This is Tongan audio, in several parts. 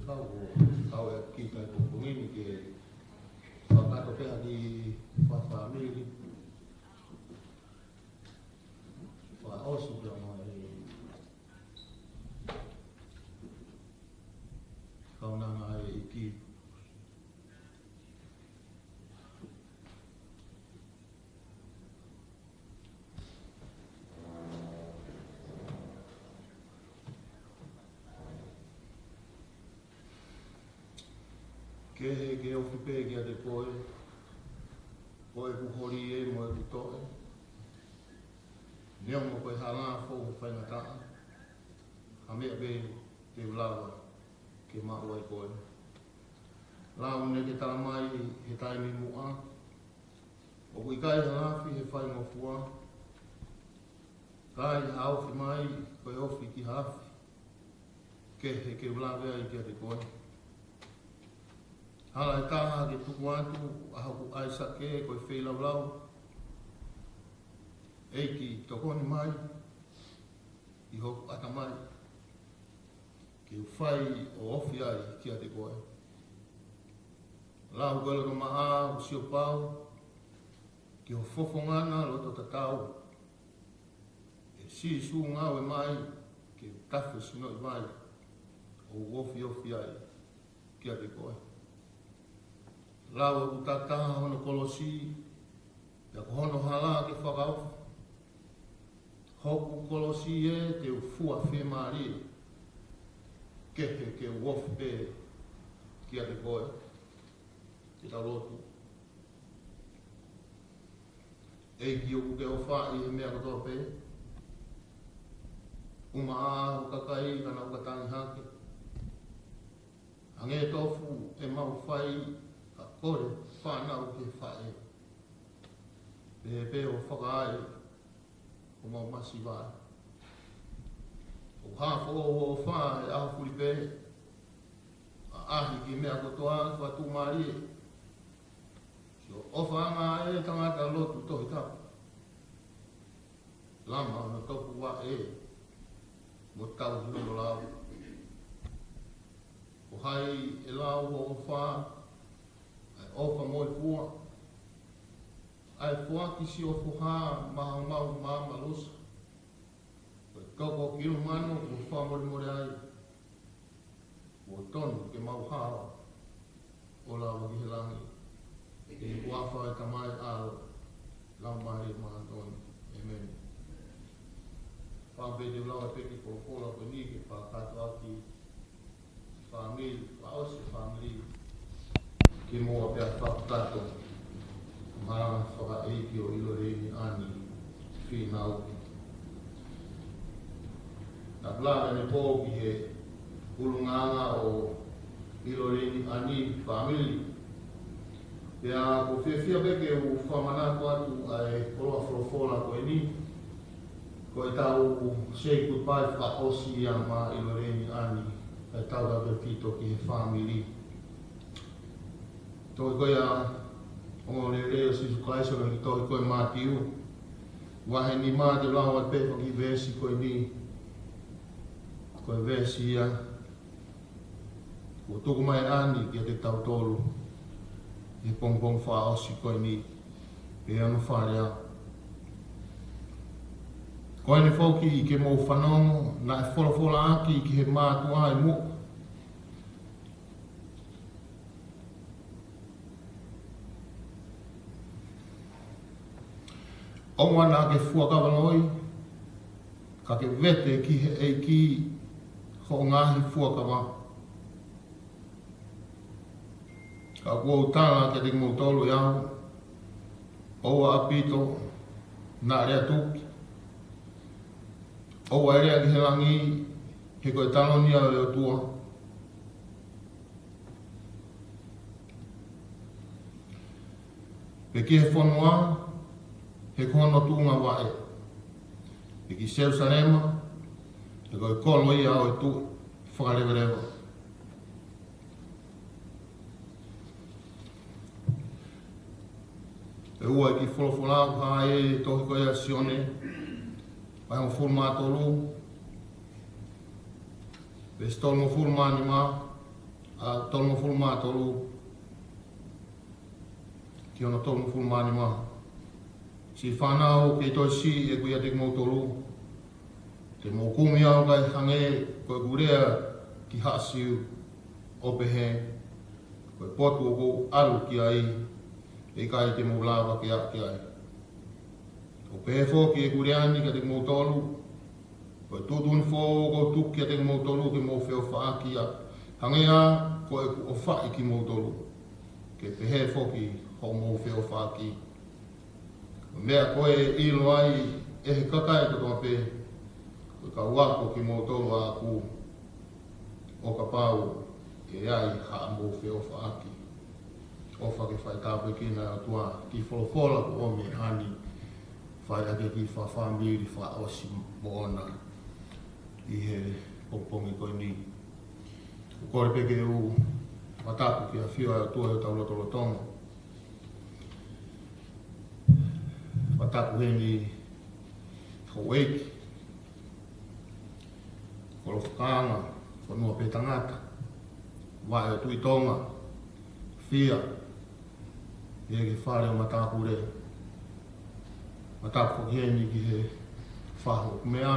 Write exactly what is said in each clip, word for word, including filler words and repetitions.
Kau, kau e kita ko pungini ke fakato pea ki fafamili. Fakaʻosi pea mo e kaunanga ʻa e ʻEiki. Kehe ke ofi pē kiate koe, ko ʻeku holi ē mo ʻeku toʻe. Neongo ko e hala foʻou faingataʻa, ha meʻa pē te u lava ke maʻu ai koe. Lau ne ke tala mai he taimi muʻa, ʻoku ʻikai ha afi he faingofua, ʻikai ha ofi mai, ko e ofi ki ha afi, kehe ke u lave ai kiate koe. Hala ʻe taha ke tuku atu ʻa hoku ʻaisake ko e feilaulau. ʻEiki, tokoni mai ʻi hoku ʻatamai, ke u fai ʻo ofi ai kiate koe. Lau ko e loto maʻa ʻo sio pau ki ho fofonga na loto tatau. ʻE Sīsū, ngāue mai ke u tafe sinoʻi vai ʻo u ofiofi ai kiate koe. Lau ʻoku takitaha hono kolosi, pea ko hono hala ke fakaofi. Hoku kolosi ē, te u fua fiemālie, kehe ke u ofi pē kiate koe. Ke tau lotu. ʻEiki, ʻoku ke ʻofaʻi he meʻa kotoa pē. ʻUmaʻā ho kakai ka nau ka tangi hake. Hangē tofu ʻemau fai, ka kole fānau ki he faʻē. Pehē pē ʻo fakaai homau masiva. ʻOku hafo ʻo ʻofa he ʻaho fuli pē, ʻaʻahi ki he meʻa kotoa fakatuʻumālie. Sio ʻofaʻanga ʻa e tangata lotu Tohi Tapu. Lama hono topuvaʻe mo tauhi hono lau. Ko hai ʻe lau hoʻo ʻofa, ʻa e ʻofa mo e fua, ʻa e foaki siʻo foha maʻa homau maama losa. Ko e toko kilu mano kuo fakamolemole ai, kuo tonu ke mau hao ʻo lava ki he langi. ʻI he huafa ʻo e Tamai, ʻAlo, Laumālie Māʻoniʻoni. ʻĒmeni. Pea pē te u lau ʻa e peki folofola ko eni ke fakakakato ʻaki fāmili, fakaʻosi fāmili. Kimuʻa pea fakakakato, malanga fakaʻeiki ʻo ʻIloleni ʻAni Fīnau. Naʻa ku lave ʻanepō ki he ʻulungaanga ʻo ʻIloleni ʻAni Fāmili. Pea ʻoku ou fiefia pē ke u fakamanatu atu ʻa e koloa folofola ko eni. Ko ʻetau say goodbye fakaʻosi ia maʻa ʻIloleni ʻAni, ʻa ʻetau tautefito ki he fāmili. Tohi ko ia ʻo e ongoongolelei ʻo Sīsū Kalaisi ʻoku tohi ko ē Mātiu. Vahe nima, te u lau atu pē ʻa e kiʻi veesi ko eni. Ko e veesi ia kuo tuku mai ʻe ʻAni kiate kitautolu he pongipongi fakaʻosi ko eni, pea mo e fale ā. Ko eni foki ke mou fanongo, naʻe folofola ʻaki ki he mātuʻa ʻi muʻa. ʻOua naʻa ke fuakava loi, ka ke vete ki he ʻEiki hoʻo ngaahi fuakava. Ka ʻoku ou tala kiate kimoutolu ʻe au, ʻoua ʻaupito naʻa lea tuki, ʻoua ʻe lea ki he langi, he ko e taloni ia ʻo e ʻOtua. Pe ki he fonua, he ko hono tuʻunga vaʻe. Pe ki Selusalema, he ko e kolo ia ʻo e Tuʻi Fakaleveleva. ʻE ua ʻi he kiʻi folofola ʻoku hā ʻi he tohi ko ia ʻa Sione, vahe hongofulu mā tolu, veesi tolungofulu mā nima, ʻa tolungofulu mā tolu ki hono tolungofulu mā nima. Siʻi fānau, kei toe siʻi ʻeku ʻiate kimoutolu, te mou kumi au kae hangē ko ʻeku lea ki Haʻa Siu, ʻo pehē, ko e potu ʻoku ou ʻalu ki ai, ʻe ʻikai te mou lava ke aʻu ki ai. ʻOku pehē foki ʻeku lea ni kiate kimoutolu, ko e tuʻutuʻuni foʻou ʻoku ou tuku kiate kimoutolu ke mou feʻofaʻaki ia, hangē ā ko ʻeku ʻofaʻi kimoutolu, ke pehē foki hoʻomou feʻofaʻaki. Ko e meʻa ko ē ʻe ʻilo ai ʻe he kakai kotoa pē, ko e kau ako kimoutolu ʻaʻaku, ʻo kapau ʻe ʻi ai haʻamou feʻofaʻaki. ʻOfa ke faitāpuekina ʻe he ʻOtua kiʻi folofola kuo ʻomi ʻe Ani, fai ʻaki e kiʻi fakafāmili fakaʻosi moʻona ʻi he pongipongi ko eni. ʻOku ou kole pē ke u fakatapu ki he ʻafio ʻa e ʻOtua ʻi hotau lotolotonga. Fakatapu heni houʻeiki, kolo fakaanga, fonua pē tangata, vaʻe ʻo Tuʻi Tonga, fia, ʻi he fale ʻo Matāpule. Fakatapu foki heni ki he fahu ʻoku meʻa.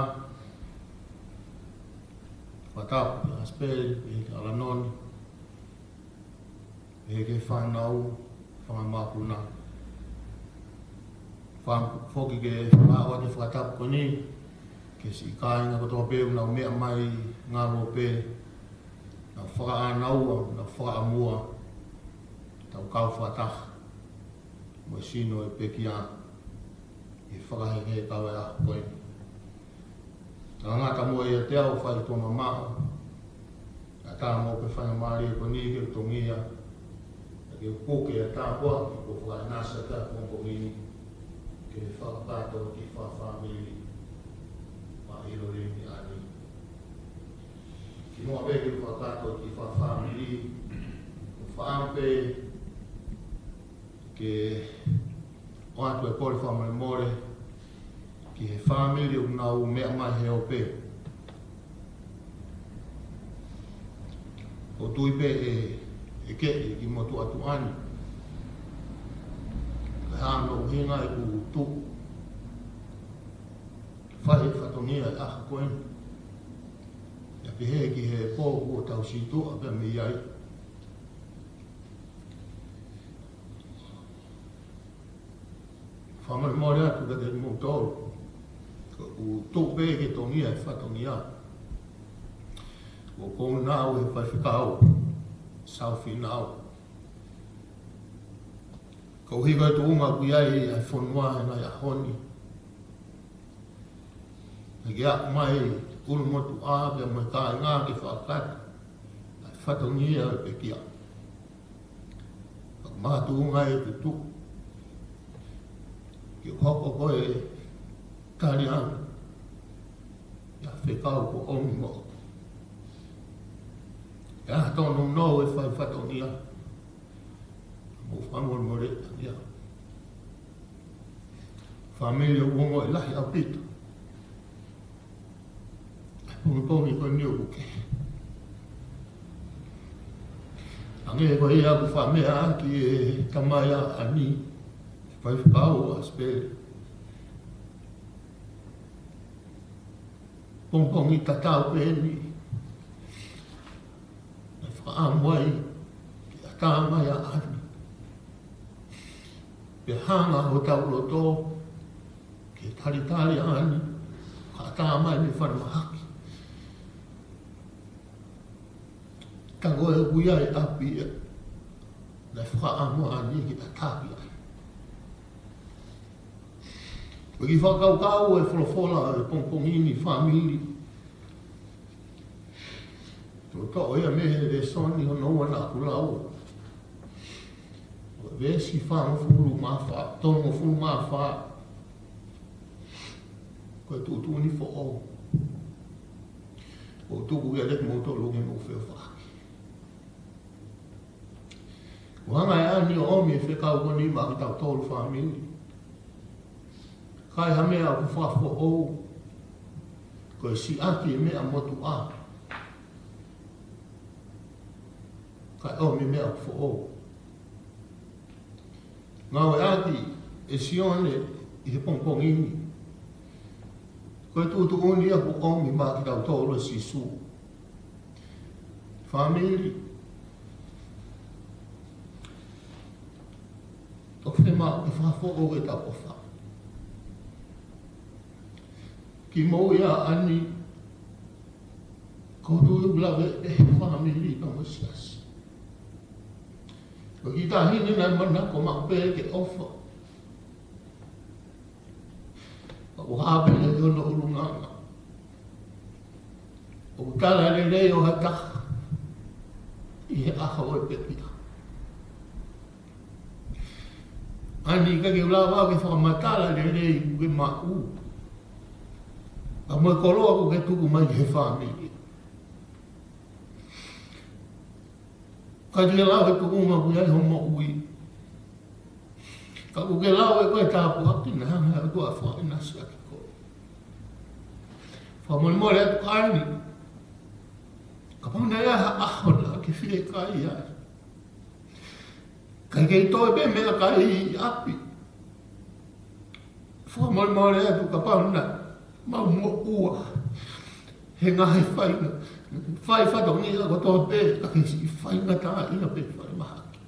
Fakatapu ki ʻAsipeli, ki he ʻAlanoni, ʻi he fānau, fanga mākuna. Fakafoki ke fakaʻau atu e fakatapu ko eni ki he siʻi kāinga kotoa pē ʻoku nau meʻa mai, ngalo pē, nau fakaʻānaua, nau fakaʻamua, tau kau fakataha mo e sino ʻo e pekia ʻi he fakaheka ʻo e ʻaho ko eni. Tangata mo ia te au fai tuʻa mamaʻo, ʻatā mo e faingamālie ko eni ke u tongia, ke u puke ʻa e tāpuaki kuo fakaʻinasi atu ʻi he pongipongi ni, ke fakakakato ki he fakafāmili, maʻa ʻIlo Lini Ani. Kimuʻa pē ke u fakakakato ki he fakafāmili, ʻoku ou fakaʻamu pē ke ʻoatu e kole fakamolemole ki he fāmili ʻoku nau meʻa mai he ope. ʻOku ou tui pē ʻe, ʻe kehe ki he motuʻa tuʻa ni. Ka hano ʻuhinga ʻeku tuʻu fai e fatongia ʻi he ʻaho ko eni. ʻIo pehē ki he pō kuo tau situʻa pē mei ai. Fakamolemole atu kiate kimoutolu. ʻOku ou tuʻu pē ke tongia e fatongia. ʻOku ou nau he faifekau South Finau. Koeʻuhi ko e tuʻunga ʻoku ʻi ai ʻa e fonua he ngaahi ʻaho ni. Ke aʻu mai ʻulumotuʻa pea mo e kāinga ke fakakakato ʻa e fatongia ʻo e pekia. Ka ʻoku makatuʻunga e tuʻu ke hoko ko e tali ange ʻa e fekau kuo ʻomi moʻoku. ʻE ʻi ai tonu nō e fai fatongia. Mou fakamolemole ia. Fāmili, ʻoku ongoʻi lahi ʻaupito e pongipongi ko eni ʻoku kehe. Hangē ko ia ʻoku fakameʻa ʻaki ʻe he tamai ʻa Ani, faifekau ʻAsipeli. Pongipongi tatau pē eni. Naʻe fakaʻamu ai ke ʻatā mai ʻa Ani. Pea hanga hotau loto ke talitali ʻa Ani, ka ʻatā mai mei falemahaki. Ka ko e ʻoku ʻi ai ʻapi ia, naʻe fakaʻamu ʻa Ani ke ʻatā ki ai. Ko e kiʻi fakakaukau e folofola e pongipongi ni, fāmili. Toʻotoʻo ia mei he lēsoni hono ua naʻa ku lau. Ko e veesi fāngofulu mā fā, tolungofulu mā fā. Ko e tuʻutuʻuni foʻou. ʻOku ou tuku kiate kimoutolu ke mou feʻofaʻaki. ʻOku hanga ʻe Ani ʻo ʻomi e fekau ko eni maʻa kitautolu fāmili. Ka ʻi ai ha meʻa ʻoku fakafoʻou, ko e siʻaki e meʻa motuʻa. Kae ʻomi meʻa foʻou. Ngāueʻaki ʻe Sione ʻi he pongipongi ni. Ko e tuʻutuʻuni ia kuo ʻomi maʻa kitautolu ʻe Sīsū. Fāmili, ʻoku fiemaʻu ke fakafoʻou ʻetau ʻofa. Kimuʻa ʻi he ʻaho ni, ʻoku ou tui ʻoku lave ʻe he fāmili pea mo e siasi. Ko e kiʻi taʻahine naʻe manako maʻu pē ke ʻofa. ʻOku hā pē ʻi hono ʻulungaanga. ʻOku tala lelei ʻo ha taha ʻi he ʻaho ʻo e pekia. ʻAni ka ke lava ke fakamatala lelei ʻoku ke maʻu, pea mo e koloa ʻoku ke tuku mai ki he fāmili. Ka ke lau e tuʻunga ʻoku ʻi ai hoʻo moʻui. Ka ʻoku ke lau ʻe koe e tāpuaki naʻe hanga ʻe he ʻOtua ʻo fakaʻinasi ʻaki koe. Fakamolemole atu ʻAni. Kapau naʻe ʻi ai ha ʻaho naʻa ke fiekaia ai, kae kei toe pē meʻakai ʻi ʻapi, fakamolemole atu kapau naʻa mau moʻua he ngaahi fainga, fai fatongia kotoa pē, ka ke siʻi faingataʻaʻia pē falemahaki.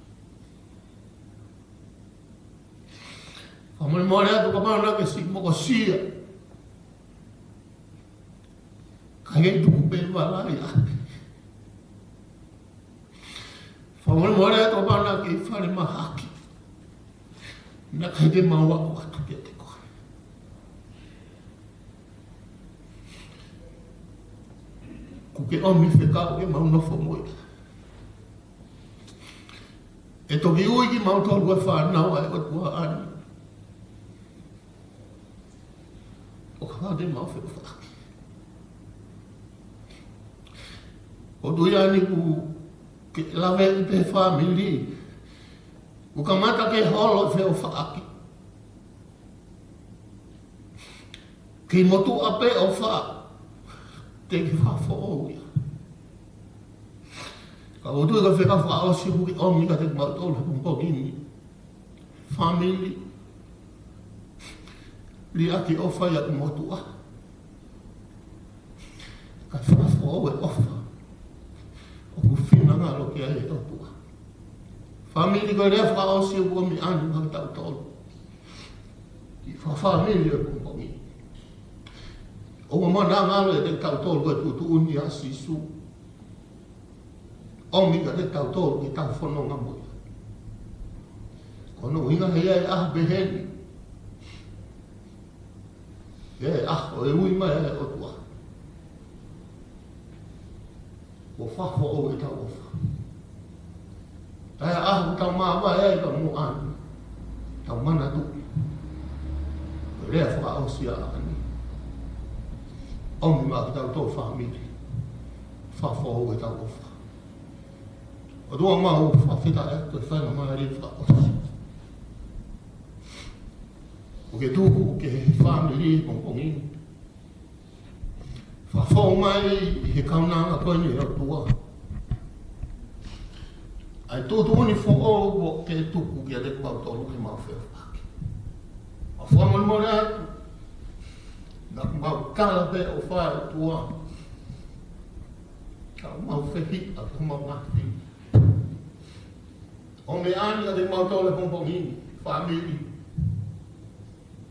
Fakamolemole atu kapau naʻa ke siʻi mokosia, kae kei tuku pē vala ʻi ʻapi. Fakamolemole atu kapau naʻa ke falemahaki, naʻa ʻikai te mau aʻu atu kiate koe. ʻOku ke ʻomi fekau ke mau nofo mo ia. ʻE toki ui kimautolu ko e fānau ʻa e ʻOtua ʻAni. ʻO kapau te mau feʻofaʻaki. ʻOku ou tui ʻAni ʻoku ke lave ʻi he fāmili, ʻoku kamata ke holo e feʻofaʻaki. Kei motuʻa pē ʻofa, te ke fakafoʻou ia. Ka ʻoku ou tui ko e fekau fakaʻosi ʻoku ke ʻomi kiate kimautolu he pongipongi ni. Fāmili, liʻaki ʻofa ʻi hoʻo motuʻa, kae fakafoʻou e ʻofa ʻoku finangalo ki ai e ʻOtua. Fāmili, ko e lea fakaʻosi ʻoku ʻomi ʻAni maʻa kitautolu ʻi he fakafāmili ʻo e pongipongi. ʻOku ou manangalo ʻiate kitautolu ko e tuʻutuʻuni ʻa Sīsū ʻomi kiate kitautolu ke tau fononga mo ia. Ko hono ʻuhinga he ʻi ai e ʻaho pehē ni, ʻi ai e ʻaho ʻe ui mai ai e ʻOtua ʻo fakafoʻou ʻetau ʻofa. ʻI ai e ʻaho ʻoku tau māvae ai pea mo ʻAni, tau manatuʻi ko e lea fakaʻosi ʻa ʻAni, ʻomi maʻa kitautolu fāmili, fakafoʻou ʻetau ʻofa. ʻOtua, mau fakafetaʻi atu he faingamālie fakaʻosi ʻoku ke tuku ki he fāmili he pongipongi ni. Fakafoʻou mai ʻi he kaunanga ko eni, ʻe ʻOtua, ʻa e tuʻutuʻuni foʻou ʻoku ke tuku kiate kimautolu ke mau feʻofaʻaki. Mau fakamolemole atu, naʻa mau tala pē ʻofa, ʻe ʻOtua, ka mau fehiʻa, ka mau ngaahi. ʻOmi ʻAni kiate kimautolu he pongipongi ni, fāmili.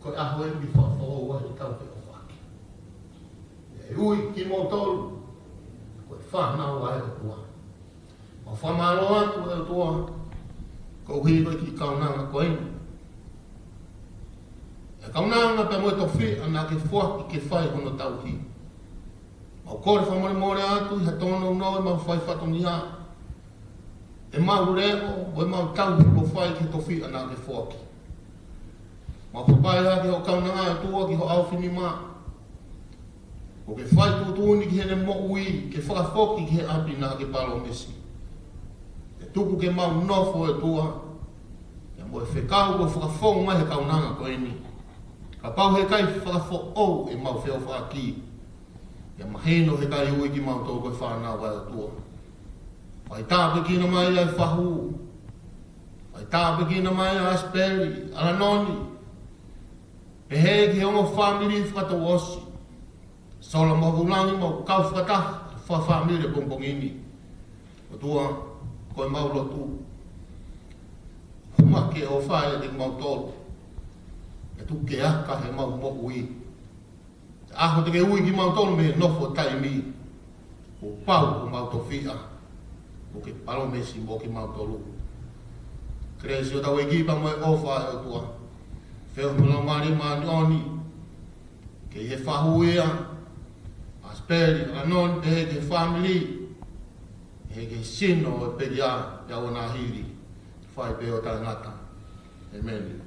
Ko e ʻaho eni ke fakafoʻou ai ʻetau feʻofaʻaki. ʻE ui kimoutolu ko e fānau ʻa e ʻOtua. Mau fakamālō atu, ʻe ʻOtua, koeʻuhi ko e kiʻi kaunanga ko eni. ʻE kaunanga pea mo e tofiʻa naʻa ke foaki ke fai hono tauhi. Mau kole fakamolemole atu ʻi ha tōnounou ʻemau fai fatongia, ʻemau leʻo, ʻo ʻemau tauhi kuo fai ki he tofiʻa naʻa ke foaki. Mau fakapae ʻaki hoʻo kaunanga, ʻe ʻOtua, ki hoʻo ʻaofinima, ʻo ke fai tuʻutuʻuni ki heʻene moʻui, ke fakafoki ki he ʻapi naʻa ke palōmesi. Ke tuku ke mau nofo, ʻe ʻOtua, pea mo e fekau kuo fakafou mai he kaunanga ko eni. Kapau he ʻikai fakafoʻou ʻemau feʻofaʻaki, ʻe mahino he ʻikai ui kimautolu ko e fānau ʻa e ʻOtua. Fai tāpuekina mai ʻa e fahu. Fai tāpuekina mai ʻa ʻAsipeli, ʻAlanoni. Pehē ki he ongo fāmili fakatouʻosi. Sola mo Vulangi, mau kau fakataha, fakafāmili he pongipongi ni. ʻOtua, ko ʻemau lotu. Hū mai ke ʻofa ʻiate kimautolu. ʻE tuku ke aka heʻemau moʻui. ʻAho te ke ui kimautolu mei he nofo taimi. Kuo pau ke mau tofiʻa. Kuo ke palōmesi mo kimautolu. Kelesi ʻo hotau ʻEiki pea mo e ʻofa ʻa e ʻOtua. Feohi mo e Laumālie Māʻoniʻoni. Ke ʻi he fahu ia, ʻAsipeli, ʻAlanoni, pehē ki he fāmili, pehē ki he sino ʻo e pekia, pea ʻoua naʻa hili, fai pē ʻo taʻengata. ʻEmeni.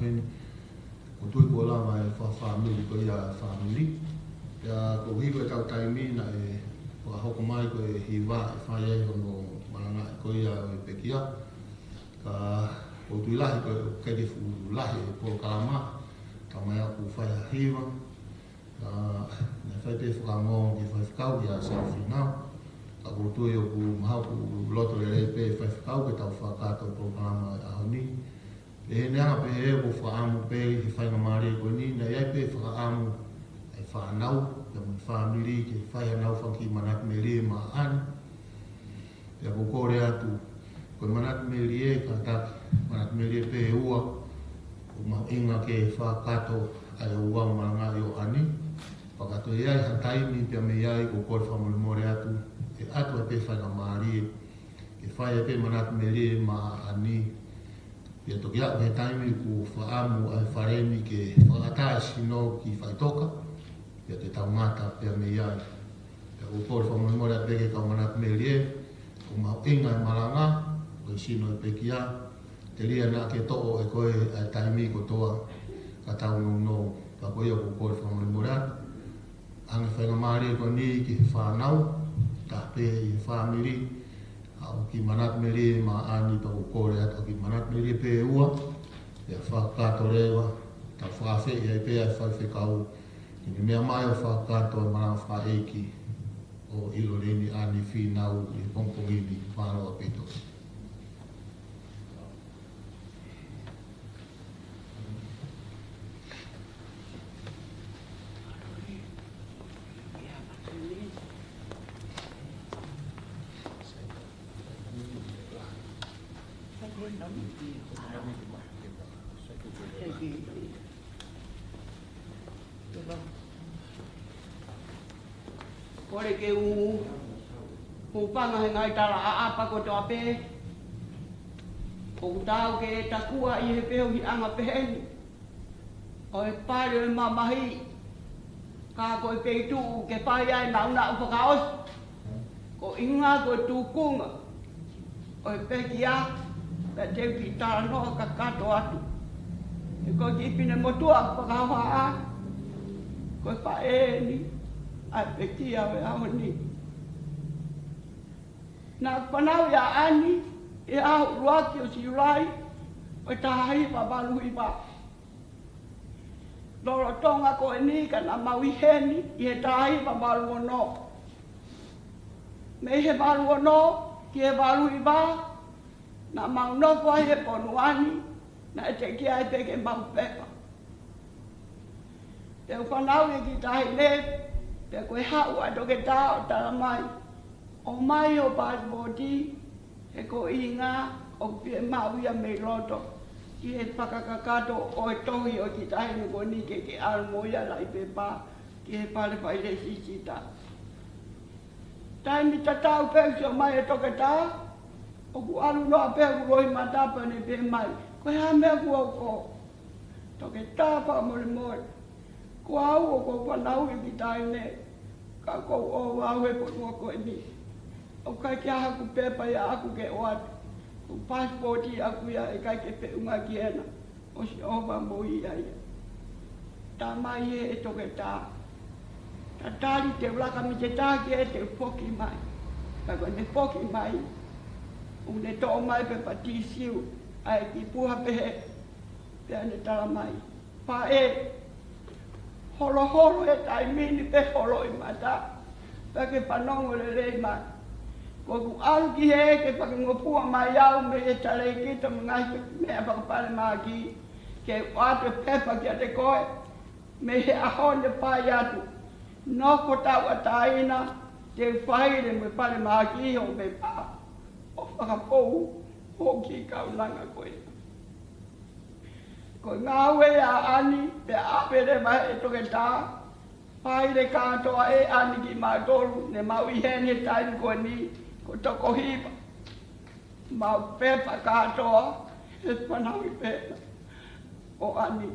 ʻOku ou tui kuo lava e fakafāmili ko ia e fāmili. Pea ko e ʻuhi ko ʻetau taimi naʻe fakahoko mai ko e hiva ʻe fai ai hono malangaʻi ko ia ʻo e pekia. Ka ʻoku ou tui lahi ko e ʻikai ke fuʻu lahi e polokalama, ka mai ʻoku fai ha hiva. Ka naʻe fai pē fakaongo ki he faifekau ia Sāfina. Ka ʻoku ou tui ʻoku mahalo ʻoku loto lelei pē faifekau ke tau fakakakato e polokalama ʻo e ʻaho ni. Pehē ni ange pehē ʻoku ou fakaʻamu pē he faingamālie ko eni, naʻe ʻi ai pē fakaʻamu ʻa e fānau, pea mo e fāmili ke fai hanau fanga kiʻi manatu melie maʻa Ani. Pea ʻoku ou kole atu, ko e manatu melie, kātaki, manatu melie pē ʻe ua, ʻoku mahuʻinga ke fakakakato ʻa e ouau malangaʻi ʻo Ani. Pea ka toe ʻi ai ha taimi pea mei ai, ʻoku ou kole fakamolemole atu, ʻe ʻatu ai pē faingamālie ke fai ai pē manatu melie maʻa Ani. Pea toki aʻu ki he taimi ʻoku ou fakaʻamu ʻa e fale ni ke fakaʻatā e sino ki faʻitoka, pea te tau ngata pea mei ai. Pea ʻoku ou kole fakamolemole atu pē ki he kau manatu melie, ʻoku mahuʻinga e malanga, ko e sino e pekia, telia naʻa ke toʻo ʻe koe ʻa e taimi kotoa ka tau nounou. Ka ko ia ʻoku ou kole fakamolemole atu. Hangē ko e faingamālie ko eni ki he fānau, ka pehē ki he fāmili, ʻa e kiʻi manatu melie maʻa Ani, pea ʻoku ou kole atu, kiʻi manatu melie pē ʻe ua, pea fakakakato leva, tau fakaafeʻi ai pē ʻa e faifekau ke ne meʻa mai ʻo fakakakato e malanga fakaʻeiki ʻo ʻIloleini Ani Fīnau ʻi he pongipongi ni. Mālō ʻaupito. Kole ke u hūfanga he ngaahi tala ʻaʻapa kotoa pē ʻoku tau ke takua ʻi he feohiʻanga pehē ni. ʻO e pale ʻo e mamahi, ka ko e feituʻu ke fai ai e naʻunaʻu fakaʻosi. Ko e ʻuhinga ko e tūkunga ʻo e pekia, pea te u kiʻi talanoa kakato atu. He ko e kiʻi finemotuʻa fakahohaʻa, ko e faʻē eni ʻa e pekia ʻo e ʻaho ni. Naʻa ku fanauʻi ʻa Ani ʻi he ʻaho ʻuluaki ʻo Siulai ʻo e taha hiva valu hiva. Lolotonga ko eni ka naʻa mau ʻi heni ʻi he taha hiva valu ono. Mei he valu ono ki he valu hiva, naʻa mau nofo ai he ponuani, naʻe teʻeki ai pē ke mau pepa. Pea u fanauʻi e kiʻi taʻahine, pea ko e haʻu ʻa e toketā ʻo tala mai, ʻomai hoʻo paasipooti, he ko e ʻuhinga ʻoku fiemaʻu ia mei loto ki he fakakakato ʻo e tohi ʻo e kiʻi taʻahine ko eni ke ke ʻalu mo ia laʻi pepa ki he fale fai lēsisita. Taimi tatau pē ʻoku sio mai e toketā, ʻoku ʻalu noa pē hoku loʻimata pea ne pehē mai, ko e hā e meʻa kuo u ʻoho? Toketā, fakamolemole. Ko au ʻoku ou fanauʻi e kiʻi taʻahine, ka ʻoku ou ʻohovale he fonua ko eni. ʻOku ʻikai ke ʻi ai haku pepa ia ʻaʻaku ke ʻoatu. Ko e paasipooti ʻaʻaku ia ʻe ʻikai ke feʻunga ki hena. ʻOsi ʻova mo ia ia. Tala mai ʻe he toketā, tatali te u laka mei he taki ē te u foki mai. Ka ko ʻene foki mai, ʻoku ne toʻo mai pē pepa tīsiu ʻa e kiʻi puha pehē, pea ne tala mai, faʻē, holoholo he taimi ni pē ho loʻimata, pea ke fanongo lelei mai. Ko ʻeku ʻalu ki hē ke fakangofua mai au mei he talēkita mo e ngaahi meʻa fakafalemahaki, ke u ʻoatu e pepa kiate koe, mei he ʻaho ni ʻo fai atu. Nofo tauʻatāina, te u faile mo e falemahaki hoʻo pepa, ʻo fakafou hoʻo kiʻi kaunanga ko ē. Ko e ngāue ia ʻa Ani, pea ʻave leva ʻe he toketā, faile kātoa ʻe Ani kimautolu, ne mau ʻi heni he taimi ko eni, ko e toko hiva. Mau pepa kātoa he fanauʻi pē ʻo Ani.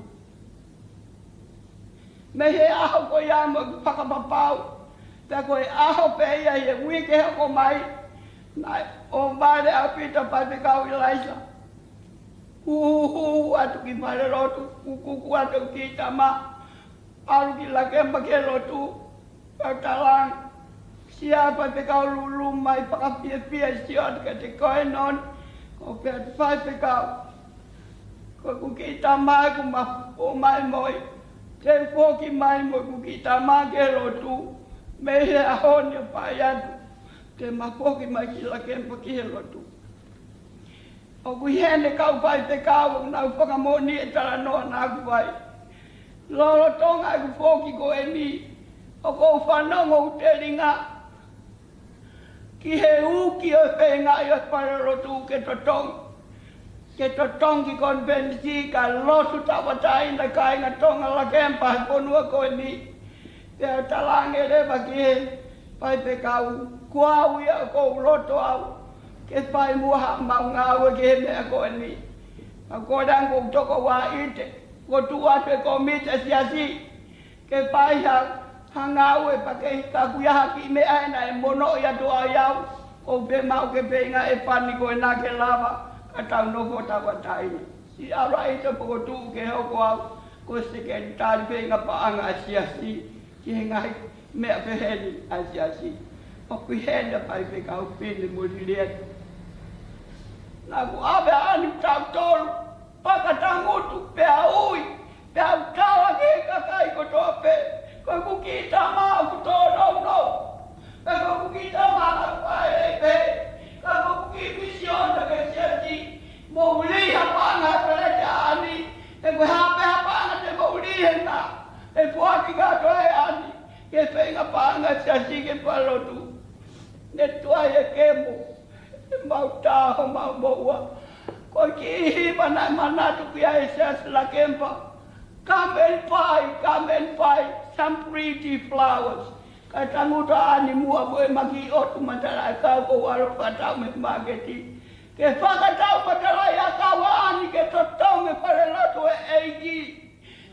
Mei he ʻaho ko ia mo ʻeku fakapapau, pea ko e ʻaho pē ia ʻi he uike hoko mai, naʻe ʻohovale ʻaupito Faifekau ʻIlaisa. Kuku atu ki falelotu, kuku atu ki tama, ʻalu ki Lakempa ki he lotu, pea talaange, Siasi Faifekau Lulu, mai fakafiefia sio atu kiate koe Noni, ko Siasi Faifekau. Ko ʻeku kiʻi tama ʻoku ma fuʻu mai mo ia. Te u foki mai mo ʻeku kiʻi tama ki he lotu, mei he ʻaho ni ʻo fai atu, te ma foki mai ki Lakempa ki he lotu. ʻOku ʻi heni e kau faifekau ʻoku nau fakamoʻoni e talanoa naʻa ku fai. Lolotonga ʻeku foki ko eni, ʻoku ou fanongo ʻoku telinga ki he uki ʻo e feingaʻi ʻo e falelotu ke totongi. Ke totongi konifelenisi kae lotu tauʻatāina e kāinga Tonga Lakempa he fonua ko eni. Pea talaange leva ki he faifekau, ko au ia ʻoku ou loto au ke fai muʻa haʻamau ngāue ki he meʻa ko eni. Ka ko e ʻuhinga ʻoku ou toki ʻite, ʻoku tuʻu atu e kōmiti ʻa e siasi ke fai ha, ha ngāue pea ke hika kuia ha kiʻi meʻa ʻe naʻe monoʻi atu ai au, ʻoku ou fiemaʻu ke feinga e fani ko ena ke lava ka tau nofo tauʻatāina. Siʻi ʻalu ʻo ʻite pea ʻoku ou tuʻu ke hoko au ko e sekelitali feinga paʻanga ʻa e siasi ki he ngaahi meʻa pehē ni ʻa e siasi. ʻOku ʻi heni ʻa Faifekau Pine mo Liliana. Naʻa ku ʻave ʻa ʻAni tautolu, fakatangutu, pea ui, pea u tala ki he kakai kotoa pē, ko ʻeku kiʻi tama ʻoku tōnounou, pea ko ʻeku kiʻi tama ʻoku fai lelei pē, ka ko ʻeku kiʻi misiona ki he siasi, mou lī ha paʻanga he peleti ʻa ʻAni, he ko e hā pē ha paʻanga te mou lī hena, ʻe foaki kātoa ʻe ʻAni ki he feinga paʻanga siasi ki he falelotu. Ne tuai e kemo, ʻemau tā homau moʻua. Ko e kiʻi hiva naʻe manatu ki ai e siasi Lakempa. Come and buy, come and buy some pretty flowers. Kae tangutu ʻa ʻAni muʻa mo ʻema kiʻi ʻotu matalaʻiʻakau ʻoku ou ʻalu ʻo fakatau mei he māketi. Ke fakatau matalaʻiʻakau ʻa ʻAni ke totongi e falelotu ʻo e ʻEiki.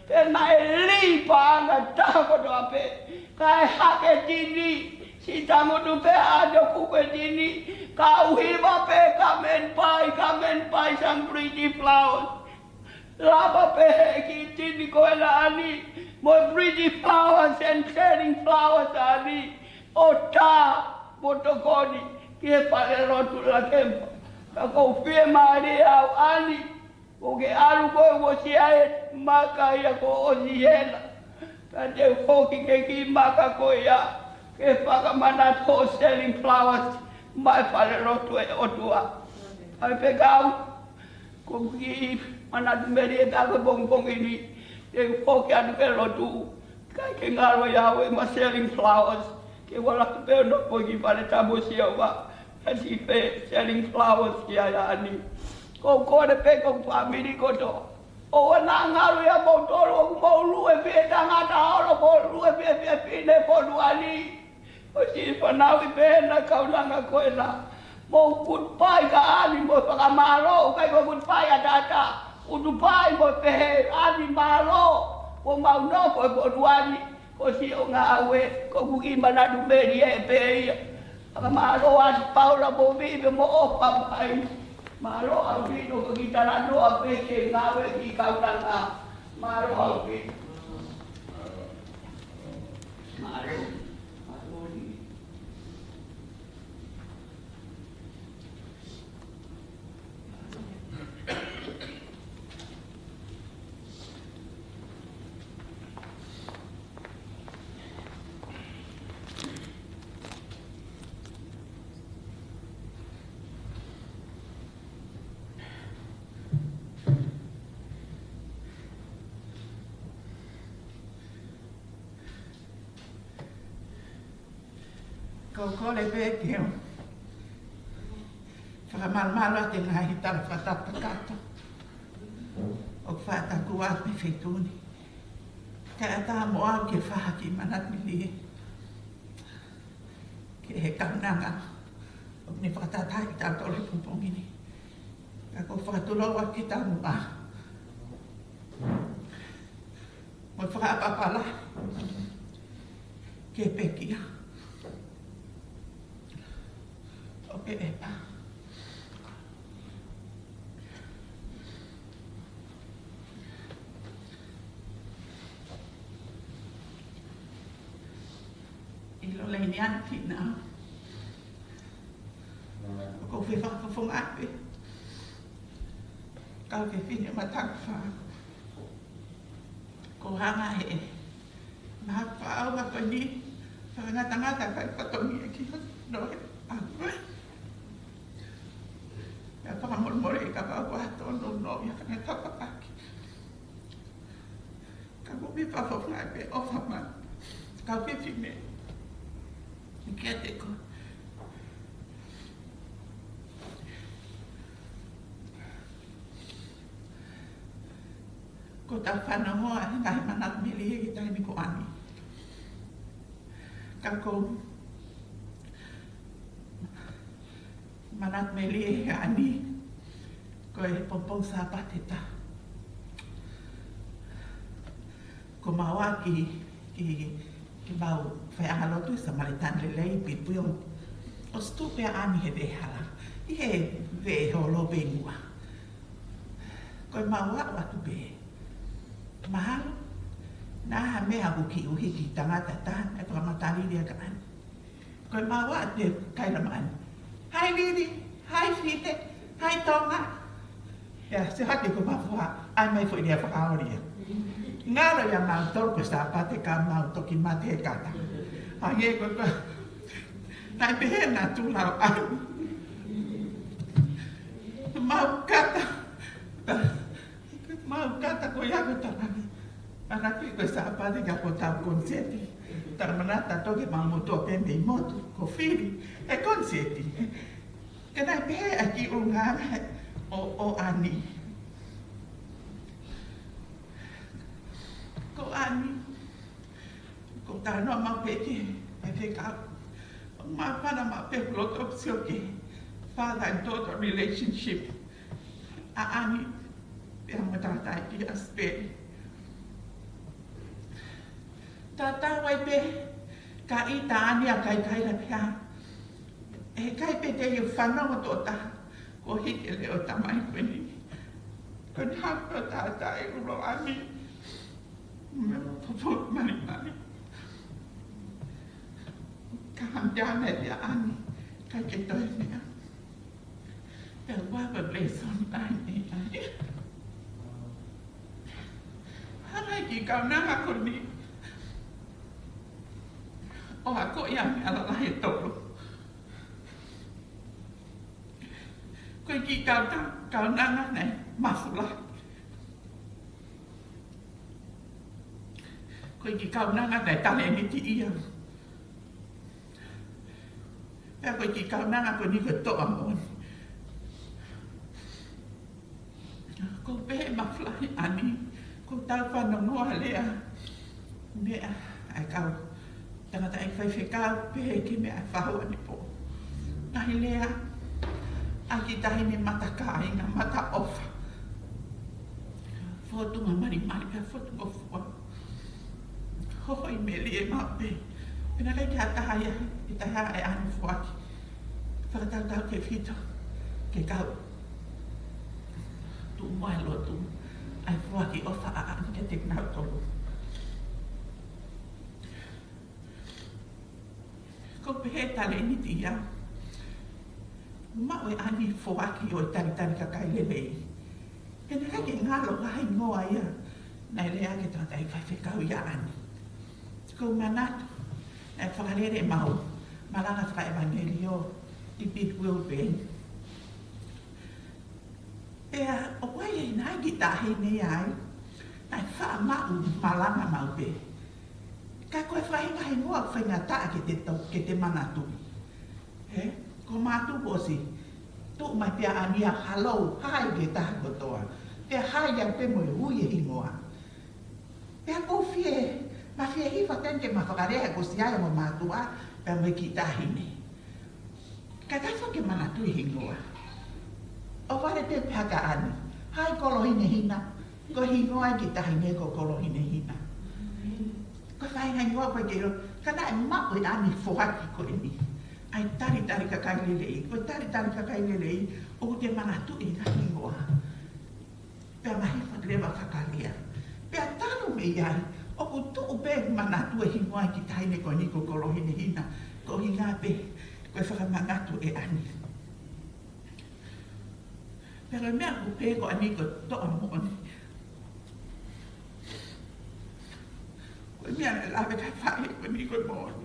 Pea naʻe lī paʻanga ʻe taha kotoa pē, kae hake e tini, siʻi tangutu pē ʻa ʻAni ʻo kuku e tini, kae ʻuhinga pē, come and buy, come and buy some pretty flowers. Lava pē he kiʻi tini ko ē ʻa ʻAni, mo e pretty flowers and selling flowers ʻa ʻAni, ʻo tā mo tokoni ki he falelotu Lakempa. Ka ʻoku ou fiemālie au ʻAni, ʻoku ke ʻalu koe ʻo ʻosi ʻai e maka ia kuo ʻosi hela. Ka te u foki ki he kiʻi maka ko ia, ke fakamanatu hoʻo selling flowers maʻa e falelotu ʻo e ʻOtua. Faifekau, ko e kiʻi manatu melie ʻaʻaku he pongipongi ni, te u foki atu ki he lotu, ʻikai ke ngalo ia ʻe au ʻema selling flowers, ke u ʻalu atu pē ʻo nofo ki he fale tamo siava, ʻo ʻosi fai e selling flowers kia ʻAni. ʻOku ou kole pē ki hoku fāmili kotoa, ʻoua naʻa ngalo ia ʻia moutolu, ʻoku mou lue pē tangata holo, mou lue pē pē fefine he fonua ni. ʻOsi fanauʻi pē ʻena kaunanga ko ena. Mou goodbye kia ʻAni mo e fakamālō, ʻikai ko e goodbye ʻataʻatā. Goodbye mo e pehē, ʻAni mālō, kuo mau nofo he fonua ni, ko siʻo ngāue, ko ʻeku kiʻi manatu melie pē ia. Fakamālō atu Paula mo Vivi mo ʻOfa pē. Mālō ʻaupito ko e kiʻi talanoa pē ki he ngāue ki he kaunanga. Mālō ʻaupito. Mālō. Mālō. Ko e kole pē ke u fakamalumalu atu e ngaahi tala fakatatatata ʻoku faʻa taku atu mei he feituʻu ni. Kae ʻatā mo au ke fai ha kiʻi manatu melie ki he kaunanga ʻoku ne fakatataʻi kitautolu he pongipongi ni. Ka ʻoku ou fakatulou atu ki he taumuʻa mo e fakaʻapaʻapa lahi ki he pekia ʻo Peʻepa. Lei ni anu kina. ʻOku ou fie fakafofongaʻi pē. Kau fefine mataʻufa. Ko e hanga ʻe he mahafu faʻauha ko eni, fakangatangata fai fatongia ki hono he ʻalu. Pea fakamolemole ʻi ka pau ko ha tōnounou ia fanga tapa ake. Ka ʻoku ou fie fakafofongaʻi pē ʻofa mai. Kau fefine. Kiate koe. Ko ʻetau fanongo ʻa e ngaahi manatu melie he taimi ko eni. Ka ʻoku ou manatu melie he ʻaho ni, ko e pongipongi Sāpate ʻe taha. Ko mau ʻalu ki, ki, ki mau faiʻanga lotu Samaritan Lelei Big Wheel. ʻOsi tuʻu pē ʻa ʻAni he veʻe hala, ʻi he veʻe holo pē muʻa. Ko e mau aʻu atu pē. Mahalo naʻa ha meʻa ʻoku kiʻi ʻuhi ki he tangata taha, ʻe fakamatalili ʻa ʻAni. Ko e mau aʻu atu pē kaila mai ʻAni: "Hi Lili, hi Fite, hi Tonga." Pea sio hake ko Mafua, ʻai mai foʻi lea fakaoli ia. Ngalo ia mautolu ko e Sāpate ka mau toki mate he kata. Hangē ko e, naʻe pehē naʻa tuʻu lau ʻalu. Mau kata. Mau kata ko ia ko e tangata. Ana kui ko e Sāpate ka ko ʻetau koniseti. Tau manatu ʻa toki mau motu pē mei motu, ko Fili, he koniseti. Ka naʻe pehē ʻa e kiʻi ʻulungaanga ʻo, ʻo ʻAni. Ko ʻAni, ko e talanoa maʻu pē ki he faifekau. Māfana maʻu pē ʻeku loto ʻo sio ki he father and daughter relationship ʻa ʻAni pea mo e tangataʻeiki ʻa Sipeli. Tatau ai pē, ka ʻita ʻAni ʻa kaikaila pea ʻe ʻikai pē te u fanongo tokotaha kuo hiki e leʻo ʻo e tamai ko eni. Ko ʻene haʻu pē ʻo tātaaʻi ʻulo ʻAni mo e popo malimali. Ka hanga ʻe ʻAni, ʻikai ke toe meʻa. Pea ʻoku ʻi ai e lēsoni ʻi ai. Hanga ʻe he kiʻi kaunanga ko eni ʻo akoʻi ʻa e meʻa lalahi ʻe tolu. Ko e kiʻi kauna-, kaunanga naʻe mafu lahi. Ko e kiʻi kaunanga naʻe talēniti ia. Pea ko e kiʻi kaunanga ko eni ko e toʻa moʻoni. ʻOku ou pehē mafu lahi ʻAni, ʻoku tau fanongo ʻa e lea, meʻa ʻa e kau tangataʻeiki faifekau, pehē ki he meʻa ʻa e fahu ʻanepō. Ngaahi lea ʻa e kiʻi taʻahine mata kāinga, mata ʻofa. Fōtunga malimali, pea fōtunga fua. Hohoi melie maʻu pē. Pea naʻe ʻikai ke ʻi ai ha taha ia, ʻi ai ha taha ʻe ʻAni foaki fakatautau ke fito, ke kau tuʻu mai lotu, ʻa e foaki ʻofa ʻa ʻAni kiate kinautolu. ʻOku ou pehē talēniti ia. Maʻu ʻe ʻAni foaki ʻo e talitali kakai lelei. Pea naʻe ʻikai ke ngalo ha hingoa ia naʻe lea ki ai e tangataʻeiki faifekau ia ʻAni. ʻOku ou manatu naʻe fakalele ʻemau malanga fakaʻevangeliō ʻi Big Wheel pē. Pea ʻoku ʻi ai e kiʻi taʻahine ia ai, naʻe faʻa maʻu malanga maʻu pē. Ka ko e faʻahinga hingoa faingataʻa ke te tau, ke te manatuʻi. Ē? Ko mātuʻa ʻosi tuʻu mai pē ʻa ʻAni ʻo hello, hi ki he taha kotoa. Pea hi ai pē mo e ui e hingoa. Pea ʻoku ou fie, ma fie hifo atu ke ma fakalea he ko siai mo mātuʻa, pea mo e kiʻi taʻahine. Ka ʻikai foki ke manatuʻi hingoa. ʻOku vale pē pea ka ʻAni. Hi Kolohine Hina. Ko e hingoa e kiʻi taʻahine ko Kolohine Hina. Ko e faʻahinga hingoa ko ē ke lo. Ka naʻe maʻu ʻe ʻAni foaki ko eni ʻa e talitali kakai lelei. Ko e talitali kakai lelei, ʻoku te manatuʻi ʻena hingoa. Pea ma hifo atu leva ʻo fakalea. Pea talu mei ai, ʻoku tuʻu pē manatu e hingoa e kiʻi taʻahine ko eni ko Kolohine Hina. Ko e ʻuhinga pē ko e fakamanatu ʻe ʻAni. Pea ko e meʻa ʻoku pehē ko ʻAni ko e toʻa moʻoni. Ko e meʻa naʻe lave ki ai e faʻē ko eni ko e moʻoni.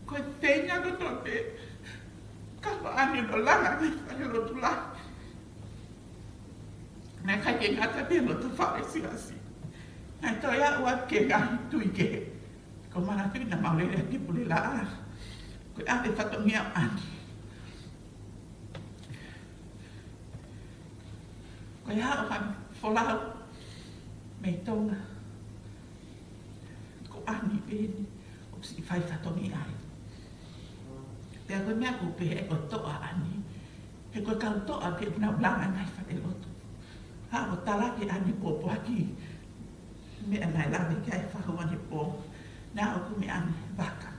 Ko e feinga kotoa pē, ka ko ʻAni ʻoku langa mei he falelotu lahi. Naʻe ʻikai ke ngata pē he loto fale siasi. Naʻe toe aʻu atu ki he ngaahi tui kehe. Ko e manatuʻi naʻa mau lele ʻi Puleʻanga. Ko e ʻave fatongia ʻo ʻAni. Ko e hā ʻo ha folau mei Tonga. Ko ʻAni pē eni ʻoku siʻi fai fatongia ai. Pea ko e meʻa ʻoku pehē ko e toʻa ʻAni. He ko e kau toʻa pē ʻoku nau langa ngaahi falelotu. Haʻu ʻo talaki ʻAni pōpoaki. Meʻa naʻe lave ki ai e fakaʻuhinga pō. Naʻa ʻoku meʻa ʻAni vaka.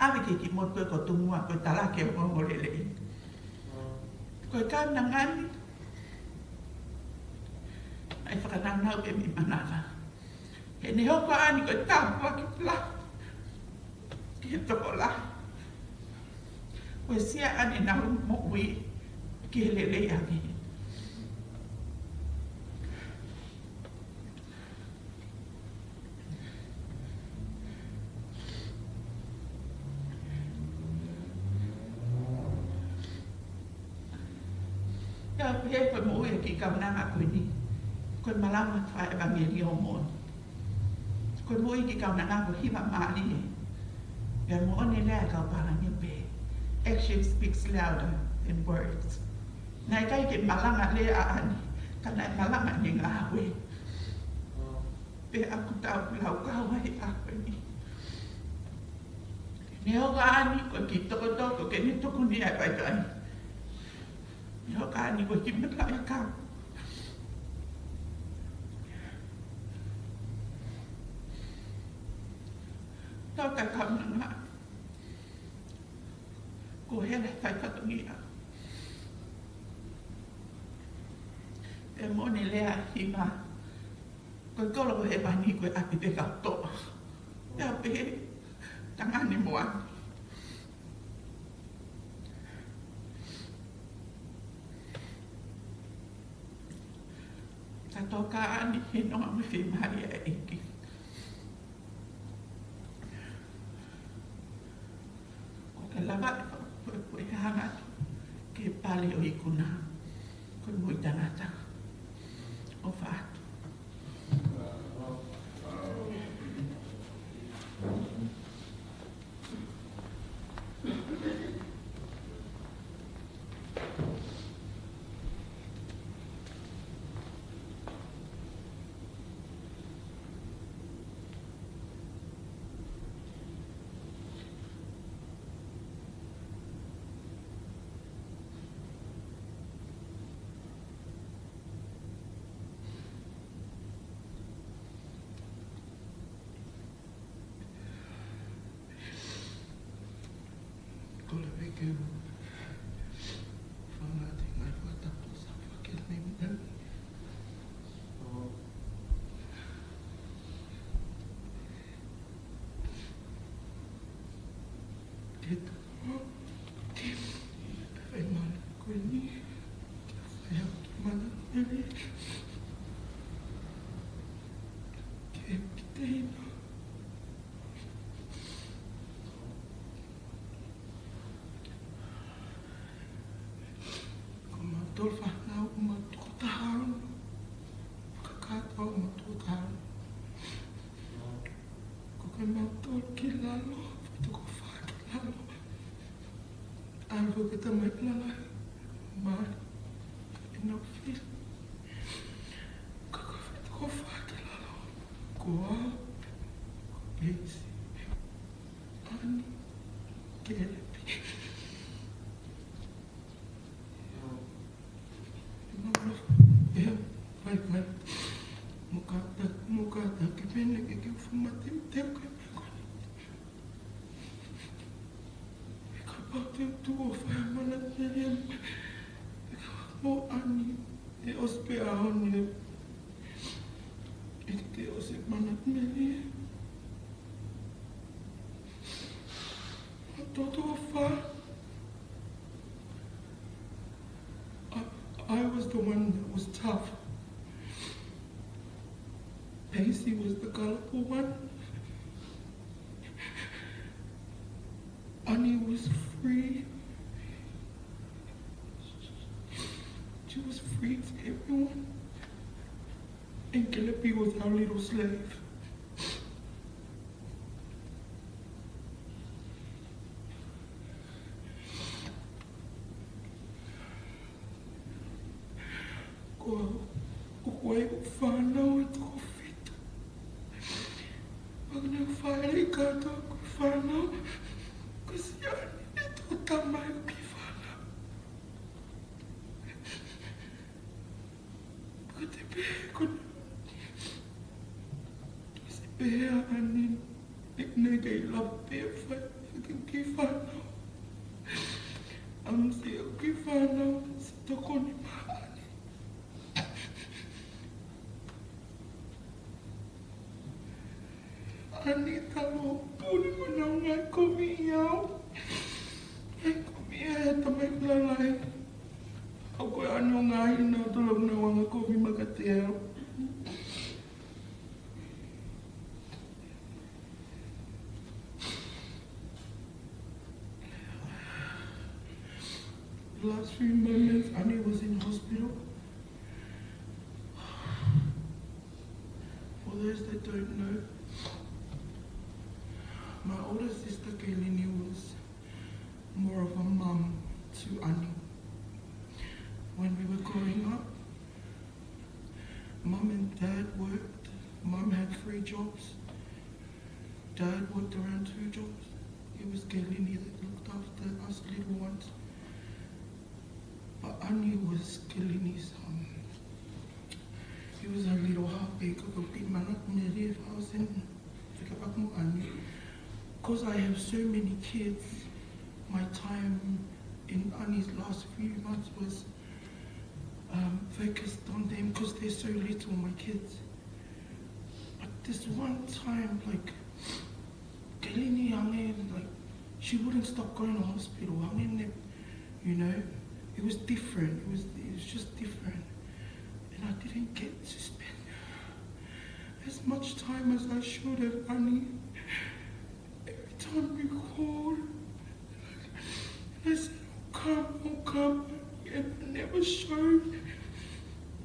ʻAve ki he kiʻi motu ko Tumua ko e talaki ʻo e ongoongolelei. Ko e kaunanga ni. ʻAi fakanaunau pē mei manava. He naʻe hoko ʻa ʻAni ko e tāpuaki lahi ki he tokolahi. Ko e siʻi ʻAni naʻa nau moʻui ki he lelei ʻa ʻAni. Pea pehē ko e moʻui ʻa e kiʻi kaunanga ko eni, ko e malanga fakaʻevangeliō moʻoni. Ko e moʻui e kiʻi kaunanga ko e hiva mālie. Pea moʻoni e lea ʻa e kau pālangi pē, action speaks louder than words. Naʻe ʻikai ke malanga lea ʻa ʻAni, ka naʻe malanga ʻene ngāue. Pea ʻoku tau laukau ai ʻa ʻAni. Naʻe hoko ʻa ʻAni ko e kiʻi tokotoko ke ne tokoni ai paipai. Naʻe hoko ʻa ʻAni ko e kiʻi matalaʻiʻakau. Tau ka kaunanga. Ko e hela fai fatongia. Pea moʻoni e lea ʻa e himi. Ko e kolo ko hēvani ko e ʻapi pē kau toʻa. Pea pehē, tangane mo ʻAni. Ka toka ʻAni he nonga mo e fiemālie ʻa e ʻEiki. Ko e lava e fakapuepueʻi hanga ki he pale ʻo e ikuna. Ko e moʻui taʻengata. ʻOfa atu. Kole pē ke u fakaʻatā e ngaahi fakatapu sa fakele mei mutani. Ke tau. Fai mana ko eni. Fai mana ko eni. Ke, ke te ina. Ko mautolu fānau ʻe toko taha ono. Kakato ʻe toko taha ono. Ko kimautolu ki lalo, toko fā ki lalo. ʻAlu ko e tamai lalahi, mali, ʻenau fili. Ka ko e toko fā ki lalo, ko au, ko Keisi, ʻAni, Kelepi. Mau ʻofa, ʻe, fai, fai. Mo kātaki, mo kātaki pē ʻene ke ke fumate, te ke me koni. Kapau te u tuʻu ʻo fai mana te ia. Mo ʻAni, ʻe ʻosi pē ʻaho ni. ʻE te ʻosi mana te ia. Paisy was the gullible one. Ani was free. She was free to everyone. And Kelepi was our little slave. Ko au, ko au ʻoku ou fānau ʻe toko fitu. Pea naʻe fāʻeleʻi kātoa ʻeku fānau, ko siʻi ʻAni ʻe toko tama ʻeku kiʻi fānau. Ko te pehē ko, ko se pehē ʻa ʻAni, ne, ne kei lava pē fai, fai ki he kiʻi fānau. ʻAmu siʻi ʻeku kiʻi fānau, siʻi tokoni mai ʻa ʻAni. ʻAni talu puni mo nau ngaahi kovi ʻiate au. Ngaahi kovi ʻa e tamaiki lalahi. ʻA ko ʻAni ʻo ngaahi nau tolo nau anga kovi makatea. The last few moments, ʻAni was in hospital. For those that don't know, my older sister Kaylene was more of a mum to ʻAni. When we were growing up, Mum and Dad worked. Mum had three jobs. Dad worked around two jobs. It was Kaylene that looked after us little ones. But ʻAni was Kelene's, um, he was a little heartbeat. Ko e kiʻi mana ko mea lie fausen fika paku mo ʻAni. Because I have so many kids, my time in ʻAni's last few months was, um, focused on them because they're so little, my kids. But this one time, like, Kaylene hangē, like, she wouldn't stop going to hospital. Hangē, you know, it was different. It was, it was just different. And I didn't get to spend as much time as I should have, ʻAni. Every time you called, and I said, "I'll come, I'll come," and I never showed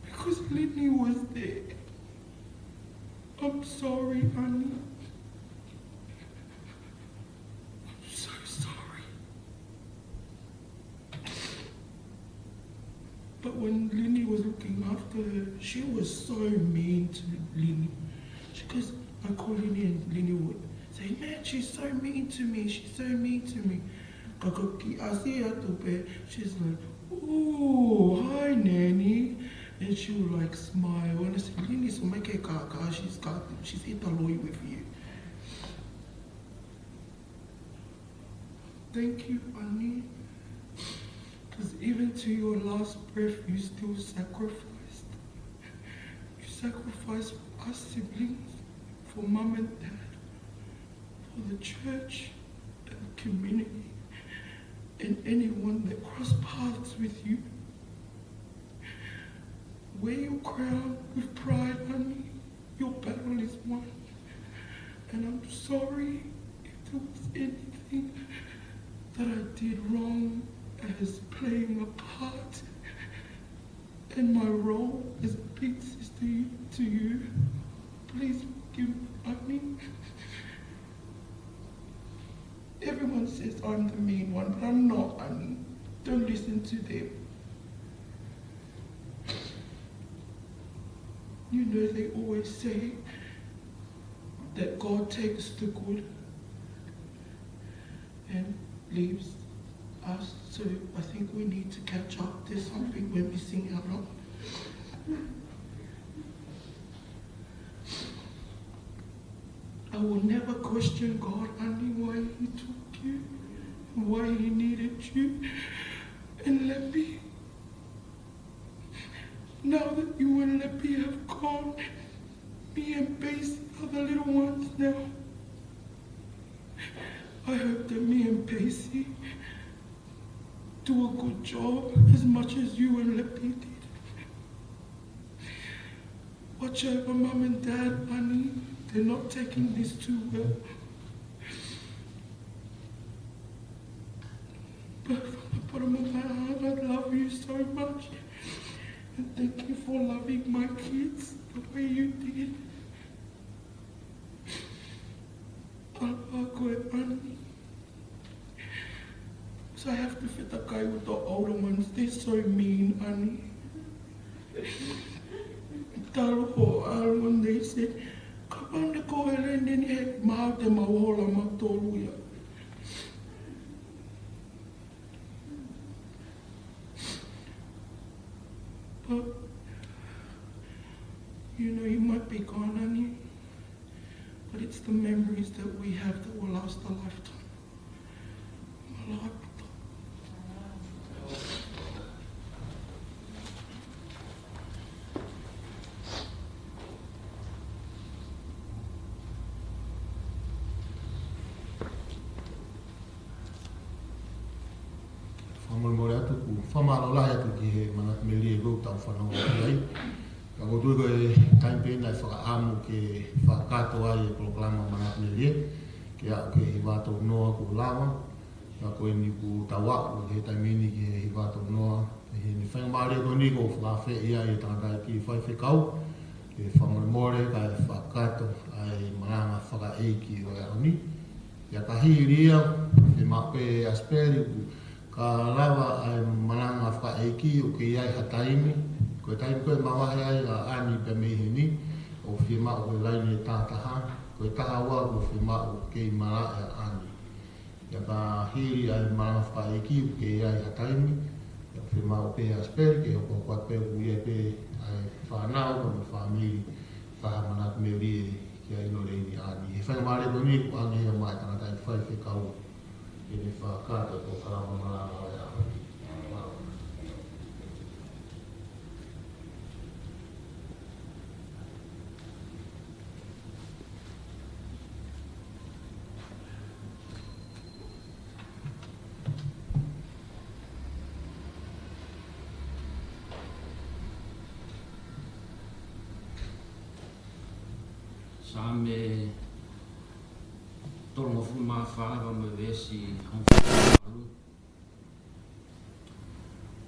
because Lenny was there. I'm sorry, ʻAni. I'm so sorry. But when Lenny was looking after her, she was so mean to Lenny. She goes, I call Lenny and Lenny would say, "Man, she's so mean to me, she's so mean to me." Ka ko e kiʻi ʻasi atu pē, she's like, "Oh, hi, Nanny." And she would, like, smile. And I said, "Lenny, so make a car, car, she's got, she's in the lorry with you." Thank you, ʻAni. Because even to your last breath, you still sacrificed. You sacrificed for us siblings, for Mum and Dad, for the church and the community, and anyone that crossed paths with you. Wear your crown with pride, ʻAni. Your battle is won. And I'm sorry if there was anything that I did wrong as playing a part in my role as a big sister to you. Please forgive me, ʻAni. Everyone says I'm the mean one, but I'm not, ʻAni. Don't listen to them. You know, they always say that God takes the good and leaves us. So I think we need to catch up. There's something we're missing out on. I will never question God, ʻAni, why he took you, why he needed you. And Lepi, now that you and Lepi have gone, me and Paisy are the little ones now. I hope that me and Paisy do a good job as much as you and Lepi did. Watch over Mum and Dad, honey. They're not taking this too well. But from the bottom of my heart, I love you so much. And thank you for loving my kids the way you did. ʻAloʻofa koe, honey. So I have to fetakai with the older ones. They're so mean, honey. Talu hoʻo ʻalu, and they said, "Come on, go ahead, and then he mau te mau hola mautolu ia." But, you know, you might be gone, honey. But it's the memories that we have that will last a lifetime. A lifetime. Fakamolemole atu, ʻoku ou fakamālō lahi atu ki he Manatu Melie ʻoku tau fanongo ki ai. Ka ʻoku ou tui ko e taimi pē eni naʻe fakaʻamu ke fakakakato ai e polokalama Manatu Melie, ke aʻu ki he hiva tolu noa kuo lava. Ka ko eni kuo tau aʻu he taimi ni ki he hiva tolu noa. ʻI heʻene faingamālie ko eni ʻoku ou fakaafeʻi ai e tangataʻeiki faifekau ke fakamolemole kae fakakakato ʻa e malanga fakaʻeiki ʻo e ʻaho ni. Pea ka hili ia, fiemaʻu pē ʻe ʻAsipeli, ka lava ʻa e malanga fakaʻeiki ʻoku kei ʻi ai ha taimi, ko e taimi ko ē ʻe mavahe ai ʻa ʻAni pea mei heni, ʻoku fiemaʻu ko e laine ʻe taha taha, ko e taha ua ʻoku fiemaʻu kei malaʻe ʻa ʻAni. Pea ka hili ʻa e malanga fakaʻeiki ʻoku kei ʻi ai ha taimi, ʻoku fiemaʻu pē ʻe ʻAsipeli ke hokohoko atu pē ʻoku ʻi ai pē ʻa e fānau mo e fāmili, fai ha Manatu Melie kia ʻInoleini ʻAni. He faingamālie ko eni ʻoku ʻoange ia maʻa e tangataʻeiki faifekau ke ne fakakakato e polokalama malanga ʻo e ʻaho ni. Saame tolungofulu mā fā, pea mo e veesi hongofulu mā valu.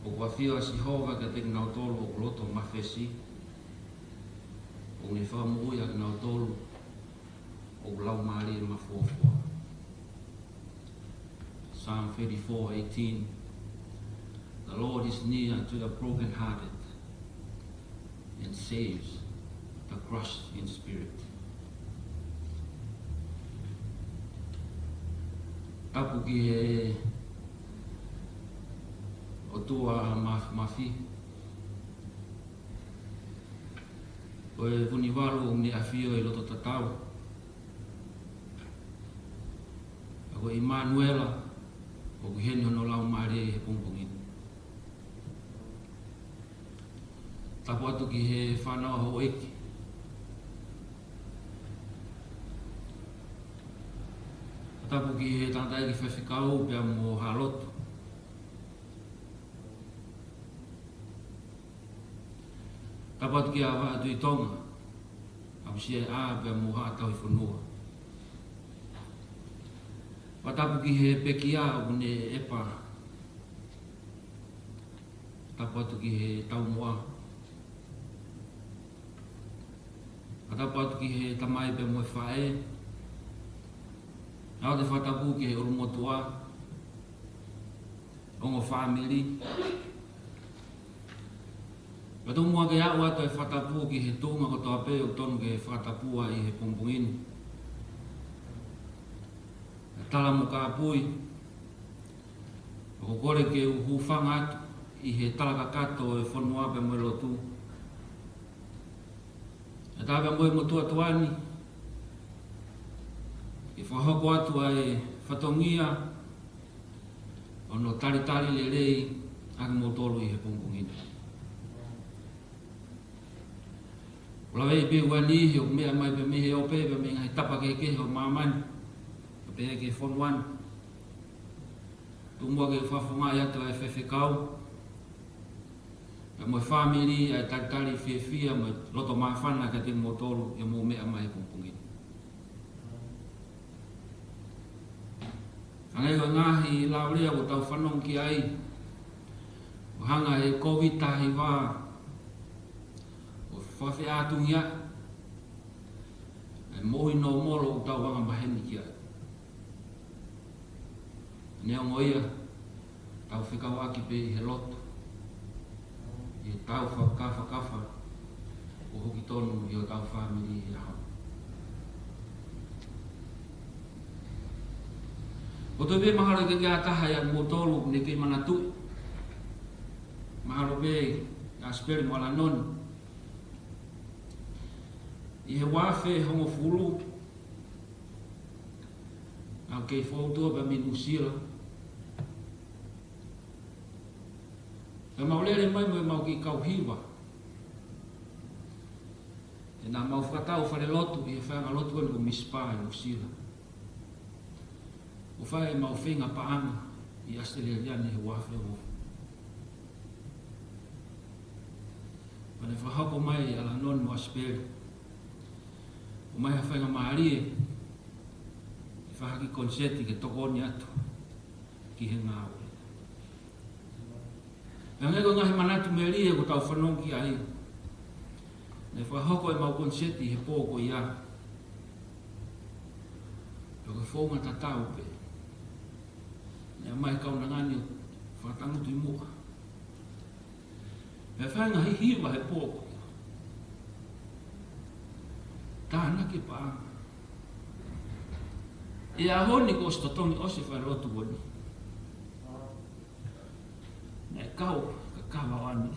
ʻOku ʻafio ʻa Sihova kiate kinautolu ʻoku loto mafesi, ʻoku ne fakamoʻui ʻa kinautolu ʻoku laumālie mafoafoa. Psalm thirty-four eighteen. The Lord is near to the brokenhearted and saves the crushed in spirit. Tapu ki he ʻOtua Māfimafi, ko e Vunivalu ʻoku ne ʻafio ʻi loto tatau. Ko ʻImanuela, ʻoku ʻi heni hono laumālie ʻi he pongipongi ni. Tapu atu ki he fānau ʻa houʻeiki. Tapu ki he tangataʻeiki faifekau pea mo Haʻa Lotu. Tapu atu kia Vaʻa Tuʻi Tonga, ʻapasia ʻa pea mo Haʻa Tauhi Fonua. Fakatapu ki he pekia ʻoku ne ʻepa. Tapu atu ki he taumuʻa. Fakatapu atu ki he tamai pea mo e faʻē. ʻOatu e fakatapu ki he ʻulumotuʻa, ongo fāmili. Ka tomuʻa ke aʻu atu e fakatapu ki he tuʻunga kotoa pē ʻoku totonu ke fakatapu ai he pongipongi ni. Tala mo kāpui, ʻoku kole ke u hūfanga atu ʻi he tala kakato ʻo e fonua pea mo e lotu. ʻE tā pea mo e motuʻa tuʻa ni, ke fakahoko atu ʻa e fatongia ʻo hono talitali lelei ʻa kimoutolu ʻi he pongipongi ni. ʻOku laveʻi pē ʻa e ʻaho ni he ʻoku meʻa mai pē mei he ope, pea mei he ngaahi tapa kehekehe ʻo māmani, pea pehē ki he fonua ni. Tomuʻa ke fakafofongaʻi atu ʻa e faifekau, Pea mo e fāmili, ʻa e talitali fiefia mo e loto māfana kiate kimoutolu ʻi hoʻomou meʻa mai he pongipongi ni. Hangē ko e ngaahi laulea ʻoku tau fanongo ki ai, ʻoku hanga ʻe he Kōviti taha hiva ʻo fakafeʻātungiaʻi e moʻui nōmolo ʻoku tau angamaheni ki ai. Neongo ia, tau fekauʻaki pē ʻi he lotu, ʻi heʻetau fakakafakafa ʻo hoki tonu ʻi hotau fāmili he ʻaho ni. ʻOku ou tui pē mahalo ʻikai ke ʻi ai ha taha ʻiate kimoutolu ʻoku ne kei manatuʻi, mahalo pē ʻAsipeli mo ʻAlanoni, ʻi he uaafe hongofulu, naʻa ku kei fou tuʻa pē mei Nuʻusila. Pea mau lele mai mo ʻemau kiʻi kau hiva. He naʻa mau fakatau falelotu ʻi he faiʻanga lotu ko eni ko Misipa ʻi Nuʻusila, ʻo fai ʻemau feinga paʻanga ʻi ʻAositelēlia ni he uaafe hongofulu. Pea ne fakahoko mai ʻe ʻAlanoni mo ʻAsipeli, ʻomai ha faingamālie ke fai ha kiʻi koniseti ke tokoni atu ki he ngāue. Pea hangē ko e ngaahi manatu melie ʻoku tau fanongo ki ai, ne fakahoko ʻemau koniseti he pō ko ia. Pea ko e founga tatau pē, ne ʻomai e kaunanga ni ʻo fakatangutu ʻi muʻa. Pea fai e ngaahi hiva he pō ko ia. Tānaki e paʻanga. ʻI he ʻaho ni kuo ʻosi totongi ʻosi e falelotu ko eni. Naʻe kau, ka kava ʻaho ni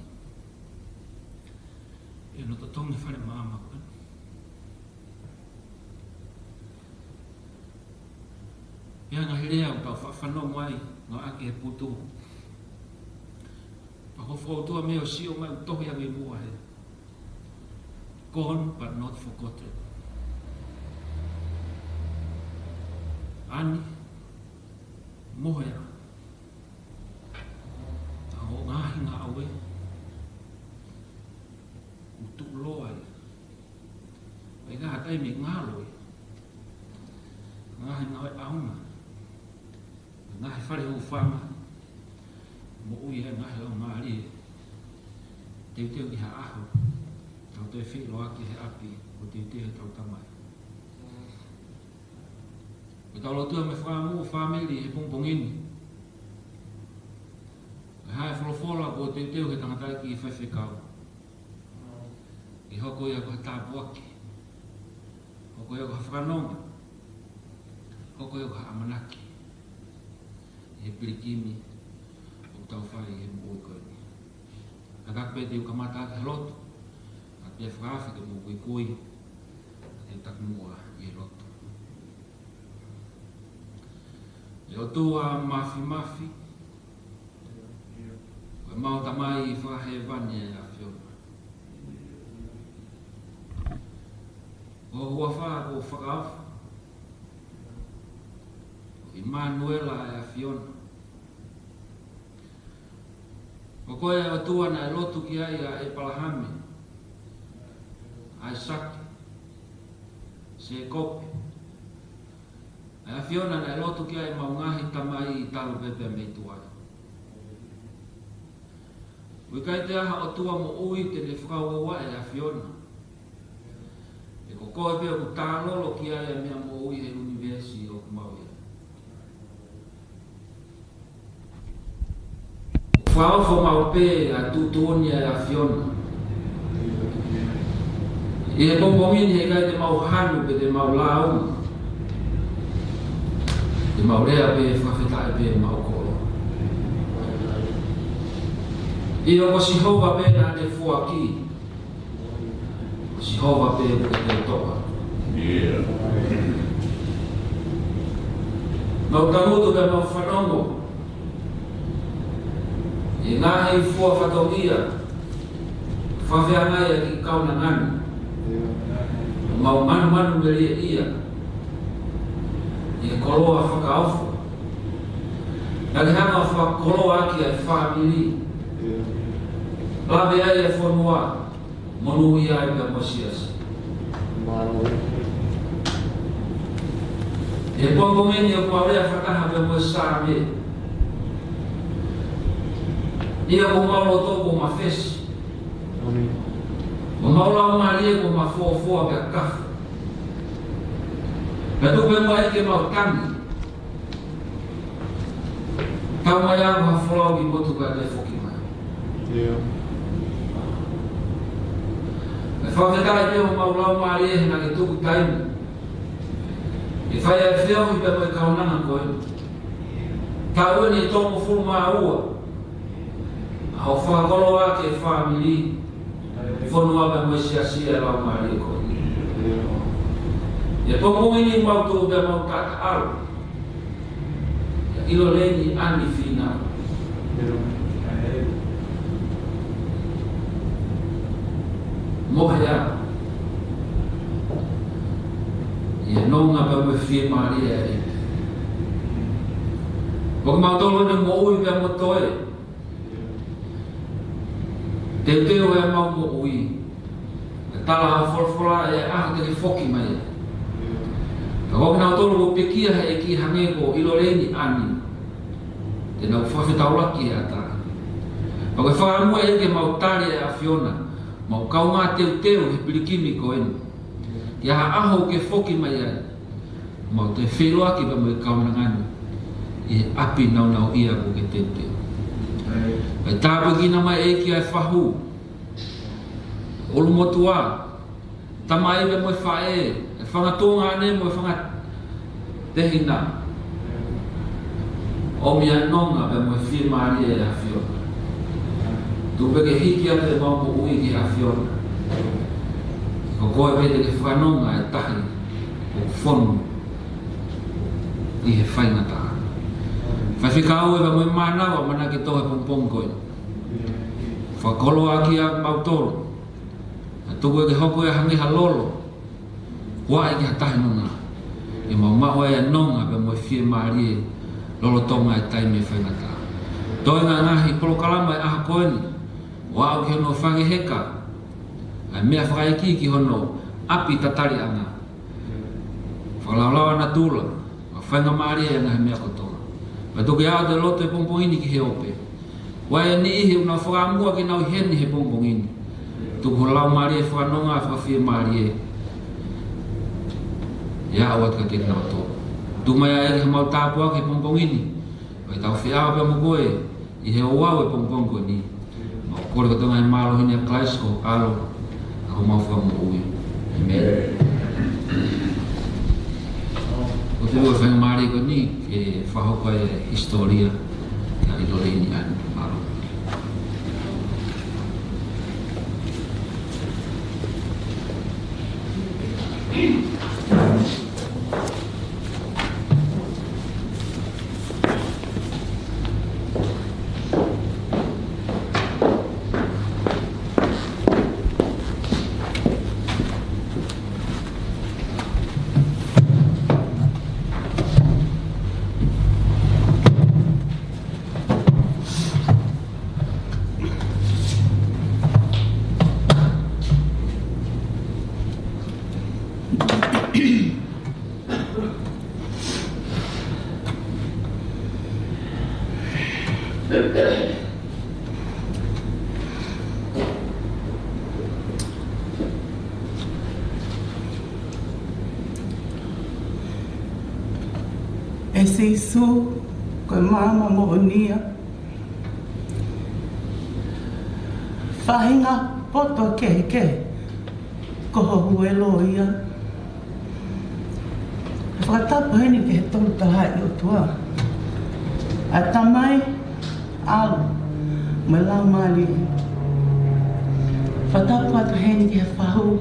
ʻi hono totongi e fale maama ko eni. Pea ngaahi lea ʻoku tau fa-, fanongo ai, ngāueʻaki he putu. Pea ko e fōtunga meʻa ʻoku sio mai ʻoku tohi ange ʻi muʻa he Gone but not forgotten. Ani, mohe ā. ʻA hoʻo ngaahi ngāue kuo tuʻuloa ia. ʻIkai ha taimi ngalo ia. Ngaahi ngāue ʻaonga. Ngaahi fale hūfanga. Moʻui e ngaahi laumālie. Teuteu ki ha ʻaho, tau toe feʻiloaki he ʻapi, ʻo teuteu heʻetau Tamai. Ko ʻetau lotua mo e fakaʻamu ʻo e fāmili he pongipongi ni. Ko e hā e folofola kuo teuteu he tangataʻeiki faifekau, ke hoko ia ko ha tāpuaki, hoko ia ko ha fakanonga, hoko ia ko ha ʻamanaki ʻi he pilikimi ʻoku tau fai he moʻui ko eni. Kātaki pē te u kamata ʻaki ha lotu, kae pea fakaafe ke mou kuikui, kae te u taki muʻa ʻi he lotu. ʻE ʻOtua Māfimafi, ko ʻemau Tamai fakahēvani ʻa e ʻAfiona. Ko ho huafa kuo fakaofo, ko ʻImanuela ʻa e ʻAfiona. Ko koe ʻa e ʻOtua naʻe lotu ki ai ʻa ʻĒpalahame, ʻAisake, Sēkope, ʻa e ʻAfiona naʻe lotu ki ai ʻemau ngaahi tamai talu pē pea mei tuai. ʻOku ʻikai toe ʻi ai ha ʻOtua moʻui te ne fakauaua ʻa e ʻAfiona. He ko koe pē ʻoku tālolo ki ai ʻa e meʻa moʻui he ʻunivēsi ʻoku mau ʻi ai. Fakaofo maʻu pē ʻa e tuʻutuʻuni ʻa e ʻAfiona. ʻI he pongipongi ni heʻikai te mau hanu pe te mau lāunga. Te mau lea pē fakafetaʻi pē maʻu koloa. ʻIo ko Sihova pē naʻa ne foaki. Ko Sihova pē ʻoku ke toʻa. ʻIo. Mau tangutu pea mau fanongo ʻi he ngaahi fua fatongia, fakafeangai ʻa e kiʻi kaunanga ni. Mau manumanu melie ia ʻi he koloa fakaofo. Naʻa ke hanga ʻo fakakoloa ʻaki ʻa e fāmili. Lave ai e fonua, monūʻia ai pea mo e siasi. ʻI he pongipongi ni ʻoku mau lea fakataha pea mo e Saame. ʻIo, ko homau loto kuo mafesi. Ko homau laumālie kuo mafofoa pea kafu. Pea tuku pē muʻa ke mau tangi. Tau mai ʻo ha folau ki motu kae toe foki mai. Kae fakafetaʻi pē homau laumālie he naʻa ke tuku taimi ke fai ai e feohi pea mo e kaunanga ko eni. Taʻu eni ʻe tolungofulu mā ua. ʻA hoʻo fakakoloa ʻaki e fāmili, fonua pea mo e siasi ʻa e laumālie ko eni. ʻI he pongipongi ni mau tuʻu pea mau taʻalo. ʻIa ʻIloleini ʻAni Fīnau. Mohe ā ʻi he nonga pea mo e fiemālie ʻa e ʻEiki. Ko kimautolu eni moʻui pea mo toe teuteu ʻemau moʻui. Naʻe tala ʻe he folofola ʻe ʻaho te ke foki mai ai. Ka ko kinautolu kuo pekia ʻe he ʻEiki hangē ko ʻIloleini ʻAni, te nau fakafetaulaki he ʻatā. Pea ko e fakaʻamu ʻa e ʻEiki ke mau tali ʻa e ʻAfiona, mau kaungā teuteu he pilikimi ko eni. Ki ha ʻaho ke foki mai ai. Mau toe feʻiloaki pea mo e kaunanga ni ʻi he ʻapi nāunauʻia kuo ke teuteu. Kae tāpuekina mai ʻEiki ʻa e fahu, ʻulumotuʻa, tamai pea mo e faʻē, e fanga tuongaʻane mo e fanga tehina. ʻOmi ʻa e nonga pea mo e fiemālie ʻa e ʻAfiona. Tuku pē ke hiki atu ʻemau moʻui ki he ʻAfiona. Ko koe pē te ke fakanonga e tahi ʻoku fonu ʻi he faingataʻa. Faifekau ē pea mo e mānava, ʻoua naʻa ke tō he pongipongi ko eni. Fakakoloa ʻaki ʻa kimautolu. Ka tuku ē ke hoko ia hangē ha lolo. Kuo ʻai ki ha tahi nonga. ʻE mau maʻu ai ʻa e nonga pea mo e fiemālie lolotonga e taimi ʻe faingataʻa. Toe ngaahi polokalama ʻi he ʻaho ko eni. ʻO aʻu ki hono fakaheka ʻa e meʻa fakaikiiki ki hono ʻapi tataliʻanga. Fakalaulauʻi ʻa natula, mo faingamālie ʻa e ngaahi meʻa kotoa. Pea tuku ke aʻu atu e lotu he pongipongi ni ki he ope. Ko e niʻihi ʻoku nau fakaʻamu ke nau ʻi heni he pongipongi ni. Tuku ho laumālie fakanonga, fakafiemālie ʻo aʻu atu kiate kinautolu. Tuku mai ʻEiki haʻamau tāpuaki he pongipongi ni. Pea tau feʻao pea mo koe ʻi he ouau e pongipongi ko eni. Mau kole kotoa e ngaahi mālohi ni ʻa Kalaisi ko ho ʻAlo, ʻa homau Fakamoʻui. ʻĒmeni. Ko e tui ʻoku faingamālie ko eni ke fakahoko ai e hisitōlia ʻa ʻIloleini ʻAni. Mālō. ʻE Sīsū, ko e maama moʻoni ia. Faʻahinga poto kehekehe, ko ho huelo ia. Fakatapu heni ki he Tolu Tahaʻi ʻOtua, ʻa e Tamai, ʻAlo, mo e Laumālie. Fakatapu atu heni ki he fahu.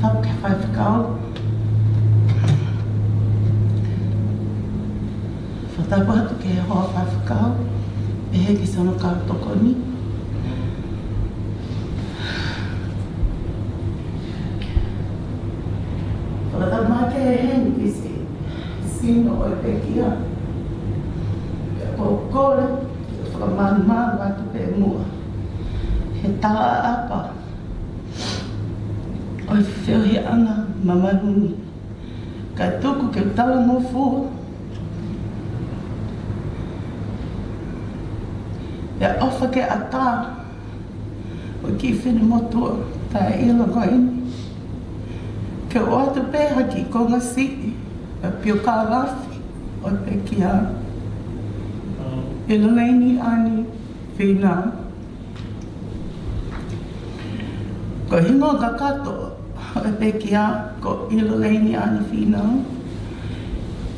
Fakatapu ki he faifekau. Fakatapu atu ki he hoa faifekau, ʻEiki Sano Kau Tokoni. Fakatapu mai ki he heni ki si, sino ʻo e pekia. Ko e kole, fakamānumanu muʻa he talaʻapa ʻo e feohiʻanga mamalu ni. Ka tuku ke u talangofua ʻi he ʻofa ke ʻatā ʻo e kiʻi finemotuʻa taʻeʻilo ko eni, ke u ʻoatu pē ha kiʻi konga siʻi ʻa e piokālafi ʻo e pekia. ʻIloleini Ani Fīnau. Ko e hingoa kakato ʻo e pekia ko ʻIloleini Ani Fīnau.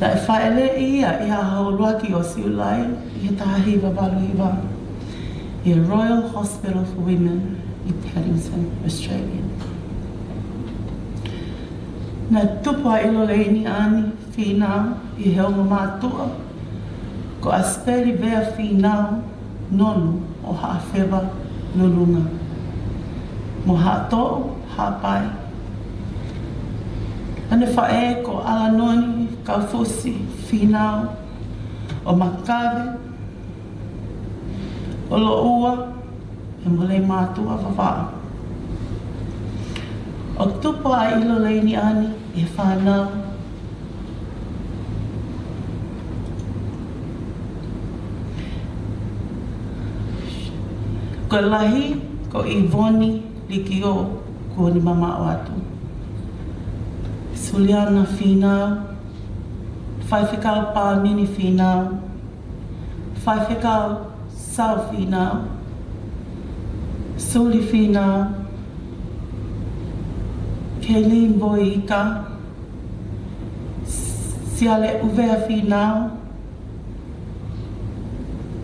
Naʻe fāʻeleʻi ia ʻi he ʻaho ʻuluaki ʻo Siulai ʻi he taha hiva valu hiva ʻi he Royal Hospital for Women ʻi Paddington, Australia. Naʻe tupu ʻa ʻIloleini Ani Fīnau ʻi he ongo mātuʻa ko ʻAsipeli Vea Fīnau Nonu ʻo Haʻafeva Nonunga mo Haʻatoʻu Haʻapai. ʻA ʻene faʻē ko ʻAlanoni Kaufusi Fīnau ʻo Makave ʻo Loʻua pea mo Leimātuʻa Vavaʻu. ʻOku tupu ʻa ʻIloleini Ani ʻi he fānau ko e lahi ko ʻIvoni Likiō, kuo ne mamaʻo atu, Suliana Fīnau, Faifekau Pāmini Fīnau, Faifekau Sau Fīnau, Suli Fīnau, Keileini Voika, Siale ʻUvea Fīnau,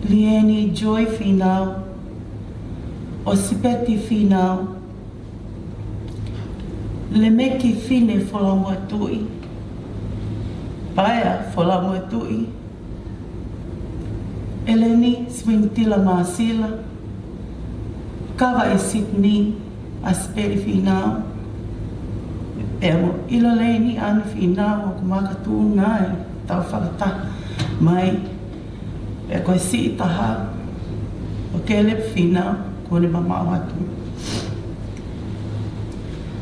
Lieni Joy Fīnau, ʻo Sipeti Fīnau, Lemeki Fine Folamotuʻi, Paea Folamotuʻi, ʻEleni Swintila Māsila, Kava ʻi Sydney, ʻAsipeli Fīnau, pea mo ʻIloleini Ani Fīnau ʻoku makatuʻunga ai tau fakataha mai, pea ko e siʻi taha ʻo Kelepi Fīnau kuo ne mamaʻo atu.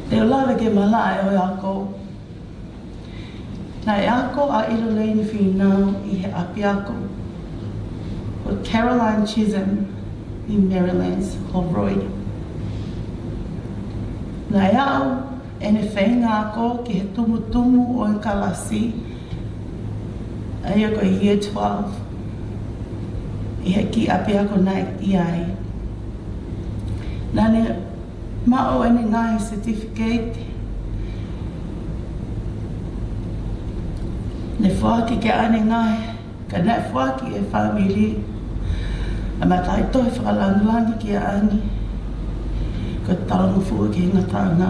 Te u lave ke malaʻe ʻo e ako. Naʻe ako ʻa ʻIloleini Fīnau ʻi he ʻapiako ko Caroline Chisholm ʻi Merrylands, Holroyd. Naʻe aʻu ʻene feinga ako ki he tumutumu ʻo e kalasi, ʻa ia ko e Year twelve, ʻi he kiʻi ʻapiako naʻe ʻi ai. Naʻa ne maʻu ʻene ngaahi certificate. Ne foaki kia Ani ngaahi, ka naʻe foaki ʻe he fāmili ʻa e mataʻitohi fakalāngilangi kia Ani, ko e talangofua ki he ngataʻanga.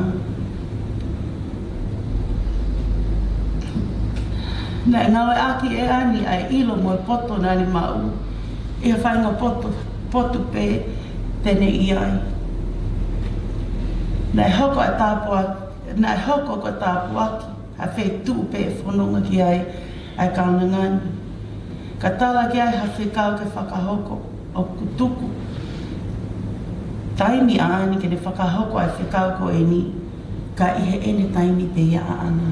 Naʻe ngāueʻaki ʻe Ani ʻa e ʻilo mo e poto naʻa ne maʻu ʻi he faʻahinga potu, potu pē te ne ʻi ai. Naʻe hoko ʻa e tāpuaki, naʻe hoko ko e tāpuaki ʻa e feituʻu pē ʻe fononga ki ai ʻa e kaunanga ni. Ka tala ki ai ha fekau ke fakahoko, ʻoku tuku taimi ʻa Ani ke ne fakahoko ʻa e fekau ko eni, ka ʻi heʻene taimi pē ia ʻaʻana.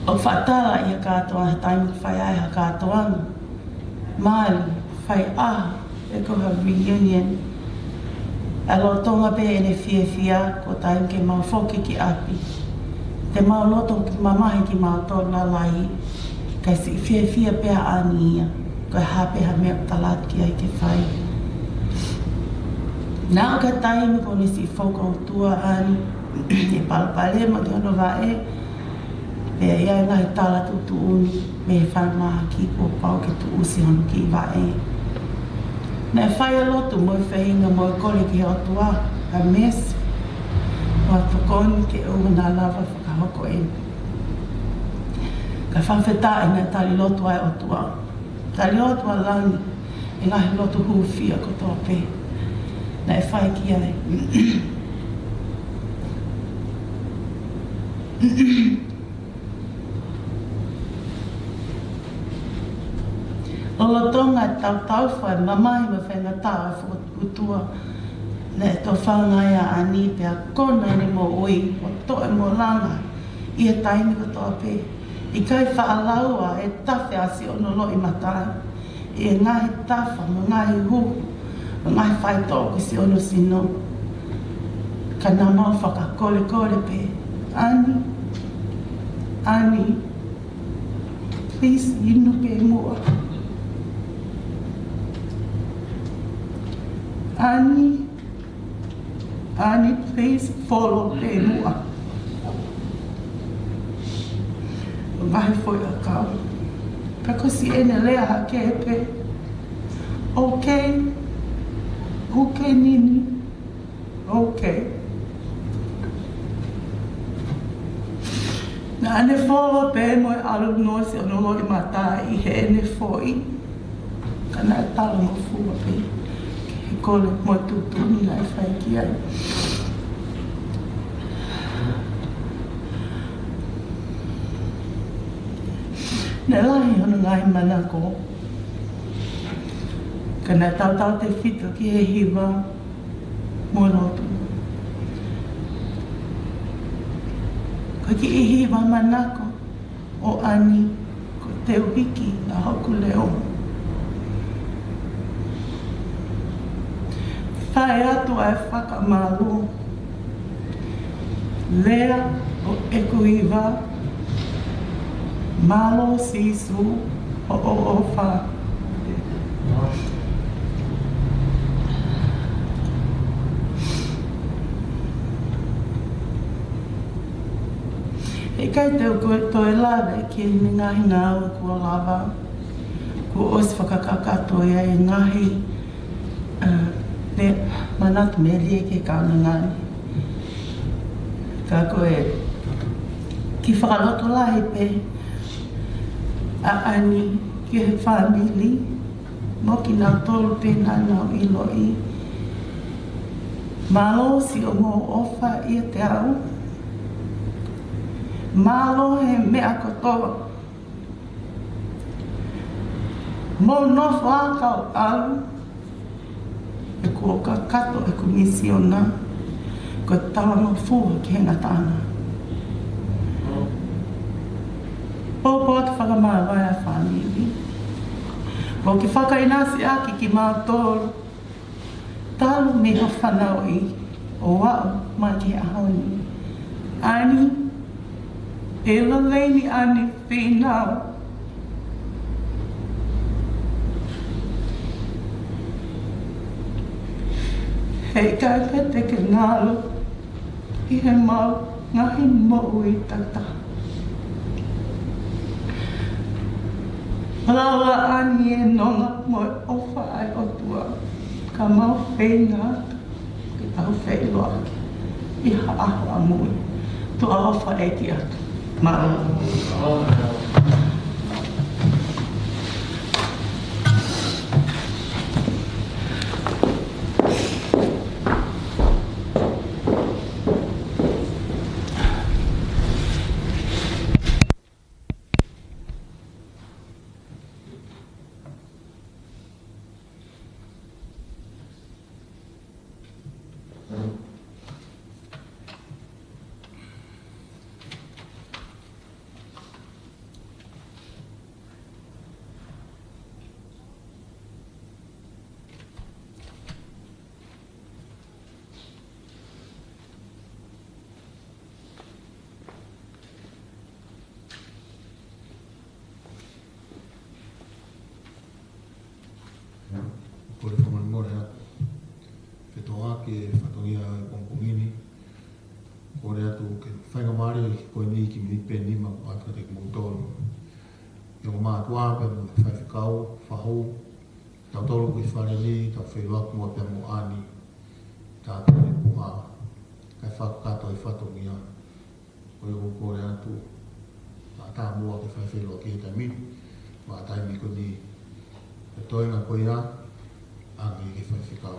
ʻOku faʻa tala ʻi ha kātoanga, taimi ʻoku fai ai ha kātoanga, mali, fai ʻaho, pe ko ha reunion, ʻa e lolotonga pē ʻene fiefia, ko e taimi ke mau foki ki ʻapi, te mau loto ke mamahi kimautolu lalahi, kae siʻi fiefia pē ʻa Ani ia, ko e hā pē ha meʻa ʻoku tala atu ki ai ke fai. Naʻa ko e taimi ko eni siʻi fou ʻa e ʻOtua ʻa Ani, ʻi he palopalema ki hono vaʻe, pea ʻi ai e ngaahi tala tuʻutuʻuni mei he falemahaki kuo pau ke tuʻusi hono kiʻi vaʻe. Naʻe fai ʻa e lotu mo e feinga mo e kole ki he ʻOtua, ʻa e mesi, ʻo tokoni ke ʻoua naʻa lava fakahoko eni. Ka fakafetaʻi naʻe tali lotu ʻa e ʻOtua. Tali lotu ʻa langi, e ngaahi lotu hūfia kotoa pē naʻe fai ki ai. Lolotonga ʻa e tautau fai mamahi mo e faingataʻa ʻa e fakaʻutua. Naʻe tofanga ia ʻa ʻAni pea kona ʻene moʻui ʻo toʻe mo langa ʻi he taimi kotoa pē. ʻIkai faʻa laua e tafe ʻa siʻono loʻimata ʻi he ngaahi tafa mo e ngaahi huhu mo e ngaahi faitoʻo ki siʻono sino. Ka naʻa mau fakakolekole pē, ʻAni, ʻAni, please, inu pē muʻa. ʻAni, ʻAni, please, folo pē muʻa. Vahe foʻi ʻakau. Pea ko siʻene lea hake pē, okay, okay, Nini. Okay. Naʻa ne folo pē mo e ʻalu noa siʻono loʻimata ʻi heʻene foʻi. Ka naʻe talangofua pē ki he kole mo e tuʻutuʻuni naʻe fai ki ai. Naʻe lahi hono ngaahi manako. Ka naʻe tautautefito ki he hiva mo e lotu. Ko e kiʻi hiva manako ʻo ʻAni ko Teuhiki ʻa hoku leʻo. Fai atu ʻa e fakamālō. Lea ʻo ʻeku hiva, mālō Sīsū hoʻo ʻofa. Heʻikai te u toe lave ki he ngaahi ngāue kuo lava, kuo ʻosi fakakakato ia ʻe he ngaahi, ā, ne manatu melie ki he kaunanga ni. Ka ko e kiʻi fakalotolahi pē ʻa ʻAni ki he fāmili, mo kinautolu pē naʻa nau ʻiloʻi. Mālō siʻomou ʻofa ʻiate au. Mālō he meʻa kotoa. Mou nofo ā kau ʻalu. He kuo kakato ʻeku misiona, ko e talangofua ki he ngataʻanga. Pōpoaki fakamāvae ʻa e fāmili. Mo ke fakaʻinasi ʻaki kimautolu talu mei hoʻo fanauʻi ʻo aʻu mai ki he ʻaho ni. ʻAni, ʻe lelei ni ʻAni, Fīnau. Heʻikai pē te ke ngalo ʻi heʻemau ngaahi moʻui takitaha. Lava ʻAni e nonga mo e ʻofa ʻa e ʻOtua, ka mau feinga ke tau feʻiloaki ʻi ha ʻaho ʻamui. Tuʻa ʻofa ʻeiki atu. Mālō. Kole fakamolemole atu. Fetōʻaki e fatongia ʻo e pongipongi ni. Kole atu ke faingamālie ko eni kiʻi miniti pē ʻe nima ʻoatu kiate kimoutolu. ʻI hoku mātuʻa pea mo e faifekau, fahu, tautolu ko e fale ni, tau feʻiloaki muʻa pea mo ʻAni. Tāpuni puha, kae fakakakato e fatongia. Ko ia ʻoku ou kole atu, ʻatā muʻa ke fai feʻiloaki he taimi ni, mo e taimi ko eni, ko e toenga ko ia, ʻange ki he faifekau.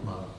Mālō.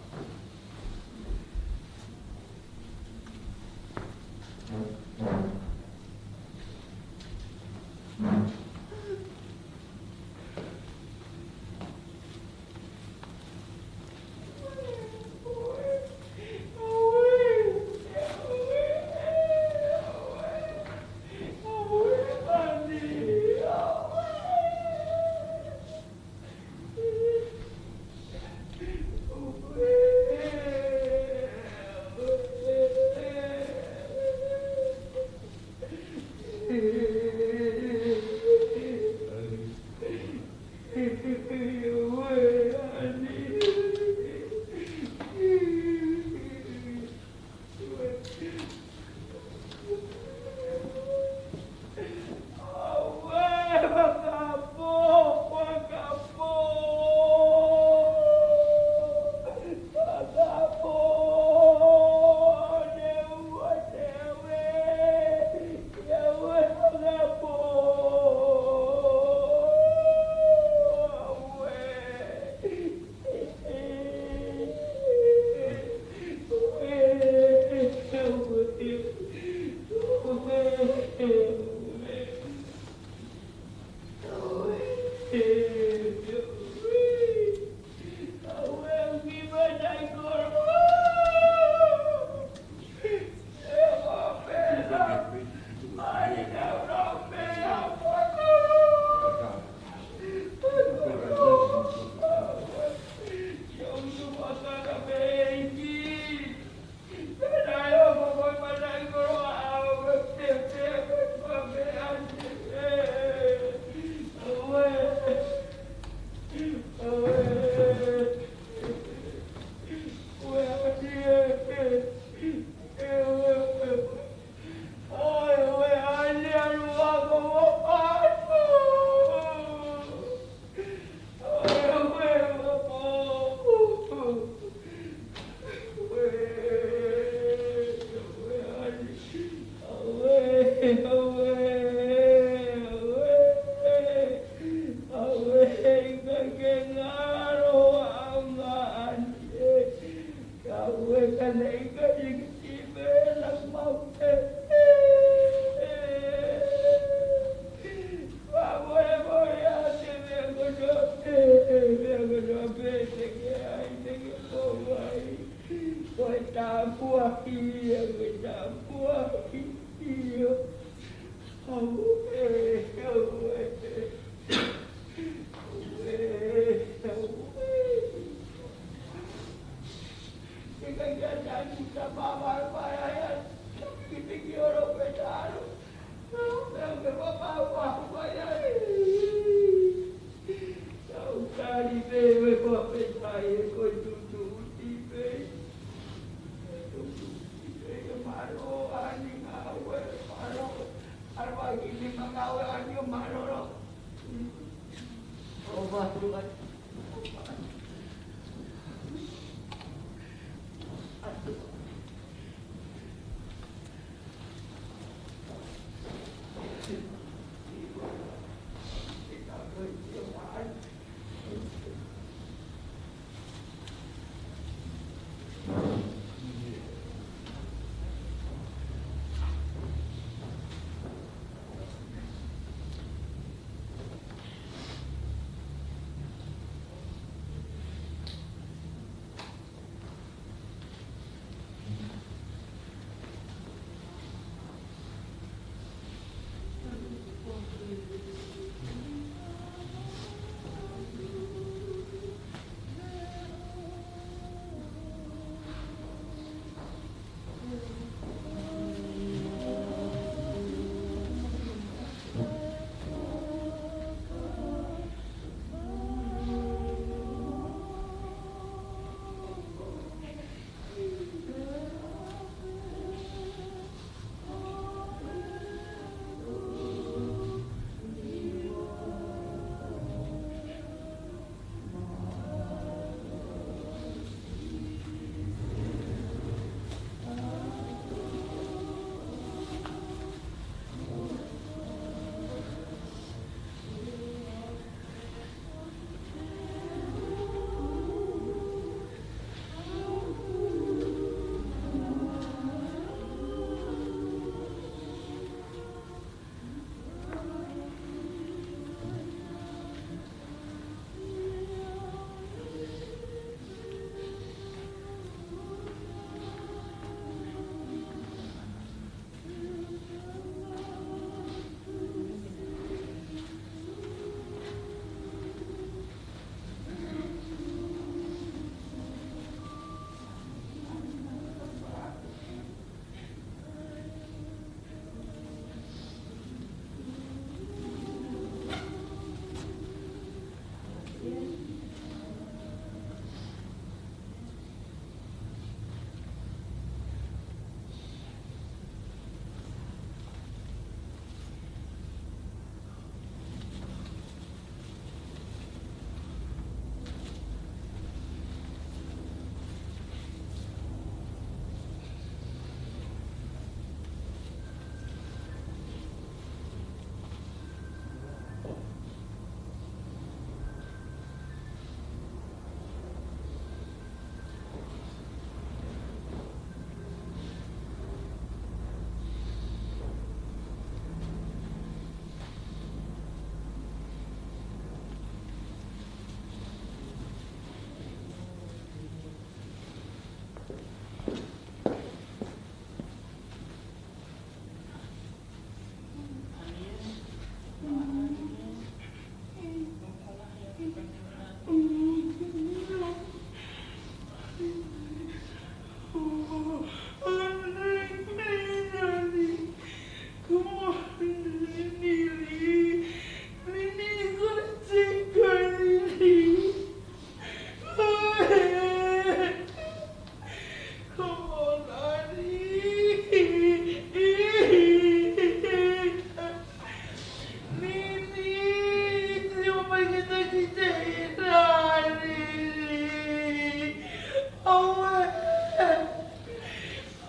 ʻOe.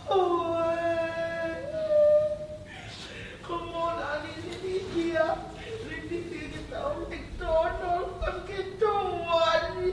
ʻOe. Ko Mōlani Lilikia. Lilikia ke tau ke tono, ke tau ani.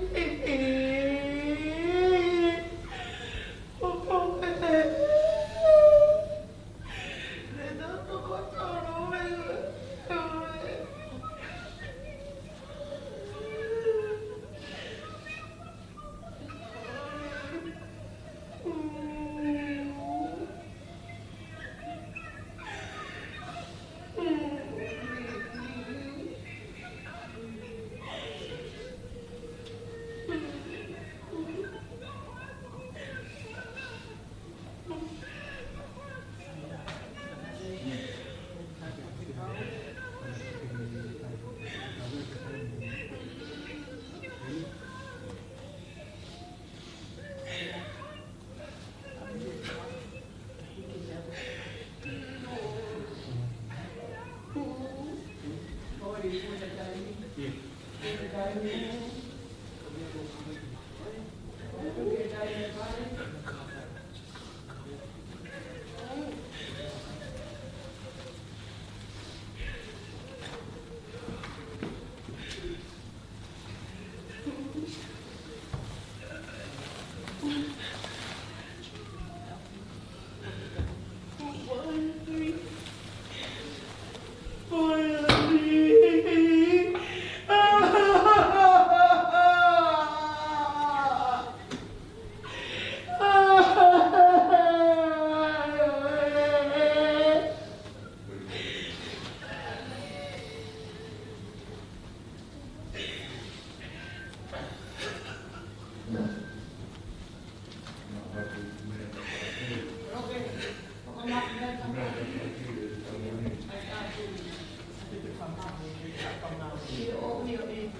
ʻOe.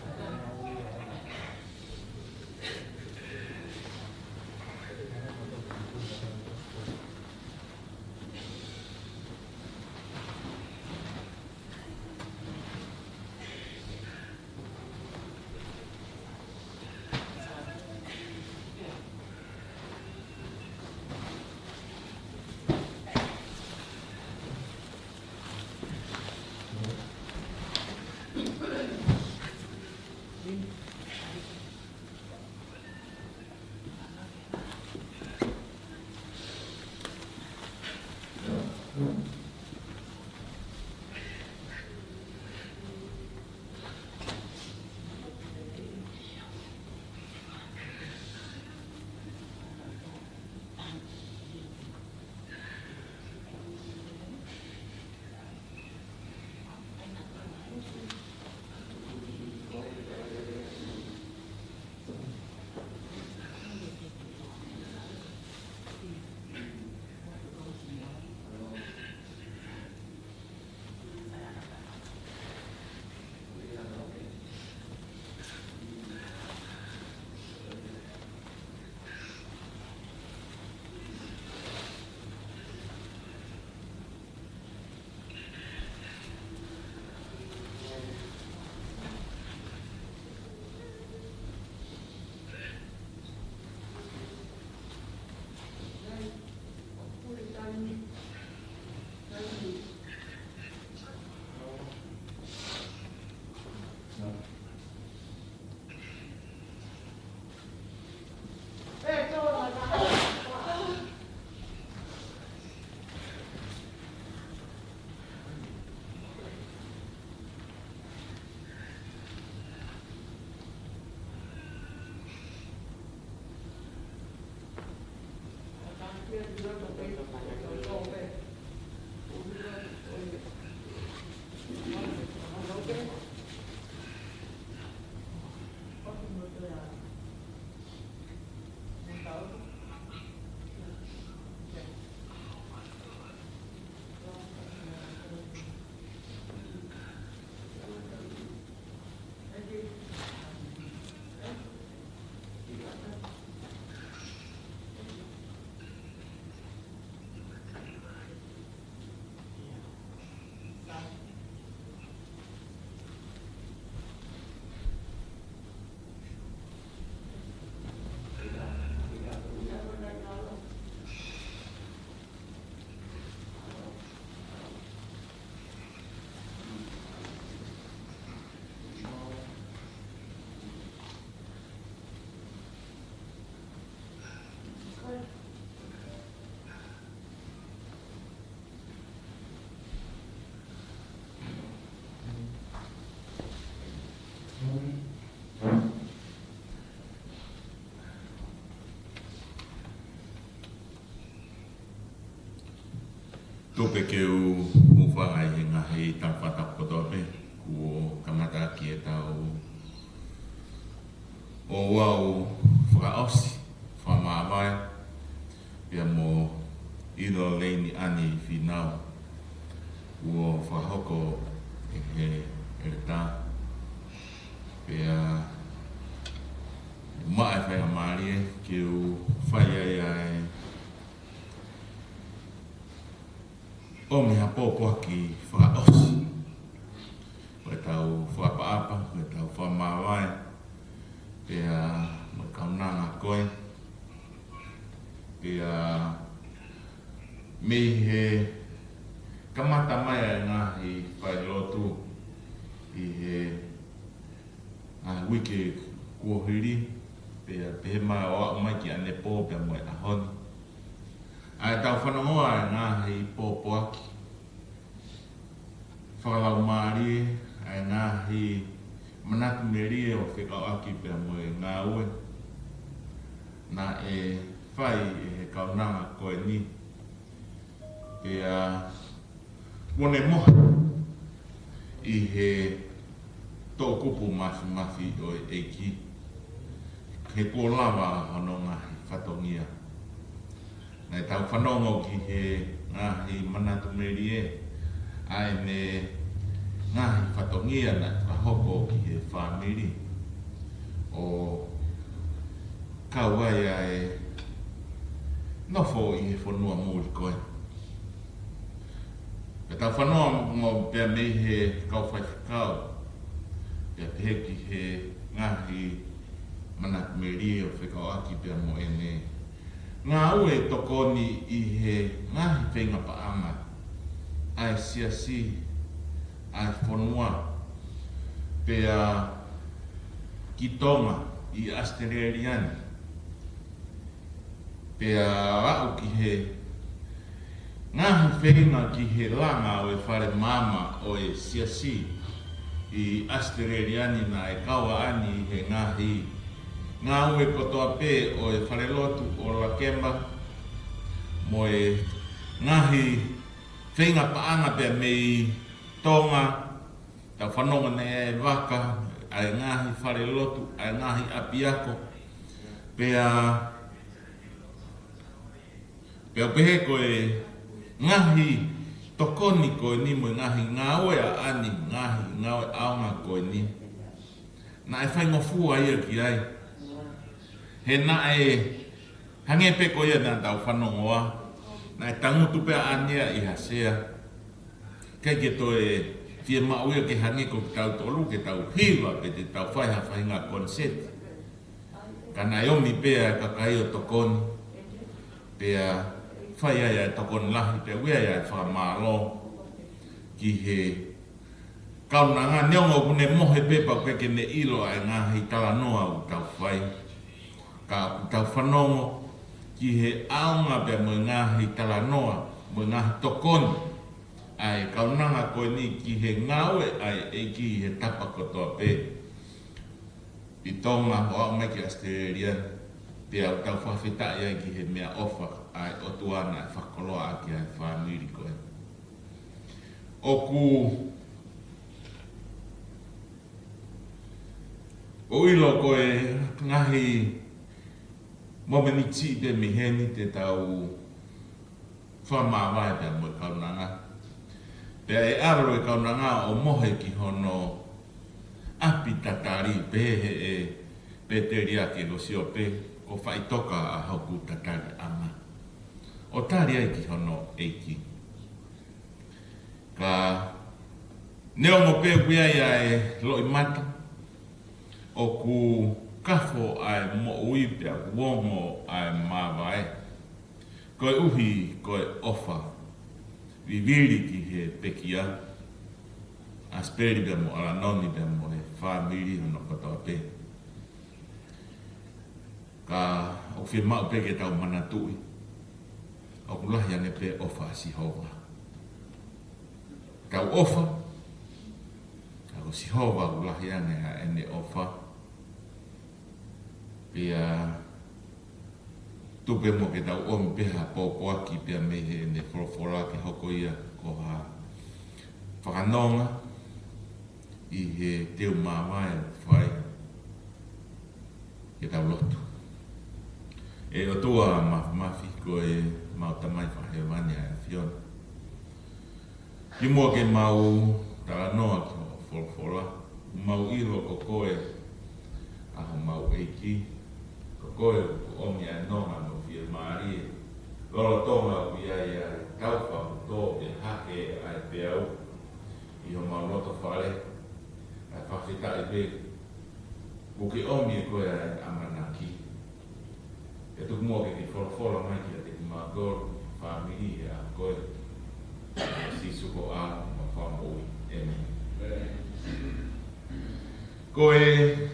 Tupe ke u hūfanga ʻi he ngaahi tala fakatapu kotoa pē kuo kamata ʻaki ʻetau ouau fakaʻosi, fakamāvae, pea mo ʻIlo Leini ʻAni Fīnau, kuo fakahoko ʻe he ʻeletā. Pea maʻa e faingamālie ke u fai ai ʻa e ʻomi ha pōpoaki fakaʻosi. Ko ʻetau fakaʻapaʻapa, ko ʻetau fakamāvae, pea mo e kaunanga ko ē. Pea mei he kamata mai ʻa e ngaahi falelotu ʻi he ngaahi uike kuo hili, pea pehē mai ʻo aʻu mai ki ʻanepō pea mo e ʻaho ni. ʻA ʻetau fanongo ʻa e ngaahi pōpoaki fakalaumālie, ʻa e ngaahi manatu melie ʻo fekauʻaki pea mo e ngāue naʻe fai ʻe he kaunanga ko eni. Pea kuo ne mohe ʻi he toʻukupu māfimafi ʻo e ʻEiki, he kuo lava hono ngaahi fatongia. Naʻa tau fanongo ki he ngaahi manatu melie ʻa ʻene ngaahi fatongia naʻe fakahoko ki he fāmili ʻo kau ai ʻa e nofo ʻi he fonua muli ko ē. Pea tau fanongo pea mei he kau faifekau, pea pehē ki he ngaahi manatu melie ʻo fekauʻaki pea mo ʻene ngāue tokoni ʻi he ngaahi feinga paʻanga ʻa e siasi, ʻa e fonua, pea ki Tonga ʻi ʻAositelēlia ni. Pea aʻu ki he ngaahi feinga ki he langa ʻo e fale maama ʻo e siasi ʻi ʻAositelēlia ni, naʻe kau ʻa ʻAni he ngaahi ngāue kotoa pē ʻo e falelotu ʻo Lakemba, mo e ngaahi feinga paʻanga pea mei Tonga, tau fanongo naʻe ʻi ai e vaka, ʻa e ngaahi falelotu, ʻa e ngaahi ʻapiako. Pea, pea pehē ko e ngaahi tokoni ko eni mo e ngaahi ngāue ʻa ʻAni, ngaahi ngāue ʻaonga ko eni, naʻe faingofua ia ki ai. He naʻe hangē pē ko ia naʻa tau fanongoa, naʻe tangutu pē ʻa ʻAni ia ʻi ha sea. ʻIkai ke toe fiemaʻu ia ke hangē ko kitautolu, ke tau hiva pe te tau fai ha faʻahinga koniseti. Ka naʻe ʻomi pē ʻa e kakai ʻo tokoni, pea fai ai ʻa e tokoni lahi, pea ui ai ʻa e fakamālō ki he kaunanga, neongo ʻoku ne mohe pē pau pē ke ne ʻilo ʻa e ngaahi talanoa ʻoku tau fai. Ka ʻoku tau fanongo ki he ʻaonga pea mo e ngaahi talanoa, mo e ngaahi tokoni ʻa e kaunanga ko eni ki he ngāue ʻa e ʻEiki ʻi he tapa kotoa pē, ʻi Tonga ʻo aʻu mai ki ʻAositelēlia, pea ʻoku tau fakafetaʻi ai ki he meʻaʻofa ʻa e ʻOtua naʻe fakakoloa ʻaki ʻa e fāmili ko ē. ʻOku ou ʻilo ko e ngaahi momeniti pē mei heni te tau fakamāvae pea mo e kaunanga. Pea ʻe ʻalu e kaunanga ʻo mohe ki hono ʻapi tatali, pehē ʻe he pēteliake ko Siope, ko Faʻitoka ʻa hoku tataliʻanga, ʻo tali ai ki hono ʻEiki. Ka neongo pē ʻoku ʻi ai ʻa e loʻimata, ʻoku kafo ʻa e moʻui pea ʻoku ongo ʻa e māvae, koeʻuhi ko e ʻofa vivili ki he pekia, ʻa Sipeli pea mo ʻAlanoni pea mo e fāmili hono kotoa pē. Ka ʻoku fiemaʻu pē ke tau manatuʻi, ʻoku lahi ange pē ʻofa ʻa Sihova. Tau ʻofa, ka ko Sihova ʻoku lahi ange ʻa ʻene ʻofa. Pea Tuku pē muʻa ke tau ʻomi pē ha pōpoaki pea mei heʻene folofola ke hoko ia ko ha fakanonga ʻi he teu māvae ʻoku fai. Ke tau lotu. ʻE ʻOtua Māfimafi, ko ʻemau Tamai Fakahēvani ʻa e ʻAfiona, kimuʻa ke mau talanoa ki hoʻo folofola, mau ʻilo ko koe ʻa homau ʻEiki, ko koe ʻoku ʻomi ʻa e nonga mo e fiemālie, lolotonga ʻoku ʻi ai ʻa e tau fakatō ke hake ʻa e peau ʻi homau loto fale. ʻA e fakafetaʻi pē kuo ke ʻomi ʻe koe ʻa e ʻamanaki. Pea tuku muʻa ke ke folofola mai kiate kimautolu, fāmili, he ʻaho ko eni. ʻIa Sīsū ko homau Fakamoʻui. ʻĒmeni. Ko e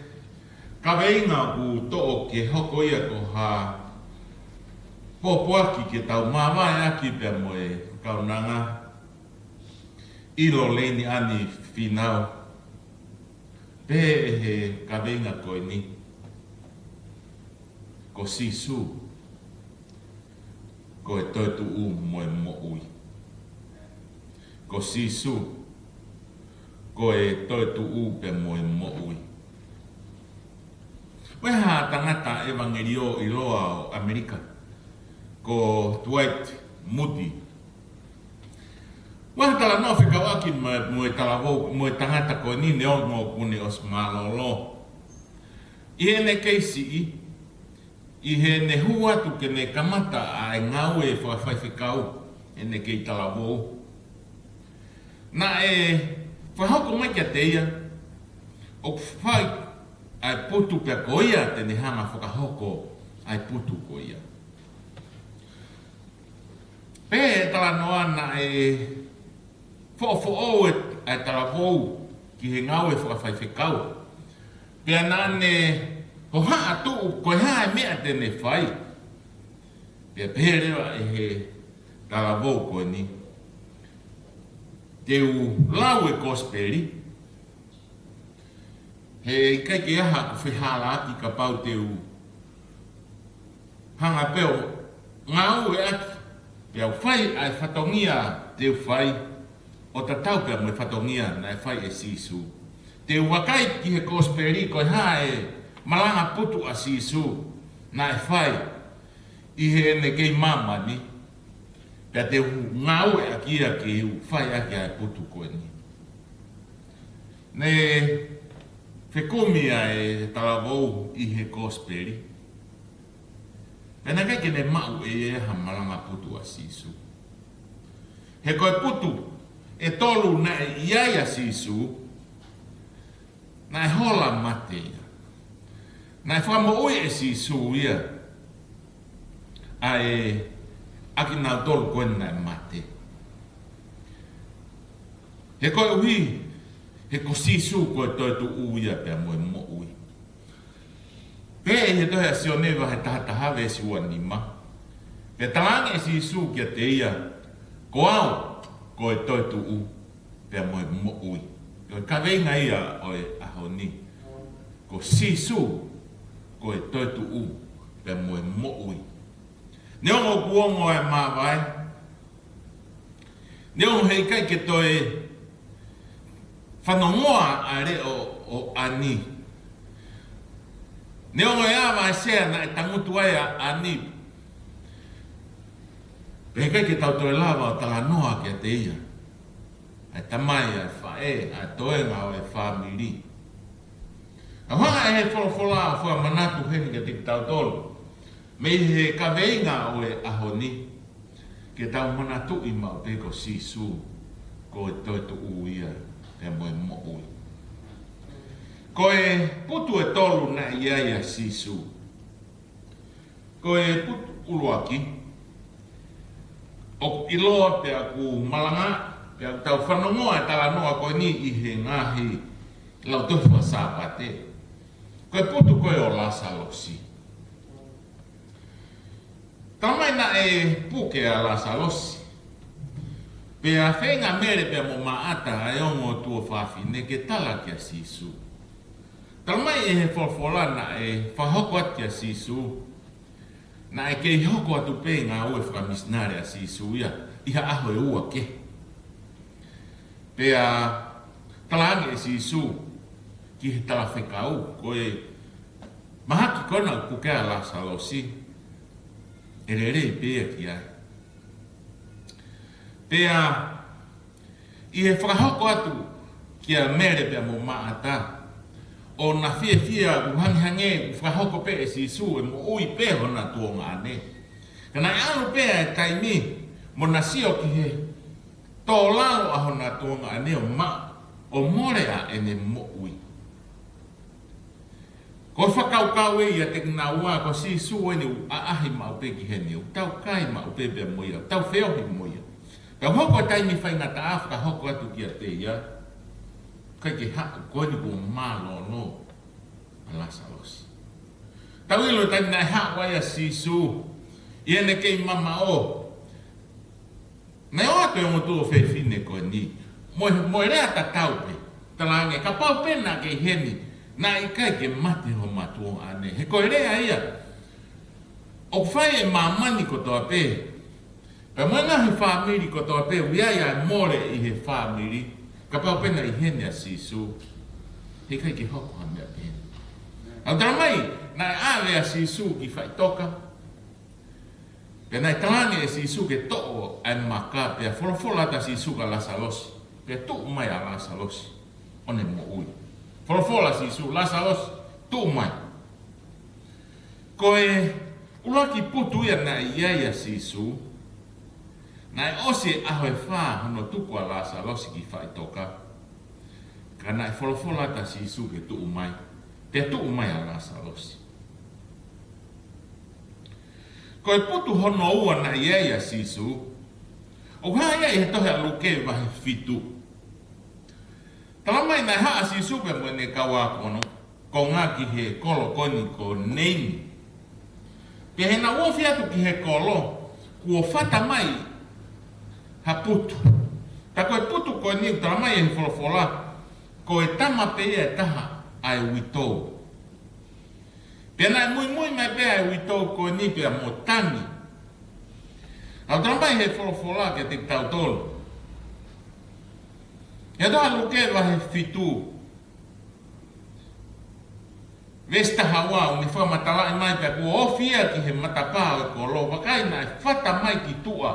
kaveinga ʻoku toʻo ke hoko ia ko ha pōpoaki ke tau māvaeʻaki pea mo e kaunanga, ʻilo Leini ʻAni Fīnau, pehē ʻe he kaveinga ko eni: Ko Sīsū ko e toetuʻu mo e moʻui. Ko Sīsū ko e toetuʻu pea mo e moʻui. Ko e hā tangata ʻevangeliō ʻiloa ʻo ʻAmelika ko Dwight Moody. Ko e talanoa fekauʻaki mo e, mo e talavou, mo e tangata ko eni, neongo kuo ne ʻosi mālōlō. ʻI heʻene kei siʻi, ʻi heʻene hū atu ke ne kamata ʻa e ngāue fakafaifekau, ʻene kei talavou, naʻe fakahoko mai kiate ia ʻoku fai ʻa e putu pea ko ia te ne hanga fakahoko ʻa e putu ko ia. Pea talanoa naʻe foʻofoʻou ʻa e talavou ki he ngāue fakafaifekau. Pea naʻa ne hohaʻa tuʻu ko e hā e meʻa te ne fai. Pea pehē leva ʻe he talavou ko eni: Te u lau e kosipeli, he ʻikai ke ʻi ai haʻaku fehālaaki kapau te u hanga pē ʻo ngāueʻaki, pea u fai ʻa e fatongia te u fai, ʻo tatau pea mo e fatongia naʻe fai ʻe Sīsū. Te u vakai ki he kosipeli ko e hā e malanga putu ʻa Sīsū naʻe fai ʻi heʻene kei māmani, pea te u ngāueʻaki ia ke u fai ʻaki ʻa e putu ko eni. Ne fekumi ʻa e talavou ʻi he kosipeli, pea naʻe ʻikai ke ne maʻu ʻe ia ha malanga putu ʻa Sīsū. He ko e putu ʻe tolu naʻe ʻi ai ʻa Sīsū, naʻe hola mate ia. Naʻe fakamoʻui ʻe Sīsū ia ʻa e, ʻa kinautolu ko ē naʻe mate. He koeʻuhi, he ko Sīsū ko e toetuʻu ia pea mo e moʻui. Pea ʻi he tohi ʻa Sione vahe taha taha veesi ua nima, pea talaange ʻe Sīsū kiate ia: Ko au ko e toetuʻu pea mo e moʻui. Ko e kaveinga ia ʻo e ʻaho ni. Ko Sīsū ko e toetuʻu pea mo e moʻui. Neongo kuo ongo ʻa e māvae, neongo heʻikai ke toe fanongoa ʻa e leʻo ʻo ʻAni, neongo e ava ʻa e sea naʻe tangutu ai ʻa ʻAni, pea heʻikai ke tau toe lava ʻo talanoa kiate ia, ʻa e tamai, ʻa e faʻē, ʻa e toenga ʻo e fāmili. ʻA ia ʻe he folofola ʻoku fakamanatu heni kiate kitautolu mei he kaveinga ʻo e ʻaho ni, ke tau manatuʻi maʻu pē ko Sīsū ko e toetuʻu ia pea mo e moʻui. Ko e putu ʻe tolu naʻe ʻi ai ʻa Sīsū. Ko e putu ʻuluaki, ʻoku ʻiloa pea ʻoku malanga, pea ʻoku tau fanongoa e talanoa ko eni ʻi he ngaahi lautohi faka-Sāpate. Ko e putu ko ē ʻo Lāsalosi. Talamai naʻe puke ʻa Lāsalosi. Pea feinga ʻa Mele pea mo Māʻata, ʻa e ongo tuofāfine, ke tala kia Sīsū. Talamai ʻe he folofola naʻe fakahoko atu kia Sīsū Naʻe kei hoko atu pē ngāue fakamisinale ʻa Sīsū ia ʻi ha ʻaho ʻe ua kehe. Pea talaange ʻe Sīsū ki he talafekau, ko e mahaki ko ena ʻoku puke ai ʻa Lāsalosi, ʻe lelei pē ia ki ai. Pea ʻi he fakahoko atu kia Mele pea mo Maʻata, ʻo na fiefia ʻoku hangehangē ʻoku fakahoko pē ʻe Sīsū ʻe moʻui pē hona tuongaʻane. Ka naʻe ʻalu pē ʻa e taimi mo na sio ki he tō lalo ʻa hona tuongaʻane ʻo maʻu, ʻo mole ʻa ʻene moʻui. Ko e fakakaukau ē ʻiate kinaua ko Sīsū eni ʻoku ʻaʻahi maʻu pē ki heni, ʻoku tau kai maʻu pē pea mo ia, ʻoku tau feohi mo ia. Pea hoko e taimi faingataʻa fakahoko atu kiate ia, ʻikai ke haʻu, ko eni kuo mālōlō ʻa Lāsalosi. Tau ʻilo e taimi naʻe haʻu ai ʻa Sīsū ʻi heʻene kei mamaʻo, naʻe ʻoatu e ongo tuofefine ko eni mo e, mo e lea tatau pē. Talaange, kapau pē naʻa ke ʻi heni, naʻe ʻikai ke mate homa tuongaʻane. He ko e lea ia ʻoku fai ʻe māmani kotoa pē, pea mo e ngaahi fāmili kotoa pē, ʻoku ʻi ai ʻa e mole ʻi he fāmili. Kapau pē naʻe ʻi heni ʻa Sīsū, heʻikai ke hoko ha meʻa pehē. ʻOku talamai naʻe ʻave ʻa Sīsū ki faʻitoka. Pea naʻe talaange ʻe Sīsū ke toʻo ʻa e maka, pea folofola atu ʻa Sīsū kia Lāsalosi, pea tuʻu mai ʻa Lāsalosi ʻo ne moʻui. Folofola ʻa Sīsū, Lāsalosi, tuʻu mai. Ko e ʻuluaki putu ia naʻe ʻi ai ʻa Sīsū, naʻe ʻosi e ʻaho ʻe fā hono tuku ʻa Lāsalosi ki faʻitoka. Ka naʻe folofola atu ʻa Sīsū ke tuʻu mai, pea tuʻu mai ʻa Lāsalosi. Ko e putu hono ua naʻe ʻi ai ʻa Sīsū, ʻoku hā ia ʻi he tohi ʻa Luke vahe fitu. Talamai naʻe haʻu ʻa Sīsū pea mo ʻene kau ākonga ki he kolo ko eni ko Neini. Pea heʻena ofi atu ki he kolo, kuo fata mai ha putu. Ka ko e putu ko eni ʻoku talamai ʻe he folofola, ko e tama pē ia ʻe taha ʻa e uitou. Pea naʻe muimui mai pē ʻa e uitou ko eni pea mo tangi. ʻOku talamai ʻe he folofola kiate kitautolu, ʻi he tohi ʻa Luke vahe fitu, veesi taha ua, ʻoku ne fakamatalaʻi mai, pea kuo ofi ia ki he matapā ʻo e kolo, vakai, naʻe fata mai ki tuʻa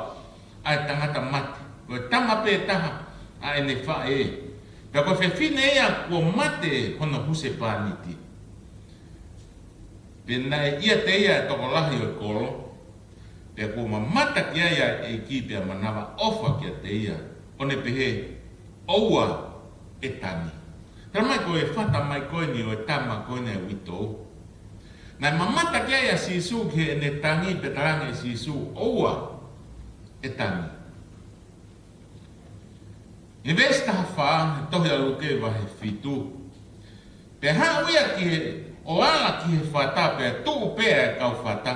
ʻa e tangata mate, ko e tama pē taha ʻa ʻene faʻē. Pea ko e fefine ia kuo mate hono husepāniti. Pea naʻe ʻiate ia e tokolahi ʻo e kolo, pea kuo mamata ki ai ʻa e ʻEiki pea manavaʻofa kiate ia, ʻo ne pehē, ʻoua ʻe tangi. Talamai ko e fata mai ko eni ʻo e tama ko eni ʻa e uitou, naʻe mamata ki ai ʻa Sīsū ki heʻene tangi, pea talaange ʻe Sīsū, ʻoua ʻe tangi. ʻI he veesi taha fā, tohi ʻa Luke vahe fitu. Pea haʻu ia ki he, ʻo ala ki he fata, pea tuʻu pē ʻa e kau fata.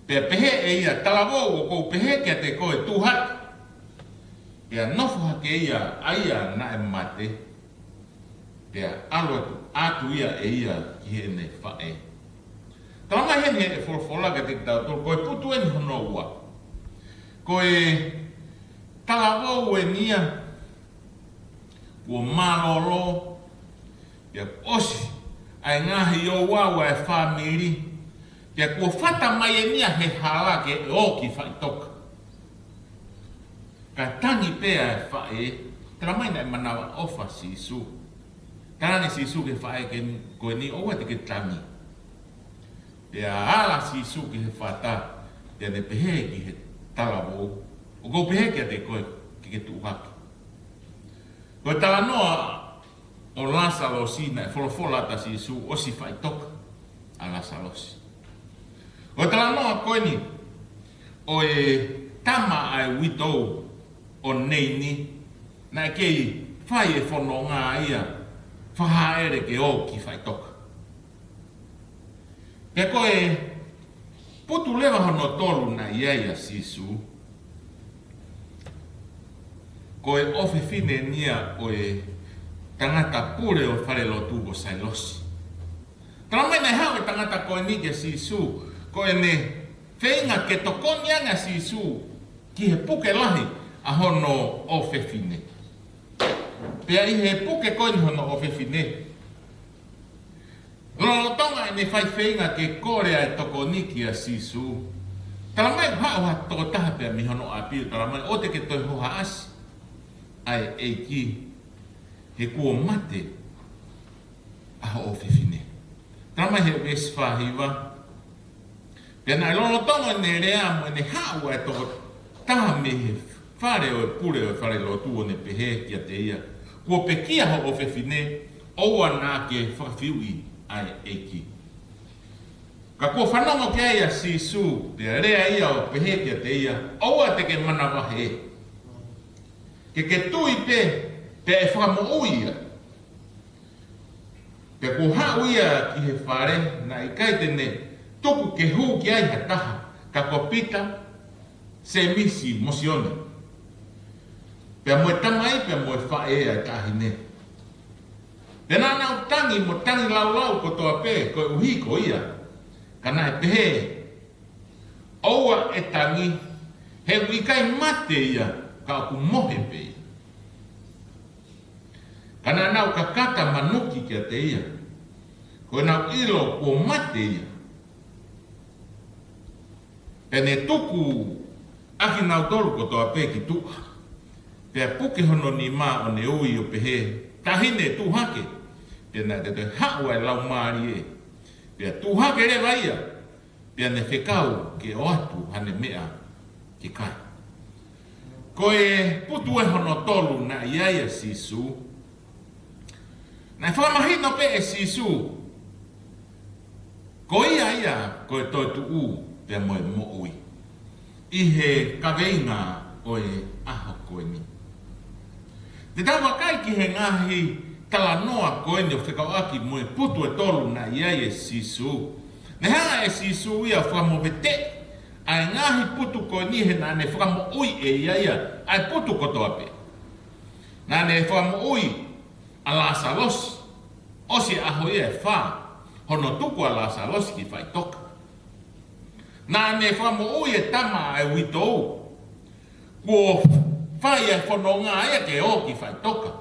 Pea pehē ʻe ia, talavou, ʻoku ou pehē kiate koe, tuʻu hake. Pea nofo hake ia, ʻa ia naʻe mate. Pea ʻalu atu, atu ia ʻe ia ki heʻene faʻē. Talamai heni ʻe he folofola kiate kitautolu, ko e putu eni hono ua. Ko e talavou eni ia kuo mālōlō, pea ʻosi ʻa e ngaahi ouau ʻa e fāmili, pea kuo fata mai eni ia he hala ke ō ki faʻitoka. Ka tangi pē ʻa e faʻē, talamai naʻe manavaʻofa Sīsū. Talaange Sīsū ki he faʻē ko eni, ʻoua te ke tangi. Pea ala Sīsū ki he fata, pea ne pehē ki he talavou, ʻoku ou pehē kiate koe, ke ke tuʻu hake. Ko e talanoa ʻo Lāsalosi naʻe folofola atu ʻa Sīsū ʻosi faʻitoka ʻa Lāsalosi. Ko e talanoa ko eni ʻo e tama ʻa e uitou ʻo Neini, naʻe kei fai e fononga ia, fakahaʻele ke ō ki faʻitoka. Pea ko e putu leva hono tolu naʻe ʻi ai ʻa Sīsū, ko e ʻofefine eni ia ʻo e tangata pule ʻo e falelotu ko Sailosi. Talamai naʻe haʻu e tangata ko eni kia Sīsū, ko ʻene feinga ke tokoni ange ʻa Sīsū ki he puke lahi ʻa hono ʻofefine. Pea ʻi he puke ko eni hono ʻofefine, lolotonga ʻene fai feinga ke kole ʻa e tokoni kia Sīsū, talamai ʻoku haʻu ha tokotaha pea mei hono ʻapi ʻo talamai, ʻoua te ke toe hohaʻasi ʻa e ʻEiki, he kuo mate ʻa hoʻo ʻofefine. Talamai he veesi fā hiva: Pea naʻe lolotonga ʻene lea mo ʻene haʻu ʻa e tokotaha mei he fale ʻo e pule ʻo e falelotu ʻo ne pehē kiate ia, kuo pekia hoʻo ʻofefine, ʻoua naʻa ke fakafiuʻi ʻa e ʻEiki. Ka kuo fanongo ki ai ʻa Sīsū, pea lea ia ʻo pehē kiate ia, ʻoua te ke manavahē. Ke ke tui pē, pea ʻe fakamoʻui ia. Pea kuo haʻu ia ki he fale, naʻe ʻikai te ne tuku ke hū ki ai ha taha, ka ko Pita, Sēmisi mo Sione, pea mo e tamai, pea mo e faʻē ʻa e taʻahine. Pea naʻa nau tangi mo tangilāulau kotoa pē koeʻuhi ko ia, ka naʻe pehē, ʻoua ʻe tangi, he ʻoku ʻikai mate ia, ka ʻoku mohe pē ia. Ka naʻa nau kakata manuki kiate ia, ko ʻenau ʻilo kuo mate ia. Pea ne tuku ʻa kinautolu kotoa pē ki tuʻa, pea puke hono nima ʻo ne ui ʻo pehē, Taʻahine, tuʻu hake. Pea naʻe toe haʻu ʻa e laumālie, pea tuʻu hake leva ia, pea ne fekau ke ʻoatu haʻane meʻa ke kai. Ko e putu ē hono tolu naʻe ʻi ai ʻa Sīsū. Naʻe fakamahino pē ʻe Sīsū, ko ia ia ko e toetuʻu pea mo e moʻui, ʻi he kaveinga ʻo e ʻaho ko eni. Te tau vakai ki he ngaahi talanoa ko eni ʻo fekauʻaki mo e putu ʻe tolu naʻe ʻi ai ʻa Sīsū. Ne hanga ʻe Sīsū ia ʻo fakamoveteʻi ʻa e ngaahi putu ko eni he naʻa ne fakamoʻui ʻe ia ia ʻa e putu kotoa pē. Naʻa ne fakamoʻui ʻa Lāsalosi, ʻosi e ʻaho ia ʻe fā hono tuku ʻa Lāsalosi ki faʻitoka. Naʻa ne fakamoʻui e tama ʻa e uitou, kuo fai ʻa e fononga ia ke ō ki faʻitoka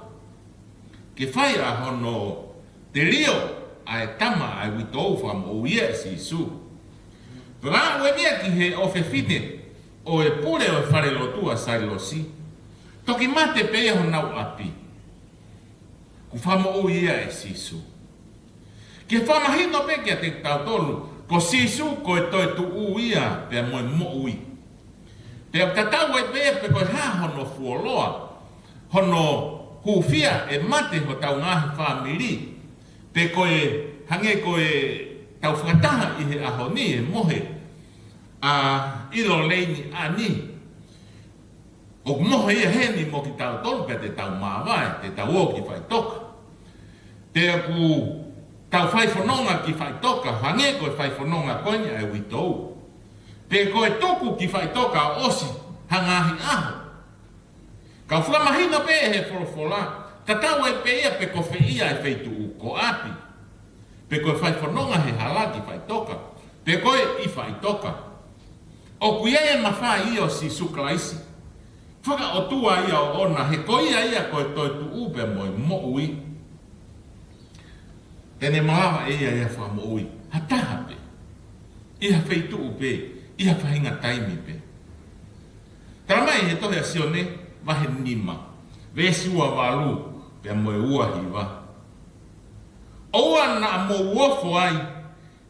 ke fai ʻa hono telio ʻa e tama ʻa e uitou, fakamoʻui ia ʻe Sīsū. Pea aʻu eni ia ki he ʻofefine ʻo e pule ʻo e falelotu ʻa Sailosi, toki mate pē ia honau ʻapi, kuo fakamoʻui ia ʻe Sīsū. Ke fakamahino pē kiate kitautolu, ko Sīsū ko e toetuʻu ia pea mo e moʻui. Pea tatau ai pē ia pe ko e hā hono fuoloa, hono hūfia ʻe mate hotau ngaahi fāmili, pe ko e hangē ko ʻetau fakataha ʻi he ʻaho ni, ʻe mohe ʻa ʻIlo Leini ʻAni. ʻOku mohe ia heni mo kitautolu pea te tau māvae, te tau ō ki faʻitoka. Pea ʻoku tau fai fononga ki faʻitoka, hangē ko e fai fononga ko eni ʻa e uitou. Pe ko e tuku ki faʻitoka ʻo ʻosi ha ngaahi ʻaho. Ka ʻoku fakamahino pē ʻe he folofola, tatau ai pē ia pe ko fē ia e feituʻu, ko ʻapi, pe ko e fai fononga he hala ki faʻitoka, pe ko e ʻi faʻitoka, ʻoku ʻi ai e mafai ia ʻo Sīsū Kalaisi. Fakaʻotua ia ʻoʻona, he ko ia ia ko e toetuʻu pea mo e moʻui. Te ne malava ʻe ia ia fakamoʻui ha taha pē, ʻi ha feituʻu pē, ʻi ha faʻahinga taimi pē. Talamai he tohi ʻa Sione vahe nima, veesi ua valu pea mo e ua hiva: ʻOua naʻa mou ofo ai,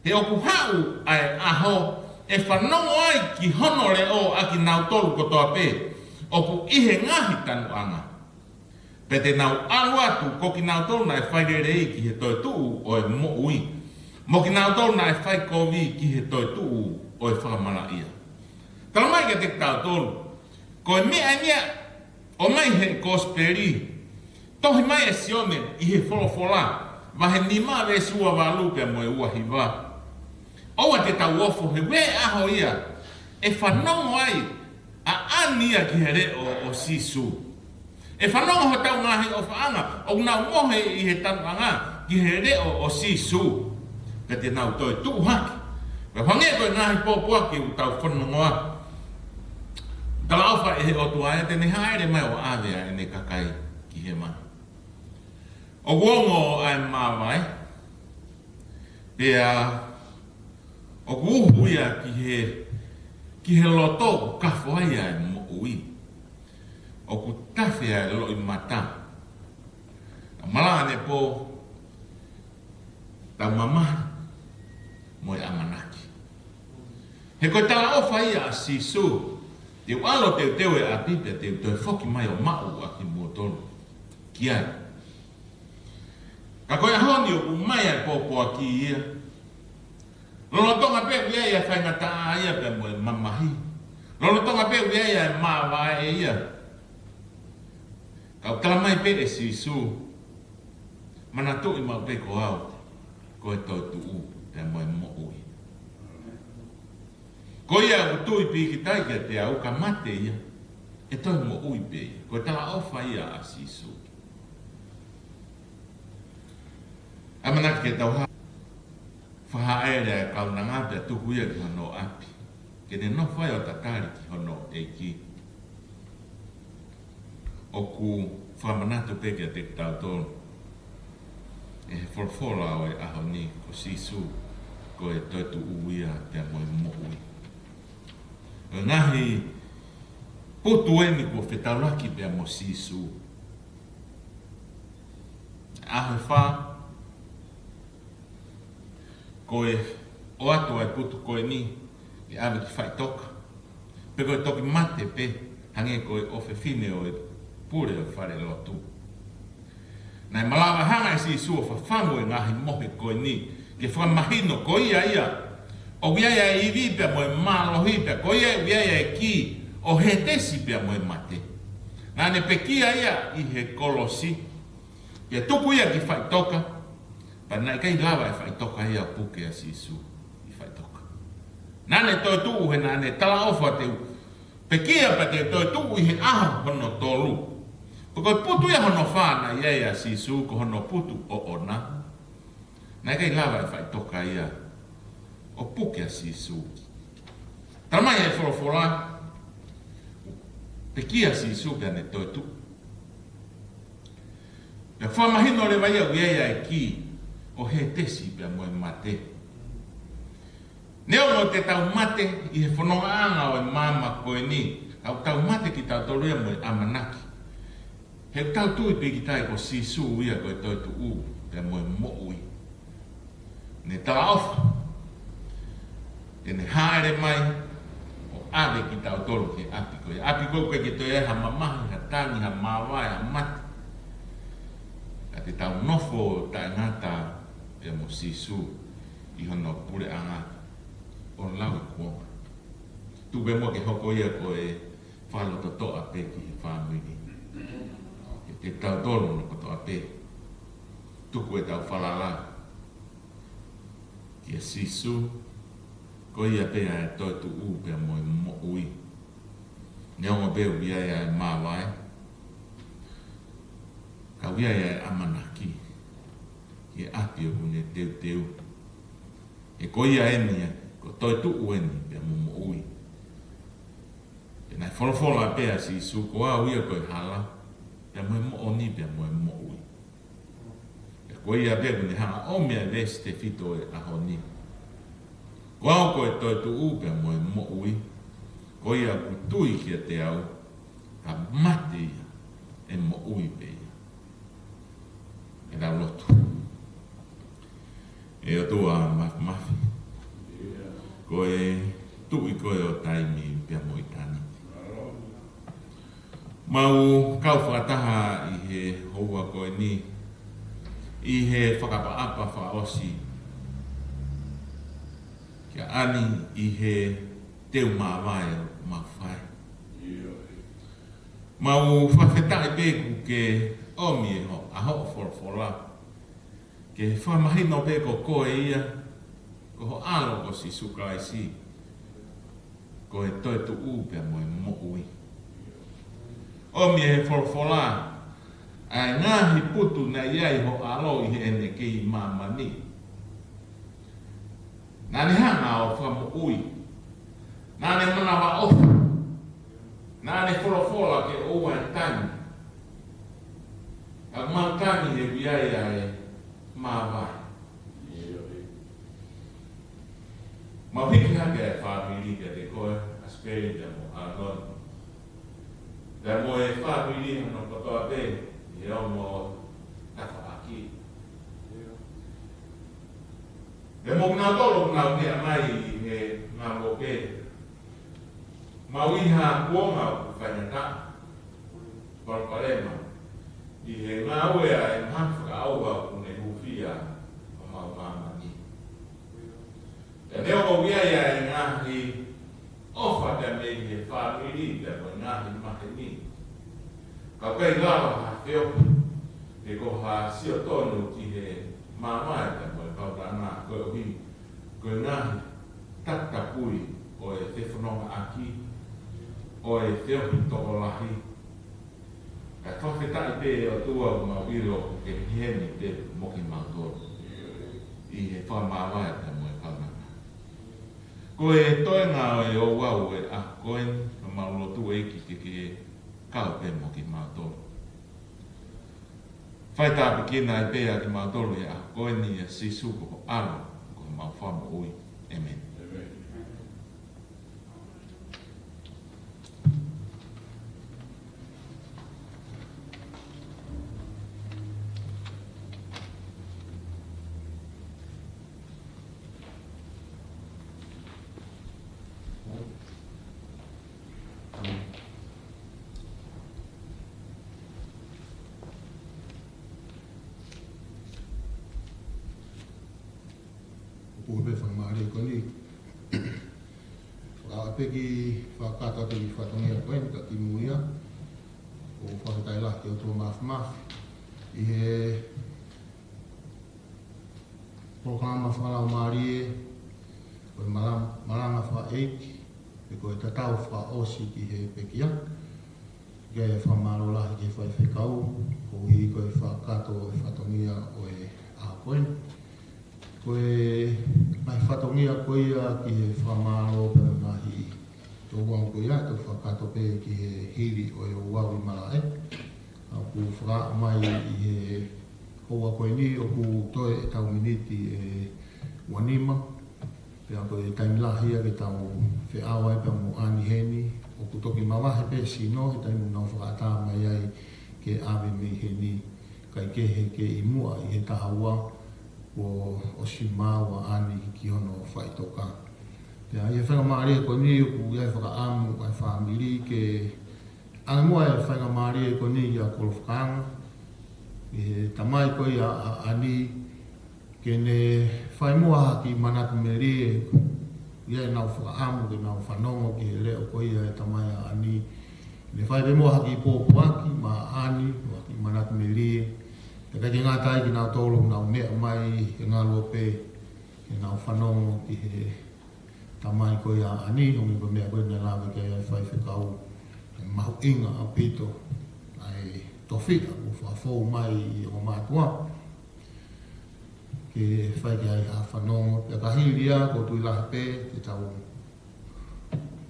he ʻoku haʻu ʻa e ʻaho ʻe fanongo ai ki hono leʻo ʻa kinautolu kotoa pē ʻoku ʻi he ngaahi tanuʻanga. Pea te nau ʻalu atu ko kinautolu naʻe fai lelei ki he toetuʻu ʻo e moʻui, mo kinautolu naʻe fai kovi ki he toetuʻu ʻo e fakamalaʻia. Talamai kiate kitautolu, ko e meʻa ia ʻoku ʻomai he kosipeli, tohi mai ʻe Sione ʻi he folofola, vahe nima veesi ua valu pea mo e ua hiva. ʻOua te tau ofo, he ʻoku ʻi ai e ʻaho ia ʻe fanongo ai ʻa ʻAni ia ki he leʻo ʻo Sīsū. ʻE fanongo hotau ngaahi ʻofaʻanga ʻoku nau mohe ʻi he tanuʻanga ki he leʻo ʻo Sīsū. Pea te nau toe tuʻu hake Pea hangē ko e ngaahi pōpoaki ʻoku tau fanongoa, talaʻofa ʻe he ʻOtua ia te ne hāʻele mai ʻo ʻave ʻa ʻene kakai ki hēvani. ʻOku ongo ʻa e māvae, pea ʻoku uhu ia ki he, ki he loto ʻoku kafo ai ʻa e moʻui. ʻOku tafe ʻa e loʻimata. Ka malanga ne pō, tau mamahi mo e ʻamanaki. He ko e talaʻofa ia ʻa Sīsū, te u ʻalu ʻo teuteu e ʻapi pea te u toe foki mai ʻo maʻu ʻa kimoutolu ki ai. Ka ko e ʻaho ni ʻoku ʻomai ʻa e pōpoaki ia. Lolotonga pē ʻoku ʻi ai ʻa e faingataʻa ia pea mo e mamahi. Lolotonga pē ʻoku ʻi ai ʻa e māvae ia. Ka ʻoku tala mai pē ʻe Sīsū, manatuʻi maʻu pē ko au, ko e toetuʻu pea mo e moʻui. Ko ia ʻoku tui pīkitai kiate au ka mate ia, ʻe toe moʻui pē ia. Ko e talaʻofa ia ʻa Sīsū. ʻAmanaki ke tau ha-, fakahaʻele ʻa e kaunanga pea tuku ia ki hono ʻapi, ke ne nofo ai ʻo tatali ki hono ʻEiki. ʻOku fakamanatu pē kiate kitautolu ʻe he folofola ʻo e ʻaho ni ko Sīsū, ko e toetuʻu ia pea mo e moʻui. ʻA e ngaahi putu eni kuo fetaulaki pea mo Sīsū. ʻAho ʻe fā, ko e ʻoatu ʻa e putu ko eni ke ʻave ki faʻitoka. Pe ko e toki mate pē, hangē ko e ʻofefine ʻo e pule ʻo e falelotu. Naʻe malava hanga ʻe Sīsū ʻo fafangu e ngaahi mohe ko eni, ke fakamahino ko ia ia ʻoku ʻi ai ʻa e ivi pea mo e mālohi, pea ko ia ʻoku ʻi ai ʻa e kī ʻo Hētesi pea mo e mate. Naʻa ne pekia ia ʻi he kolosi, pea tuku ia ki faʻitoka, pea naʻe ʻikai lava ʻe faʻitoka ia ʻo puke ʻa Sīsū ʻi faʻitoka. Naʻa ne toetuʻu he naʻa ne talaʻofa te u pekia pea te u toetuʻu ʻi he ʻaho hono tolu. Pea ko e putu ia hono fā naʻe ʻi ai ʻa Sīsū ko hono putu ʻoʻona. Naʻe ʻikai lava ʻe faʻitoka ia ʻo puke ʻa Sīsū. Tala mai ʻe he folofola, pekia ʻa Sīsū pea ne toetuʻu. Pea fakamahino leva ia ʻoku ʻi ai ʻa e kī ʻo Hētesi pea mo e mate. Neongo te tau mate ʻi he fonongaʻanga ʻo e māmani ko eni, ka ʻoku tau mate kitautolu ia mo e ʻamanaki. He ʻoku tau tui pīkitai ko Sīsū ia ko e toetuʻu pea mo e moʻui. Ne talaʻofa te ne hāʻele mai ʻo ʻave kitautolu ki he ʻapi ko ia. ʻApi ko ē ʻoku ʻikai ke toe ʻi ai ha mamahi, ha tangi, ha māvae, ha mate. Ka te tau nofo taʻengata pea mo Sīsū ʻi hono puleʻanga ʻo lauikuonga. Tuku pē muʻa ke hoko ia ko e fakalototoʻa pē ki he fāmili. Ke te tau tolo no kotoa pē. Tuku ʻetau falala kia Sīsū, ko ia pē ʻa e toetuʻu pea mo e moʻui. Neongo pē ʻoku ʻi ai ʻa e māvae, ka ʻoku ʻi ai ʻa e ʻamanaki ki he ʻapi ʻoku ne teuteu. He ko ia eni ia, ko e toetuʻu eni pea mo e moʻui. Pea naʻe folofola pē ʻa Sīsū, ko au ia ko e hala, pea mo e moʻoni, pea mo e moʻui. Pea ko ia pē ʻoku ne hanga ʻo ʻomi ʻa e veesi tefito ʻo e ʻaho ni. Ko au ko e toetuʻu pea mo e moʻui, ko ia ʻoku tui kiate au, ka mate ia, ʻe moʻui pē ia. Ke tau lotu. ʻE ʻOtua Māfimafi, ko e Tuʻi koe ʻo taimi pea mo ʻitāniti. Mau kau fakataha ʻi he houa ko eni, ʻi he fakaʻapaʻapa fakaʻosi, kia ani ʻi he teu māvae ʻoku mau fai. Mau fakafetaʻi pē kuo ke ʻomi ʻe ho, ʻa hoʻo folofola ke fakamahino pē ko koe ia, ko ho ʻAlo ko Sīsū Kalaisi, ko e toetuʻu pea mo e moʻui. ʻOmi ʻe he folofola ʻa e ngaahi putu naʻe ʻi ai ho ʻAlo ʻi heʻene kei ʻi māmani. Naʻá ne hanga ʻo fakamoʻui. Naʻá ne manavaʻofa. Naʻá ne folofola ke ʻoua ʻe tangi. Ka mau tangi he ʻoku ʻi ai ʻa e māvae. Mau hiki hake ʻa e fāmili kiate koe, ʻa Sipeli pea mo ʻAloni. Pea mo e fāmili hono kotoa pē, ʻi he ongo tafaʻaki. Pea mo kinautolu ʻoku nau meʻa mai ʻi he ngāue pē. Mau ʻi ha kuonga ʻoku faingataʻa. Palopalema. ʻI he ngāue ʻa e ngaahi fakaʻauha ʻoku ne hūfia ʻa homau māmani. Pea neongo ʻoku ʻi ai ʻa e ngaahi ʻofa pea mei he fāmili pea mo e ngaahi maheni. Ka ʻoku ʻikai lava ha feohi, pe ko ha sio tonu ki he māvae pea mo e kaunanga koeʻuhi ko e ngaahi takitapui ʻo e fefonongaʻaki, ʻo e feohi tokolahi. Ka fakafetaʻi pē ʻOtua ʻoku mau ʻilo ʻoku ke ʻi heni pē mo kimautolu ʻi he fakamāvae pea mo e kaunanga. Ko e toenga ʻo e ouau ʻo e ʻaho ko eni, ka mau lotu ʻEiki ke ke kau pē mo kimautolu. Fai tāpuekina ai pē ʻa kimautolu ʻi he ʻaho ko eni ʻia Sīsū ko ho ʻAlo, ko homau Fakamoʻui. ʻĒmeni. ʻOku pē faingamālie ko eni. Fakaʻapaʻapa ke fakakakato atu e fatongia ko eni ka kimuʻa. ʻOku fakafetaʻi lahi ki he ʻOtua Māfimafi. ʻI he polokalama fakalaumālie, ko e malam-, malanga fakaʻeiki, pe ko e tatau fakaʻosi ki he pekia. Ke fakamālō lahi ki he faifekau, koeʻuhi ko e fakakakato e fatongia ʻo e ʻaho ko eni. Ko e ngaahi fatongia ko ia ki he fakamālō pea mo e ngaahi ouau ko ia, ʻe toki fakakakato pē ki he hili ʻo e ouau ʻi malaʻe. ʻOku fakahā mai ʻi he houa ko eni ʻoku toe ʻetau miniti ʻe uanima. Pea ko e taimi lahi ia ke tau feʻao ai pea mo ʻAni heni, ʻoku toki mavahe pē sino he taimi ʻoku nau fakaʻatā mai ai ke ʻave mei heni, kae kehe ke ʻi muʻa ʻi he taha ua, kuo ʻosi maau ʻa ʻAni ki hono faʻitoka. Pea ʻi he faingamālie ko eni ʻoku ʻi ai e fakaʻamu ʻa e fāmili ke ʻange muʻa e faingamālie ko eni ʻia Kolofakaanga, ʻi he tamai ko ia ʻa ʻAni, ke ne fai muʻa ha kiʻi manatu melie, ʻi heʻenau fakaʻamu ke nau fanongo ki he leʻo ko ia e tamai ʻa ʻAni. Ne fai pē muʻa ha kiʻi pōpoaki maʻa ʻAni, ha kiʻi manatu melie. Pea ʻikai ke ngata ai kinautolu ʻoku nau meʻa mai he ngaluope, ke nau fanongo ki he tamai ko ia ʻa ʻAni, ʻo me ko e meʻa ko ē naʻe lave ki ai e faifekau, ʻoku mahuʻinga ʻaupito ʻa e tofiʻa ʻoku fakafou mai ʻi ongo mātuʻa. Ke fai ki ai ha fanongo, pea ka hili ia, ʻoku ou tui lahi pē, ke tau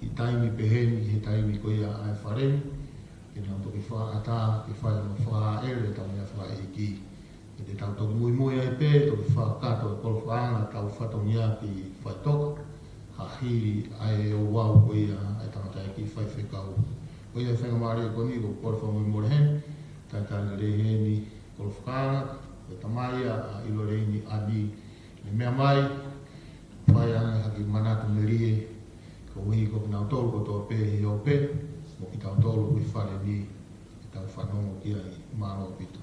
ʻi taimi pehē ni, he taimi ko ia ʻa e fale ni, ke nau toki fakaʻatā, ke fai hono fakaʻele ʻetau meʻa fakaʻeiki. Ke te tau toki muimui ai pē, toki fakakakato e Kolofakaanga ʻetau fatongia ki faʻitoka, ha hili ʻa e ouau ko ia ʻa e tangataʻeiki faifekau. Ko ia e faingamālie ko eni, ʻoku ou kole fakamolemole heni, talitali lelei heni, Kolofakaanga, ko e tamai ia ʻa ʻIloleini ʻAni, ne meʻa mai, fai ange ha kiʻi manatu melie, koeʻuhi ko kinautolu kotoa pē ʻi he ope, mo kitautolu ʻi fale ni, ke tau fanongo ki ai. Mālō ʻaupito.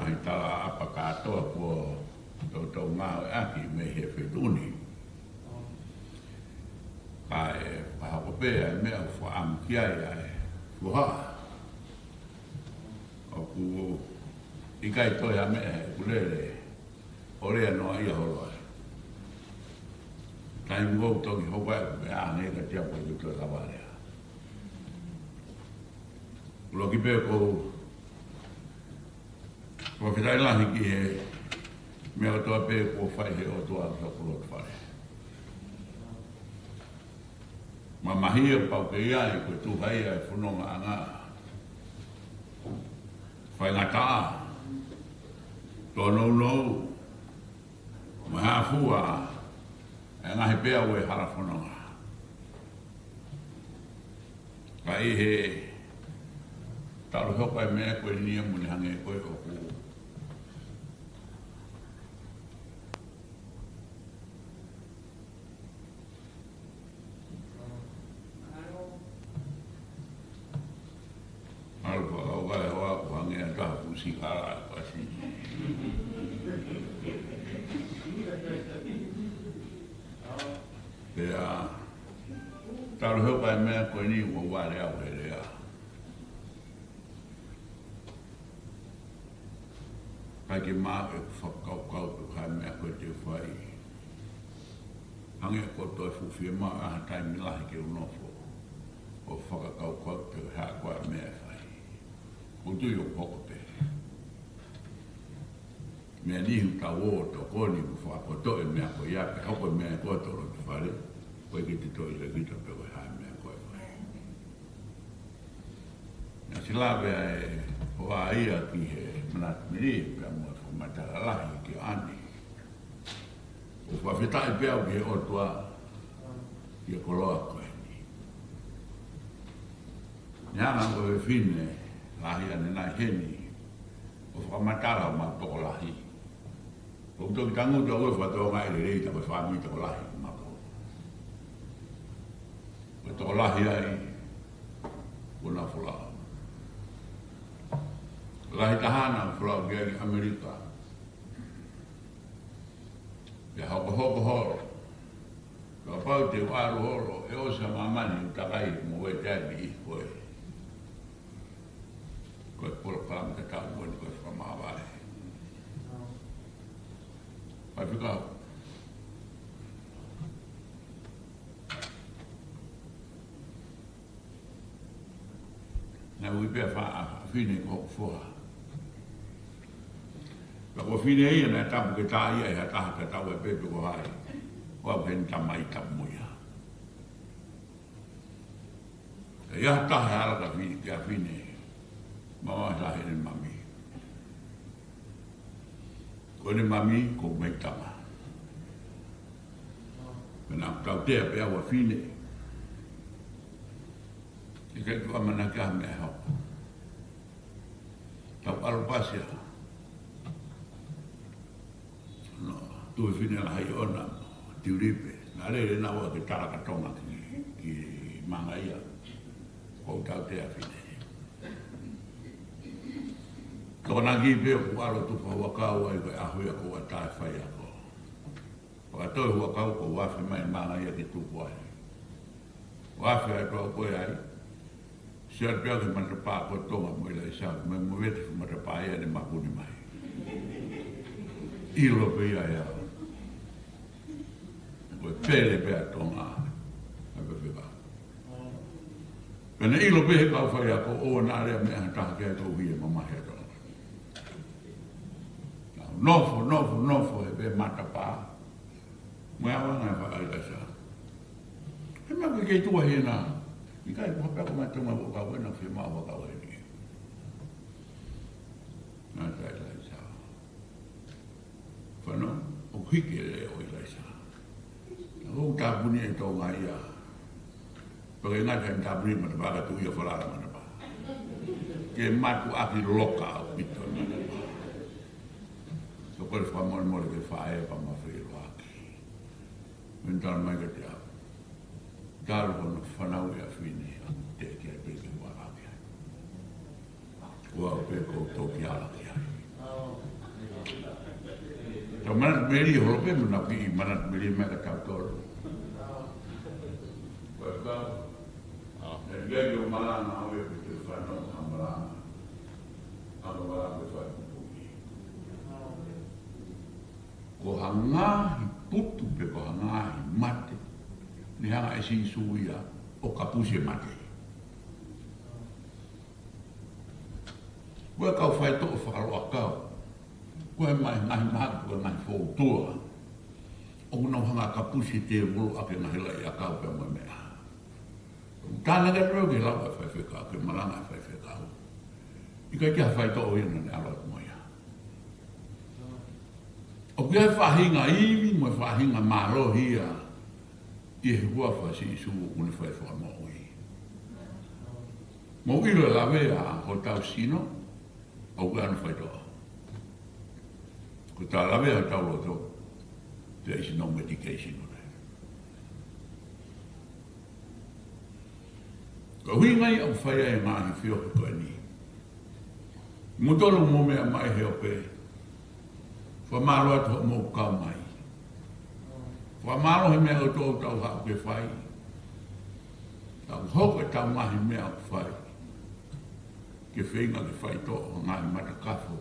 ngaahi talaʻapa kātoa kuo toutou ngāueʻaki mei he feituʻu ni. Kae fakahoko pē ʻa e meʻa ʻoku fakaʻamu ki ai ʻa e foha. ʻOku ʻikai toe ha meʻa he ʻoku lele ʻo lea noaʻia holo ai. Taimi ʻoku toki hoko ai ʻoku meʻa ange ka tia ko i toe lava lea. Loki pē ʻoku ou fakafetaʻi lahi ki he meʻa kotoa pē kuo fai he ʻOtua ki hoku loto fale. Mamahi ʻoku pau ke ʻi ai, ko e tuha ia e fonongaʻanga. Faingataʻa, tōnounou, mo e hā fua e ngaahi peau e hala fononga. Ka ʻi he talu hoko e meʻa ko eni mo ne hangē ko e ʻoku ʻalu fakakaukau e hoa ʻoku hangē ha taha fuʻu sikala ʻa e pasi. Pea talu hoko e meʻa ko eni ʻoku vale au he lea. Kae ke maʻu ʻeku fakakaukau pe ko e hā e meʻa ko ē te u fai. Hangē ko e toe fuʻu fiemaʻu ʻa ha taimi lahi ke u nofo ʻo fakakaukau pe ko e hā koā e meʻa ʻe fai. ʻOku ou tui ʻoku hoko pē. Meʻa niʻihi ʻoku tau ō ʻo tokoni mo fakakotoʻi e meʻa ko ia pea hoko e meʻa ko ē ʻi loto fale. ʻOku ʻikai ke toe ʻilo ʻe kita pe ko e hā e meʻa ko ē ʻe fai. Naʻe ʻosi lave ʻa e hoa ia ki he manatu mili pea mo e fakamatala lahi ki ʻAni. ʻOku fakafetaʻi pē au ki he ʻOtua ʻi he koloa ko eni. Neongo ko e fefine lahi ʻanenai heni ʻo fakamatala ʻo maʻu tokolahi. ʻOku toki tangutu au ʻo fakatonga e lelei ta ko e fāmili tokolahi maʻu. Ko e tokolahi ai, ko na folau. Lahi taha na folau ki ai ki ʻAmelika. Pea hokohoko holo. Kapau te u ʻalu holo, ʻe ʻosi ʻa māmani ʻoku takai mo e taimi ʻi ko ē. Ko e polokalama tatau mo eni ko e fakamāvae. Faifekau. Naʻe ui pē ʻa e fā-, ʻa e fine ko hoku foha. Ka ko e fine ia naʻe tapu ke tā ia ʻe ha taha tatau ai pē pe ko hai. ʻO aʻu ki heʻene tamai tapu mo ia. ʻI ai ha taha ʻe ala ka fi-, ki he fine. Mamahi lahi ʻene mami. Ko ʻene mami, ko e mei tama. Pea naʻa ku tautea pē au ʻa e fine. ʻIkai ke u ʻamanaki ha meʻa ʻe hoko. Tau ʻalu pasi ā. Naʻe tuʻu e fine lahi ʻoʻona, Tiulipe. Naʻe lele naua ke tala ka Tonga ki, ki Mangaia. Ko u tautea fine. Tokonaki pē ʻoku ʻalu ʻo tufa huʻakau ai ko e ʻaho ia ko ʻata e faiako. Fakatau huʻakau ko u afe mai Mangaia ke tuku ai. U afe ai pē au ko ē ai. Sio pē au ki he matapā ko Tonga mo ʻIlaisa, mo e movete fuʻu matapā ia ne makuni mai. ʻIlo pē ia ʻe au. Ko e pele pē ʻa Tonga. ʻA e pepeka. Pea ne ʻilo pē he kau faiako ʻoua naʻa lea meʻa ha taha ki ai koeʻuhi e mamahi ʻa Tonga. Nofo, nofo, nofo he pē matapā. Mo e ʻaonga e fakaʻIlaisa. He meʻa ke kei tuʻa hena. ʻIkai ko ha pea ko mai Tonga ko kau ena fie mau fakau heni. Naʻa ta ʻIlaisa. Fano, ʻoku hiki e leʻo ʻo ʻIlaisa. Naʻa ʻoku tāpuni e Tonga ia. Pea ke ngata e tāpuni matapā ka tuʻu ia falala matapā. Ke matuʻaki loka ʻaupito matapā. Sio ko e fakamolemole ke fai e pama feiloaki. Meni tala mai kiate au. Talu hono fanauʻi ʻa fine ʻa te ki ai pē ke huaka ki ai. Ko au pē ko u toki ala ki ai. Manatu melie holo pē, manatu ki, manatu melie mai ka tau tolo. Ko e kau. ʻE ʻikai ke u malanga au ia pe te u fanongo ha malanga. ʻA ka malanga pe fai kupu ki. Ko ha ngaahi putu pe ko ha ngaahi mate. Ne hanga ʻe Sīsū ia ʻo kapusi e mate. Ko e kau faitoʻo fakaloʻakau. Ko e mai ngaahi mahaki, ko e ngaahi foutua. ʻOku nau hanga kapusi tēvolo ʻaki e ngaahi laʻi ʻakau pea mo e meʻa. Tānaki atu ke lau e faifekau, ke malanga e faifekau. ʻIkai ke ha faitoʻo ia naʻa ne ʻalu atu mo ia. ʻOku ʻi ai e faʻahinga ivi mo e faʻahinga mālohi ia ʻi he huafa ʻo Sīsū ʻoku ne fai fakamoʻui. Mou ʻilo e lavea hotau sino, ʻoku ʻi ai hano faitoʻo. Ko ʻetau lavea hotau loto, there is no medication on it. Ko e ʻuhinga ia ʻoku fai ai e ngaahi feohi ko eni. Mou tolo mo meʻa mai he ope. Fakamālō atu hoʻomou kau mai. Fakamālō he meʻa ʻoku tau haʻu ke fai. Tau hoko ʻetau ngaahi meʻa ʻoku fai. Ke feinga ke faitoʻo ngaahi matakafo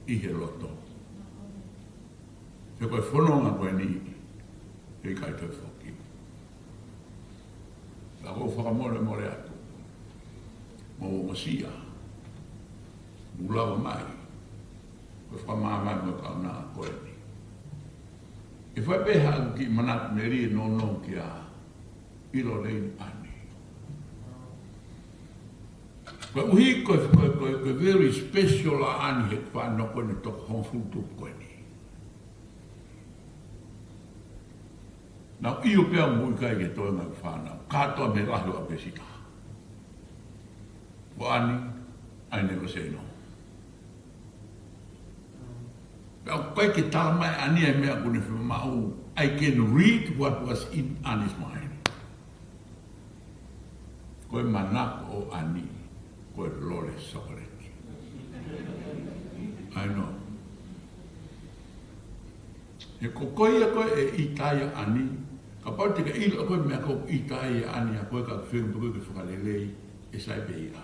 ʻi he loto. He ko e fononga ko eni, heʻikai toe foki. Ka ʻoku ou fakamolemole atu. Mou ongosia. Mou lava mai. Ko e fakamāmani mo e kaunanga ko eni. ʻE fai pē haʻaku kiʻi manatu melie nounou kia ʻIlo Leini Ani. Koeʻuhi ko e, ko e, ko e, ko e very special ʻa ʻAni he fanongo ko eni toko hongofulu tupu ko eni. Naʻa ku ʻilo pē au ʻoku ʻikai ke toe ngaahi fānau. Kātoa mei he lahi ʻo ʻApesita. Ko ʻAni, I never say no. Pea ʻoku ʻikai ke tala mai ʻe ʻAni e meʻa ʻoku ne fiemaʻu. I can read what was in ʻAni's mind. Ko e manako ʻo ʻAni, ko e lole sokoleti. I know. He ko koe ia ko ē ʻe ʻita ai ʻa ʻAni, kapau te ke ʻilo ko e meʻa ʻoku ʻita ai ʻa ʻAni ʻa koe ka fenga pe koe ke fakalelei, ʻe sai pē ia.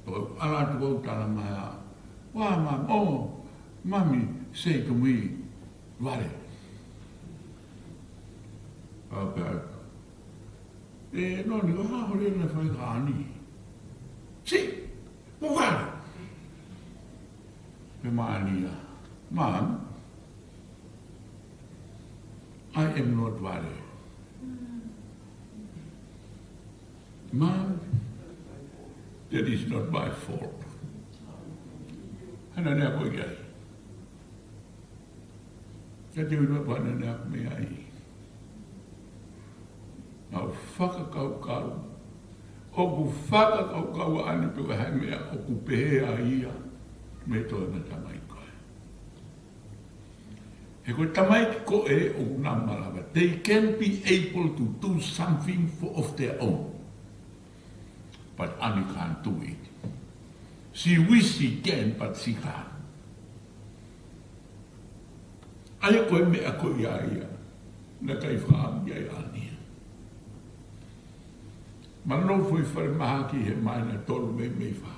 ʻO ʻalu atu ʻo tala mai ā, ʻuā, Mami, oh, Mommy say to me, Vale. Okay. ʻE, Noni, ko e hā hoʻo lea naʻe fai kia ʻAni? Si, mo Vale. Pea mo ʻAni ia, Mom, I am not Vale. Mom, that is not my fault. Hana nea ko ia. Ka te ui pea hana nea ko mea ai. Naʻa ku fakakaukau. ʻOku fakakaukau ʻa ʻAni pe ko e hā e meʻa ʻoku pehē ai ia. Mei he toenga tamaiki ko ē. He ko e tamaiki ko ē ʻoku nau malava. They can be able to do something for of their own. But ʻAni can't do it. She wish she can, but she can't. ʻA ia ko e meʻa ko ia ia. Naʻe ʻikai fakaʻamu ia ʻe ʻAni. Manatu foʻi falemahaki he māhina ʻe tolu mei, mei fā.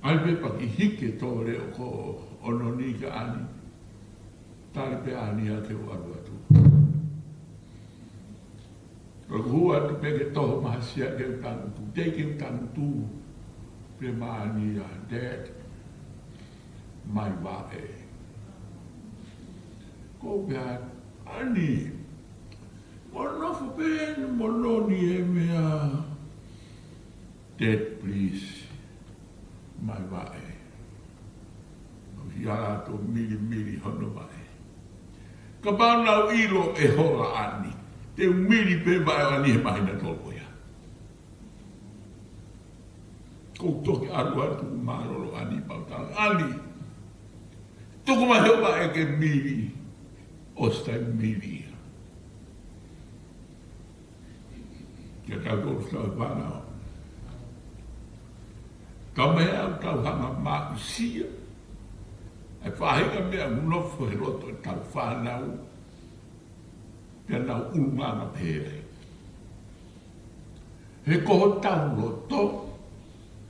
ʻAi pē pea kiʻi hiki e tō leʻo ko ē ʻo Noni kia ʻAni. Tali pē ʻe ʻAni ia ke u ʻalu atu. Ko ʻeku hū atu pē ke toho mahasia ke u tangutu. Teʻeki ke u tangutu. Pehē mai ʻe ʻAni ia, Dad, mai vaʻe. Ko u pehē, ʻAni, mo nofo pē mo Noni he meʻa. Dad, please, mai vaʻe. ʻOsi ʻalu atu ʻo milimili hono vaʻe. Kapau naʻa ku ʻilo e hola ʻa ʻAni, te u mili pē vaʻe ʻo ʻAni he māhina ʻe tolu ko ia. Ko u toki ʻalu atu ʻo mālōlō ʻAni pea u tala, ʻAni, tuku mai hoʻo vaʻe ke mili, ʻosi taimi mili ia. Kia tautolu ʻoku tau fānau. Ka mei ai ʻoku tau hanga ʻo aʻusia. ʻE faʻahinga meʻa ʻoku nofo he loto ʻetau fānau, pea nau ʻulungaanga pehē ai. He ko hotau loto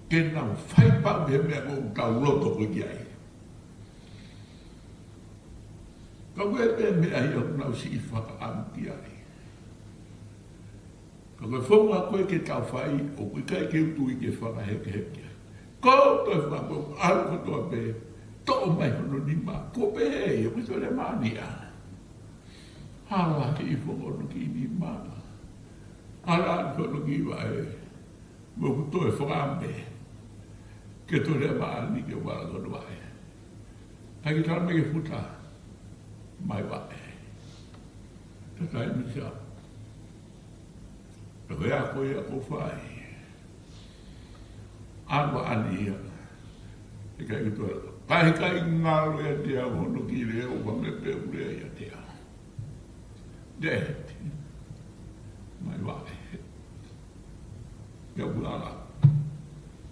ke nau fai pau he meʻa ʻoku tau loto ko ia ki ai. Ka ko e pē meʻa ia ʻoku nau siʻi fakaʻamu ki ai. Ka ko e founga ko ē ke tau fai, ʻoku ʻikai ke u tui ke fakahekeheke ai. Ko e toe fakaʻamu, ʻalu kotoa pē, toʻo mai hono nima, ko e pehē, ʻoku ʻikai toe lea mai ʻa. Hala ki he foʻi hono kiʻi nima. Hala ki hono kiʻi vaʻe. Mo ʻoku toe fakaʻamu pē ke toe lea mai ʻa ni ke vala hono vaʻe. Kae ke tala mai ke futa mai vaʻe. Tatai misa. Ko e ako ia ʻoku fai. ʻAlu ʻa ni ia. ʻIkai ke toe. Kae ʻikai ngalo ʻiate au hono kiʻi lea ʻo vame pe ule ʻiate au. Deheti. Mai vaʻe. Ia ulala.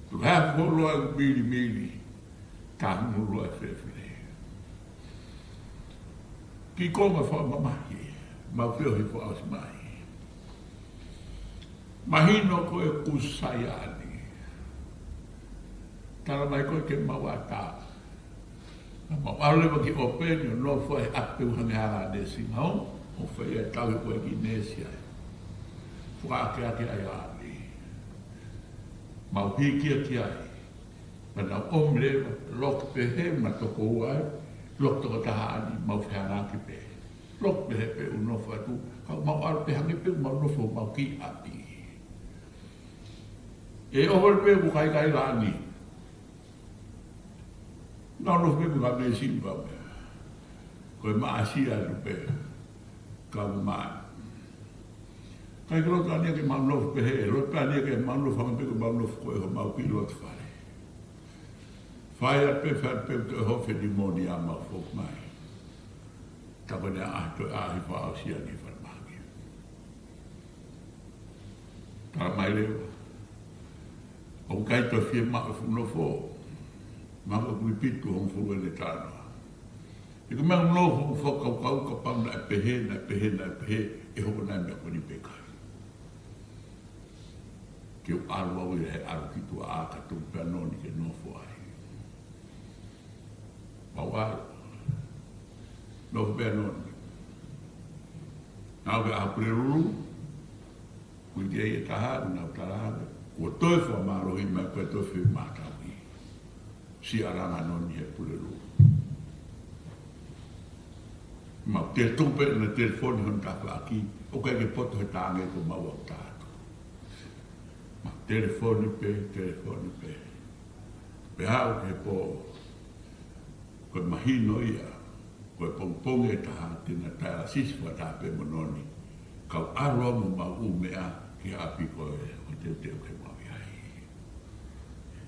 Tu hea foloa e milimili. Tangu loa e fefine. Ki konga fakamamahi. Mau feohi fakaʻosi mai. Mahino ko e kusa ia ʻa ni. Tala mai ko ē ke mau ʻatā. Mau ʻalu leva ki ʻOpeni ʻo nofo ai ʻapē ʻo hangē ha nēsingahau, ʻo fai e tauhi ko ē ki nēsi ai. Fakaakeake ai ʻa ni. Mau hiki ia ki ai. Pea nau ʻomi leva, loki pehē, ma toko ua ai, loki toko taha ʻa ni, mau fehangahangai pē. Loki pehē pē ʻo nofo atu, ka mau ʻalu pē hangē pē, mau nofo, mau kiʻi ʻapi. ʻE ʻoho pē ʻoku kai kai la ni. Nau nofo pē ʻoku ka mei simba pē. Ko e maʻasi atu pē. Ka u mai. Kai ke loto ʻa ni ke mau nofo pehē, loto ʻa ni ke mau nofo hangē pē ko mau nofo ko ē homau kiʻi loto fale. Fai atu pē, fai atu pē, toe hofe ni moni ʻa mau foki mai. Ta ko ena ʻa toe ʻaʻahi fakaʻosi ʻa ni falemahaki. Tala mai leva. ʻOku ʻikai toe fiemaʻu e fuʻu nofo. Maka kui pitu hongofulu ʻene talanoa. ʻI ko e meʻa ʻoku nofo ʻoku fakakaukau kapau naʻe pehē, naʻe pehē, naʻe pehē, ʻe hoko nai meʻa ko eni pe ʻikai. Ke u ʻalu au ia he ʻalu ki tuʻa ʻa ka tuku pē ʻa Noni ke nofo ai. Mau ʻalu. Nofo pē ʻa Noni. Nau ke ʻa Pulelulu. Kui ke ia taha, nau tala atu. Kuo toe fakamālohi mai ko e toe fiemātauʻi. Siʻi ʻalunga ʻa Noni he Pulelulu. Mau te tuku pē ʻena telefoni hono tafaʻaki, ʻoku ʻikai ke poto he tānge ko mau au tātu. Mau telefoni pē, telefoni pē. Pea aʻu ki he pō, ko e mahino ia, ko e pongipongi ʻe taha, te na taʻeʻalu sisi fakataha pē mo Noni. Kau ʻalu au mo mau ʻū meʻa ki ʻapi ko ē, ʻo teuteu ke mau ʻi ai.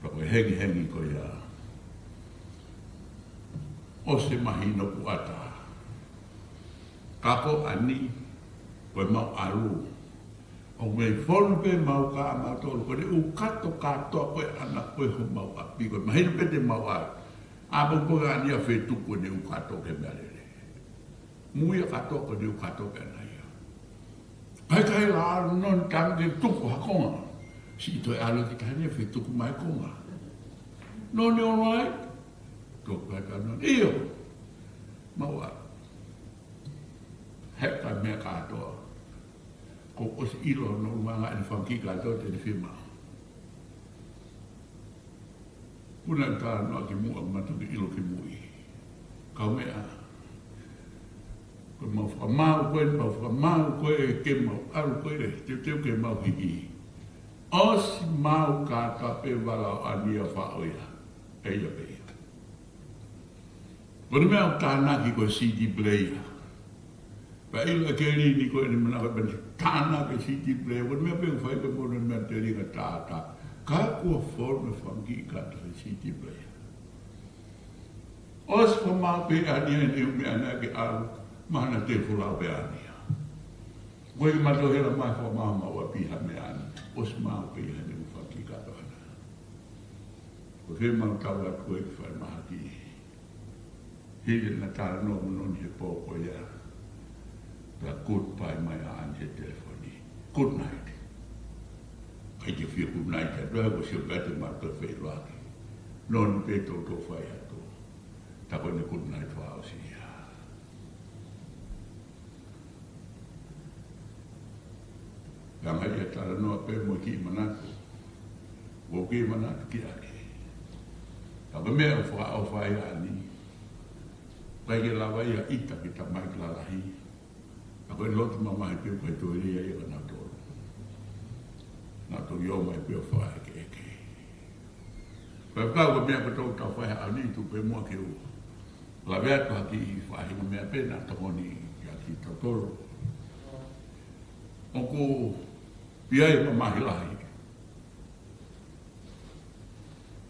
Pea ko e hengihengi ko ia. ʻOsi mahino kuo ʻatā. Ka ko ʻa ni, ko e mau ʻalu. ʻOku mei fonu pē mau ka mau tolu, ko ʻene ʻū kato kātoa ko ē ʻana ko ē homau ʻapi, ko e mahino pē te mau ʻalu. ʻA pongipongi ʻa ni ʻa fetuku ʻene ʻū kato ke meʻa lele. Mui ʻa kato ko ʻene ʻū kato pē ʻana ia. Kai kai la ʻalu Noni tangi tuku ha konga. Siʻi toe ʻalu ki tahi ni ʻa fetuku mai konga. Noni ʻo lai. Tuku kai kai Noni. ʻIo. Mau ʻalu. He ka meʻa kātoa. Ko ʻosi ʻilo no manga ʻene fanga kiʻi kātoa te ne fiemaʻu. Puna ka noa ki muʻa ma tuki ʻilo ki mui. Kau meʻa. Ko mau fakamaau ko ē, mau fakamaau ko ē, ke mau ʻalu ko ē, teuteu ke mau hiki. ʻOsi mau kātoa pē vala ʻo ʻa ni ʻa faʻo ia. ʻE ia pē ia. Ko e meʻa ʻoku tānaki ko e CD player. Pea ʻilo ʻe Kelini ko ʻene manako pē ʻene tānaki CD player. Ko e meʻa pē ʻoku fai pē mo e meʻa telinga tātā. Ka kuo fonu e fanga kiʻi kato he CD player. ʻOsi fakamaau pē ʻa ni ʻene ʻū meʻa naʻe ke ʻalu, mahana te folau pē ʻa ni. Ko e mato hela mai fakamaau mau ʻapi ha meʻa ʻa ni. ʻOsi maau pē ʻa ʻene ʻū fanga kiʻi kato ʻana. Ko e ke mau tau atu ko ē ki falemahaki. Hili ʻena talanoa mo Noni he pō ko ia, pea goodbye mai ʻa ʻAni he telefoni. Good night. ʻIkai ke fie good night atu, ko e sio pē atu ʻemau toe feʻiloaki. Noni pē toutou fai atu. Tā ko ʻene good night fakaʻosi ia. Pea ngali ia talanoa pē mo e kiʻi manatu. ʻOku ou kiʻi manatu ki ʻAni. Ka ko e meʻa ʻoku fakaʻofa ai ʻa ʻAni, ʻikai ke lava ia ʻita ki he tamai ki lalahi. Ka ko e lotu mamahi pē ʻoku ʻikai toe lea ia kia nautolu. Nautolu ō mai pē ʻo fakaʻekeʻeke. Pea ko e meʻa ko ē ʻoku tau fai ʻa ʻAni, tuku pē muʻa ke u lave atu ha kiʻi faʻahinga meʻa pē naʻa tokoni kia kitautolu. ʻOku ʻi ai e mamahi lahi.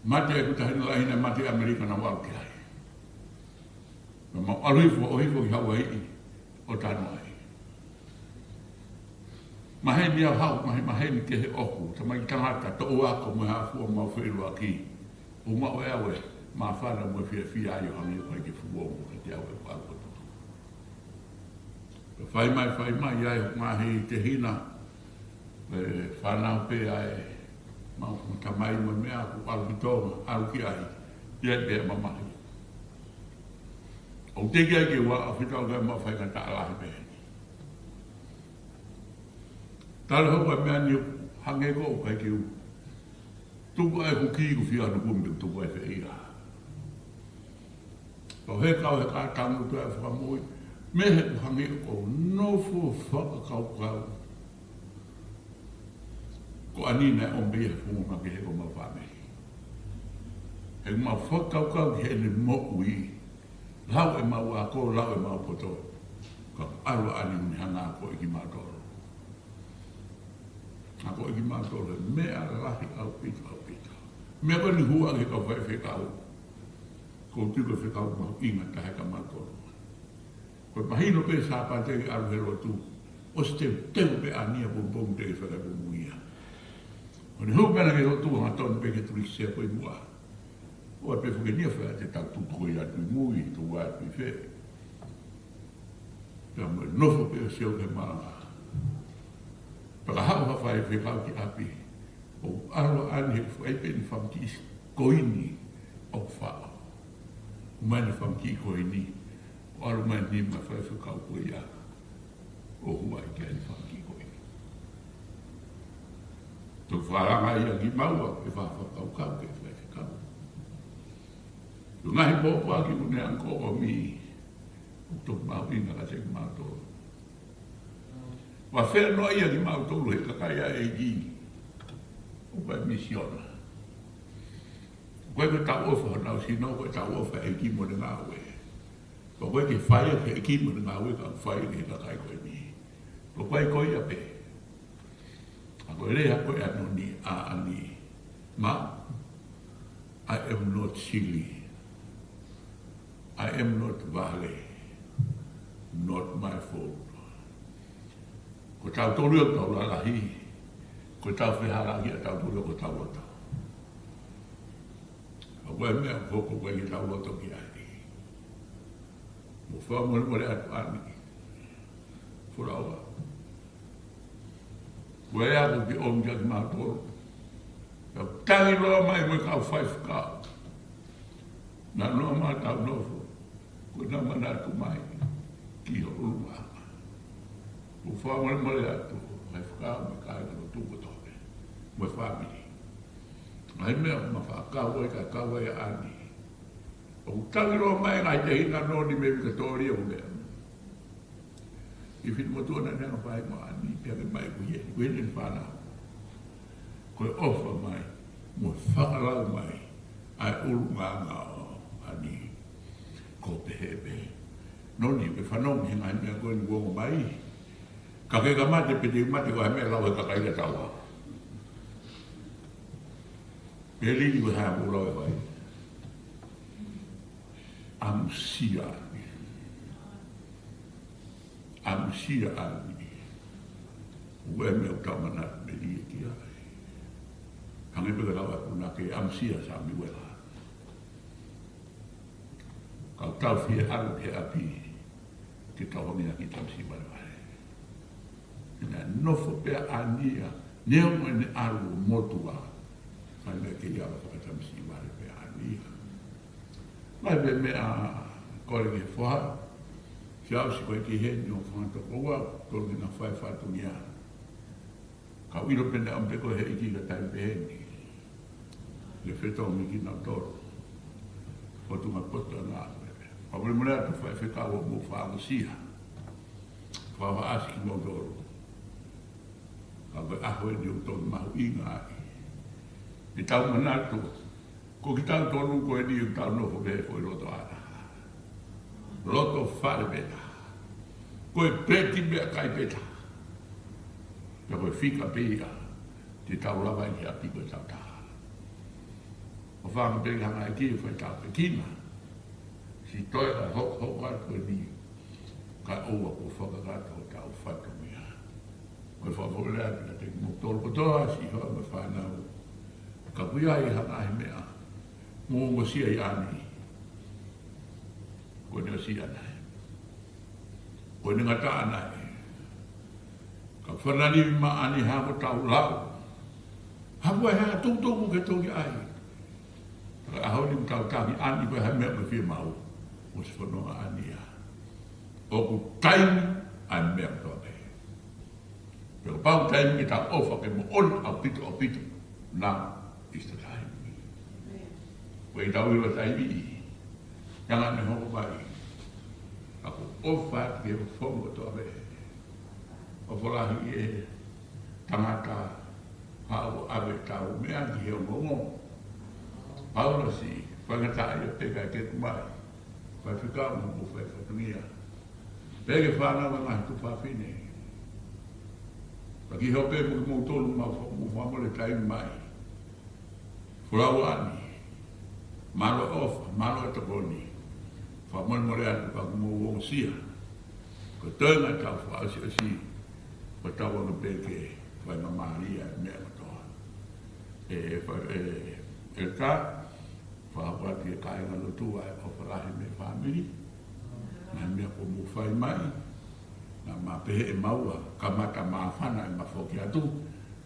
Mate ʻeku taʻahine lahi naʻe mate ʻi ʻAmelika naʻa ku ʻalu ki ai. Naʻa mau ʻalu hifo, ʻo hifo ki Hauaiʻi ʻo tanu ai. Maheni au hau, mahe-, maheni kehe ʻoku, tamai tangata, toʻu ako mo e hā fua ʻemau feʻiloaki. ʻO maʻu ʻe au e māfana mo e fiefia ai ʻo hangē ʻoku ʻikai ke fuʻu ongo kiate au ʻeku ʻalu kotoa. Pea fai mai, fai mai, ʻi ai hoku ngaahi tehina, e fānau pē ʻa e, mau tamai mo e meʻa, ʻoku ʻalu ki Tonga, ʻalu ki ai, ʻi ai pē mamahi. ʻOku teʻeki ai ke u ʻalu ʻo fetaulaki mo ha faingataʻa lahi pehē ni. Tala hoko e meʻa ni ʻoku hangē ko ʻoku ʻikai ke u tuku ai ʻeku kī, ʻoku fie ʻalu ʻo kumi pe ʻoku tuku ai fē ia. Kau he kau he kātaki atu ʻa e fakamoʻui, mei he ʻoku hangē ʻoku ou nofo fakakaukau. Ko ʻAni naʻe ʻomi ia he funga kehe ko homau fāmili. He ʻoku mau fakakaukau ki heʻene moʻui. Lau ʻemau ako, lau ʻemau poto. Ka ʻalu ʻa ʻAni ʻo ne hanga ʻo akoʻi kimautolu. Akoʻi kimautolu he meʻa lahi ʻaupito, ʻaupito. Meʻa ko eni hua ki he kau faifekau. ʻOku ou tui ko e fekau mahuʻinga taha kia mautolu. Ko e mahino pē Sāpate ke ʻalu he lotu, ʻosi teuteu pē ʻa ʻAni ʻapongipongi teʻeki fakapomuia. ʻO ne hū pē ʻana ki he lotu, hangatonu pē ki he tulikisea ko ē ʻi muʻa. ʻOua pē fuke nia fea te tau tutu ko ia atu ʻi mui, tau atu ʻi fē. Pea mo e nofo pē ʻo sio ki he malanga. Pea ka haʻu ha faifekau ki ʻapi, ʻoku ʻalu ʻa ʻAni he fai pē ʻene fanga kiʻi koini ʻoku faʻo. Mai ʻene fanga kiʻi koini, ʻo ʻalu mai ʻene nima faifekau ko ia ʻo hua ai ki ai ʻene fanga kiʻi koini. Toki fakalanga ia kimaua ke fakakaukau ki he faifekau. Ko e ngaahi pōpoaki ʻoku ne hanga ʻo ʻomi, ʻoku toki mahuʻinga kiate kimautolu. Ua fenoa ia kimautolu he kakai ʻa e ʻEiki. ʻOku ʻi ai e misiona. ʻOku ʻikai ko ʻetau ʻofa honau sino, ko ʻetau ʻofa he ʻEiki mo ʻene ngāue. ʻOku ʻikai ke fai ia ki he ʻEiki mo ʻene ngāue, ka ʻoku fai ia ki he kakai ko eni. ʻOku ʻikai ko ia pē. Ka ko e lea ko ē ʻa Noni, ʻa ʻAni. Ma, I am not silly. I am not vale. Not my fault. Ko tautolu ia ʻoku tau lalahi. Ko ʻetau fehālaaki ʻatautolu ia ko hotau loto. Ka ko e meʻa ʻoku hoko, ʻoku ʻikai ke tau loto ki ai. Mou fakamolemole atu ʻAni. Folaua. Ko e ʻaho ke ʻomi kiate kimautolu. Pea tangi loa mai mo e kau faifekau. Naʻa nau ō mai ʻo tau nofo. Ko ʻenau manatu mai ki ho ʻulungaanga. Mou fakamolemole atu, faifekau mo e kāingalotu kotoa pē. Mo e fāmili. Ngaahi meʻa ʻoku ma fakakau ai, ka kau ai ʻa ʻAni. ʻOku tangi loa mai ngaahi tehina Noni mei Vikatōlia ʻo lea. ʻI Finemotuʻa naʻa ne hanga ʻo fai mo ʻAni, pea ke mai ko ia, ko ia ʻene fānau. Ko e ʻofa mai, mo e fakalau mai, ʻa e ʻulungaanga ʻo ʻAni. Ko e pehē pē. Noni, ke fanongo he ngaahi meʻa ko eni ʻoku ongo mai. Ka ke ka mate pe te mate ko e meʻa lau he kakai ka taua. Pea lili ko e hā ʻoku lau e vai. ʻAmusia ʻAni. ʻAmusia ʻAni. ʻOku ʻi ai e meʻa ʻoku tau manatu melie ki ai. Hangē pē ko e lau ʻa e punake, ʻamusia Samiuela. Kau Tau fie ʻalu ki ʻapi ke tau hangē ha kiʻi tamasiʻi valevale. Pea naʻe nofo pē ʻa ʻAni ia, neongo ʻene ʻalu ʻo motuʻa, ka naʻe kei ʻalu fakatamasiʻi vale pē ʻa ʻAni ia. Mai pē meʻa, kole ki he foha, siʻi ʻosi ko ē ki heni ʻo fanga tokoua, tolu ki na fai fatongia. Ka u ʻilo pē naʻe ʻomi pē ko e ʻEiki ka taimi pehē ni ke fetongi kinautolu. Ko e tuʻunga poto ʻa e ngāue. Fakamolemole atu Faifekau ʻoku mou faʻa aʻusia. Fakaʻasi kimoutolu. Ka ko e ʻaho eni ʻoku tau mahuʻinga ai. ʻI heʻetau manatu, ko kitautolu ko eni ʻoku tau nofo pē he foʻi loto ʻana. Loto fale pē taha. Ko e peti meʻakai pē taha. Pea ko e fika pē ia te tau lava ai ki ʻapi ko e tautaha. ʻO fanga pē hanga ʻe he ʻEiki ʻo fai tāpuekina siʻi toenga hokohoko atu ko eni, kae ʻoua kuo fakakakato hotau fatongia. Ko e fakamolemole atu kiate kimoutolu kotoa, siʻi hoa mo e fānau. Ka ʻoku ʻi ai ha ngaahi meʻa mou ongosia ʻi ʻAni. Ko ʻene ʻosi ʻana ē. Ko ʻene ngataʻanga ē. Ka fanani ma ʻAni ha ko tau lau. Ha ko e hā tuʻutuʻu ke toki ʻai. Ka ʻaho ni tau tangi ʻAni ko e hā e meʻa ʻoku fiemaʻu. Mo siʻi fononga ʻAni ia. ʻOku taimi ʻa e meʻa kotoa pē. Pea kapau taimi ke tau ʻofa ke moʻoni ʻaupito, ʻaupito. Now is the time. Ko e tau ʻilo taimi. Tanga ne hoko mai. Ka ʻoku ʻofa atu ke fofonga kotoa pē. ʻOfa lahi ʻe tangata haʻu ʻave tau meʻa ki he ongoongo. Paula siʻi, faingataʻaʻia pē kae kehe mai. Faifekau mo e kau fai fatongia. Pea ki he fānau mo e ngaahi tuofāfine. Pea ki he ʻofa pē mo kimoutolu mau fa-, mou fakamole taimi mai. Folau ʻAni. Mālō ʻofa, mālō e tokoni. Fakamolemole atu ka ʻoku mou ongosia. Ko e toenga ʻetau fakaʻosiʻosi. Ko ʻetau anga pē ke faingamālie ʻa e meʻa kotoa. ʻE, fa-, ʻe, ʻe ka, Fakahoko atu ki he kāingalotu ʻa e ʻofa lahi mei he fāmili. Ngaahi meʻa kuo mou fai mai. Naʻa ma pehē ʻe maua, kamata māfana ʻema foki atu.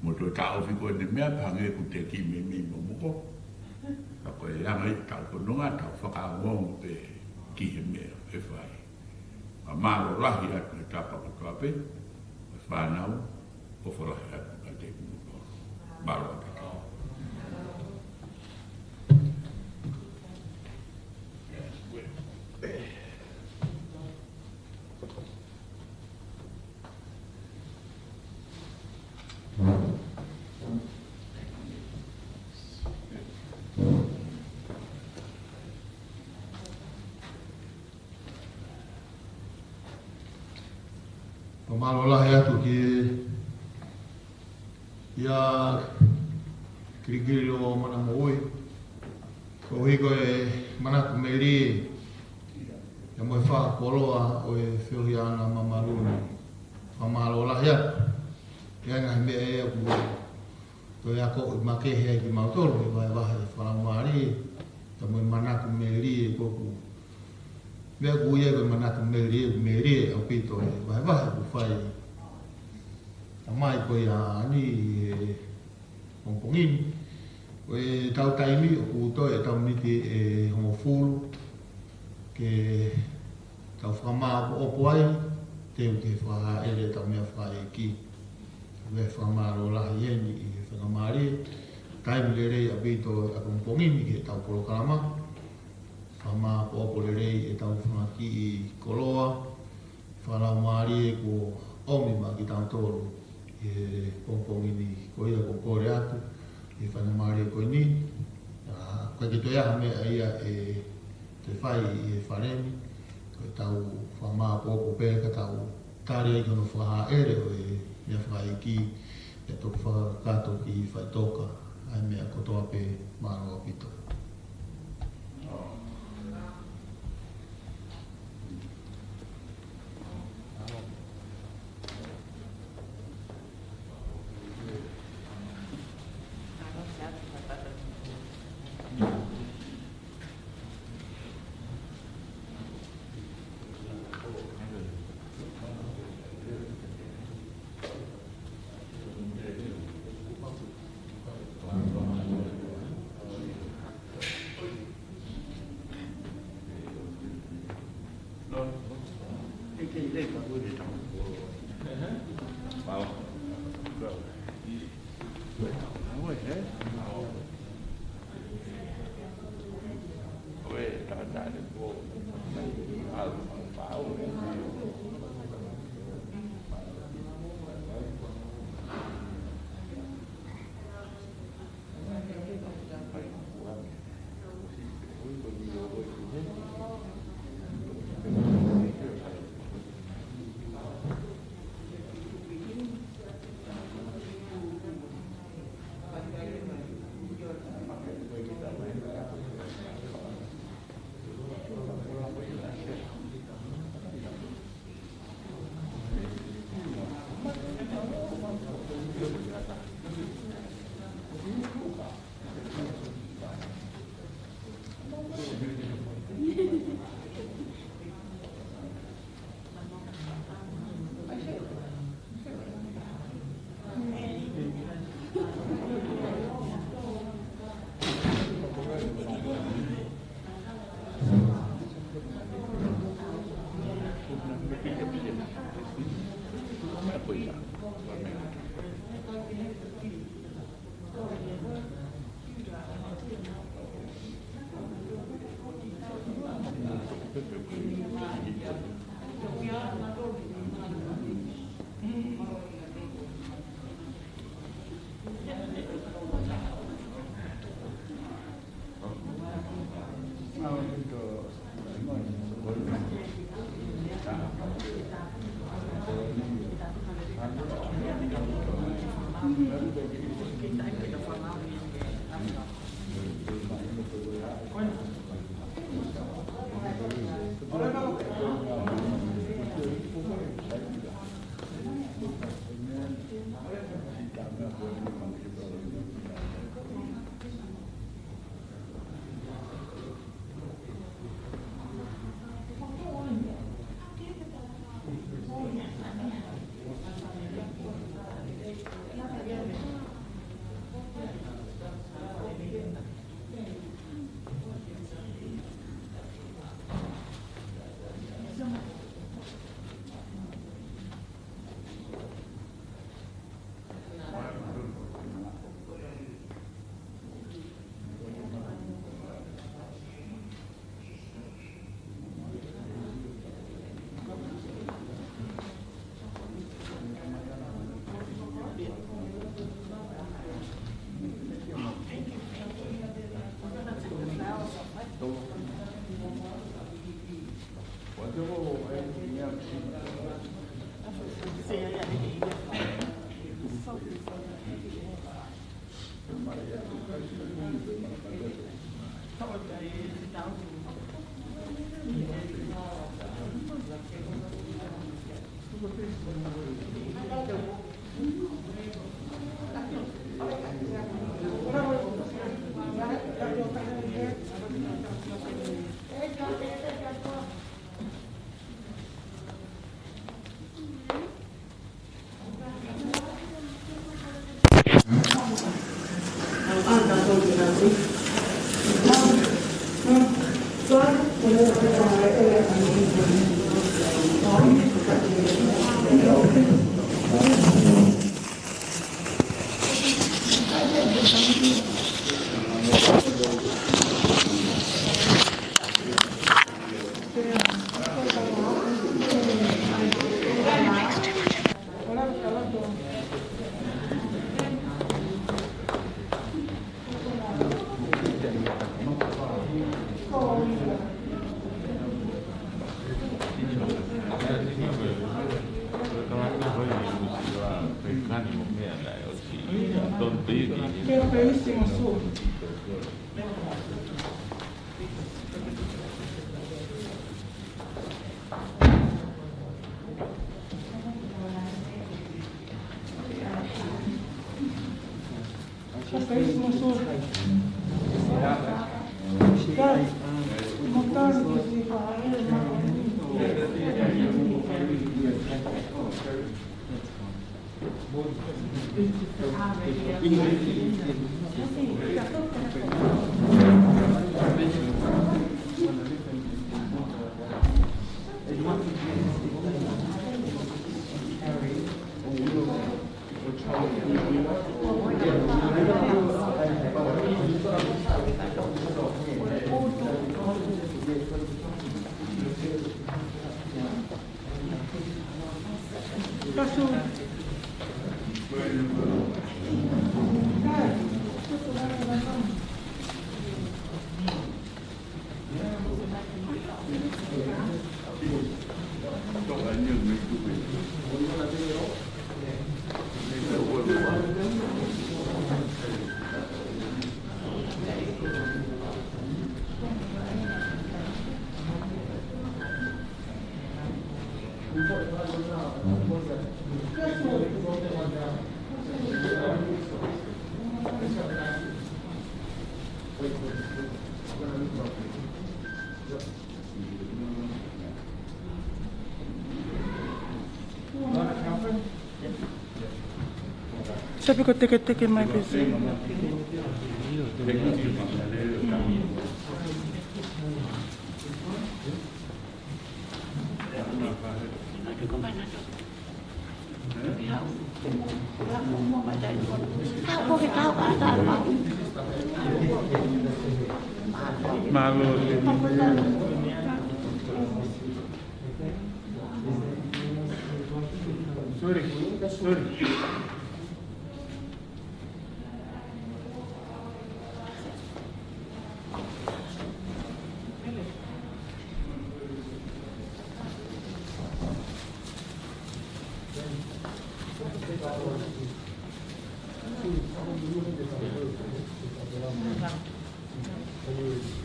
Mo toe taʻofi ko eni meʻa, pea hangē ʻoku te kiʻi meimei momoko. Ka ko e anga ia ʻetau fononga, tau fakaongoongo pē ki he meʻa ʻe fai. Ka mālō lahi atu he tapa kotoa pē, ʻe fānau, ʻofa lahi atu kiate kimoutolu. Mālō atu. Fakamālō lahi atu ki he ia kilikili ʻo Mana Moʻui. Koeʻuhi ko e manatu melie, ia mo e fakakoloa ʻo e feohiʻanga mamalu ni. Fakamālō lahi atu. Ia ngaahi meʻa ʻe ʻoku toe akoʻi makehe ai kimautolu he vahevahe fakalaumālie, ka mo e manatu melie ko ʻeku. Meʻa ʻoku ʻi ai ko e manatu melie, melie ʻaupito he vahevahe ʻoku fai. Ka mai ko ia ʻAni he pongipongi ni. Ko ʻetau taimi ʻoku toe ʻetau miniti ʻe hongofulu. Ke tau fakamāʻopoʻopo ai, teu ke fakahaʻele ʻetau meʻa fakaʻeiki. Ko e fakamālō lahi eni ʻi he faingamālie, taimi lelei ʻaupito ʻapongipongi ni ki heʻetau polokalama. Fakamāʻopoʻopo lelei ʻetau fanga kiʻi koloa fakalaumālie kuo ʻomi maʻa kitautolu ʻi he pongipongi ni. Ko ia ʻoku ou kole atu ʻi he faingamālie ko eni. ʻA, ʻoku ʻikai ke toe ʻi ai ha meʻa ia ʻe toe fai ʻi he fale ni, ko ʻetau fakamāʻopoʻopo pē ka tau tali ai ki hono fakahaʻele ʻo e meʻa fakaʻeiki, ʻe toki fakakakato ki faʻitoka ʻa e meʻa kotoa pē. Mālō ʻaupito. Sapi ko teketeke mai pē se. Mālō. Sorry, sorry.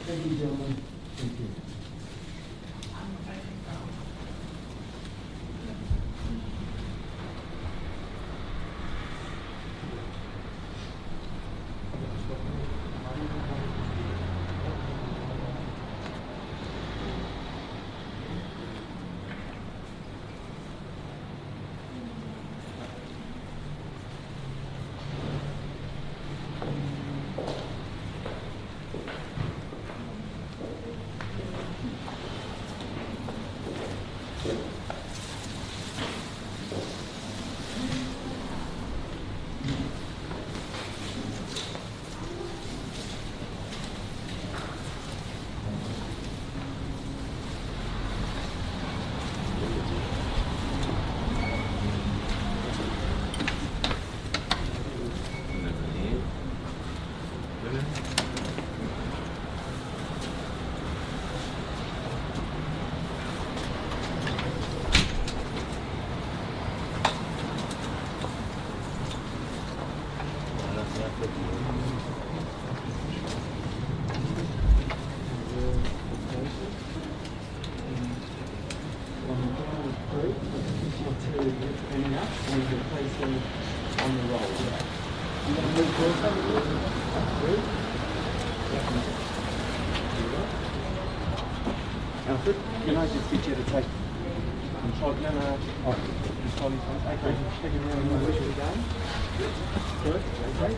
Thank you, gentlemen. Thank you. Alfred, can I just get you to take control? No, no, no. Oh, control his phone. Okay. Take it around and wish it again. Good. Okay.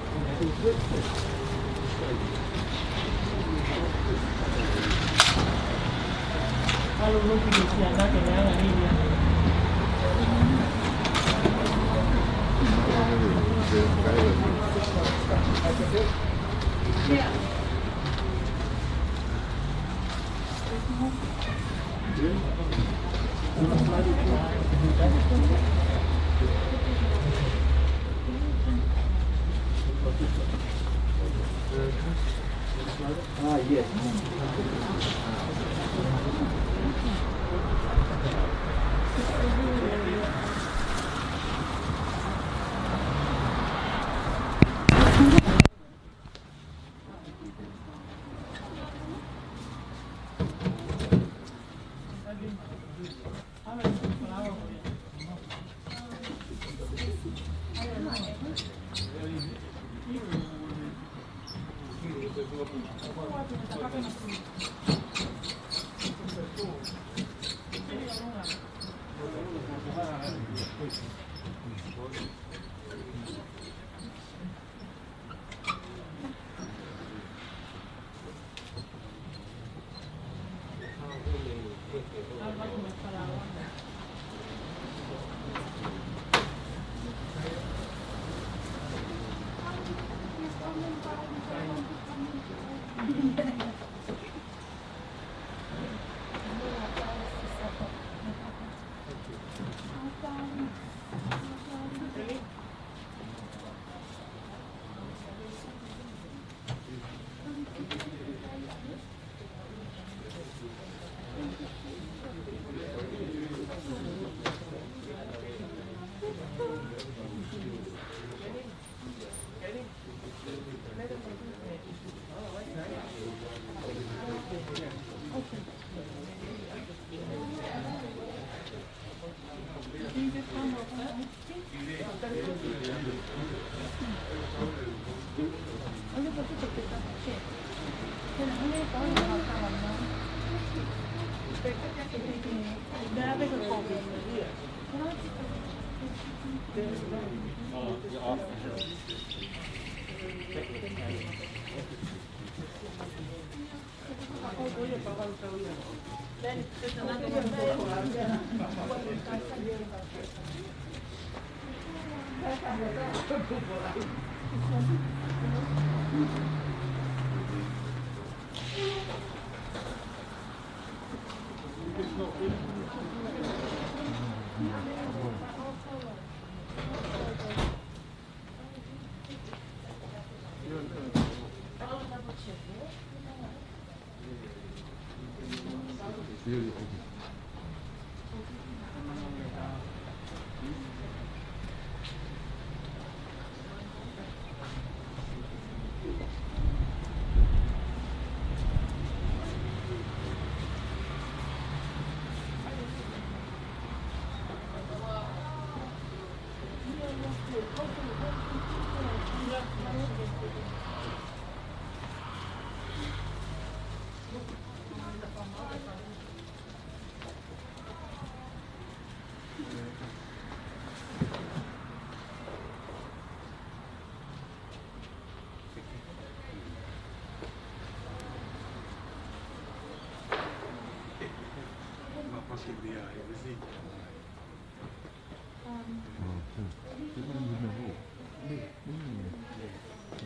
Ah, yes.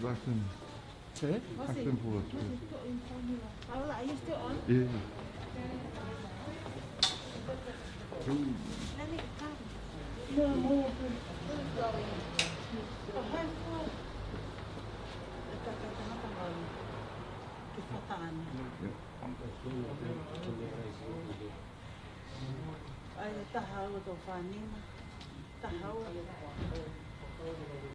Russian. Eh? Russian for what? Paola, are you still on? Yeah. Let me come. No, no, no. Ke fata ana. Ai, taha ua tau fānima. Taha ua.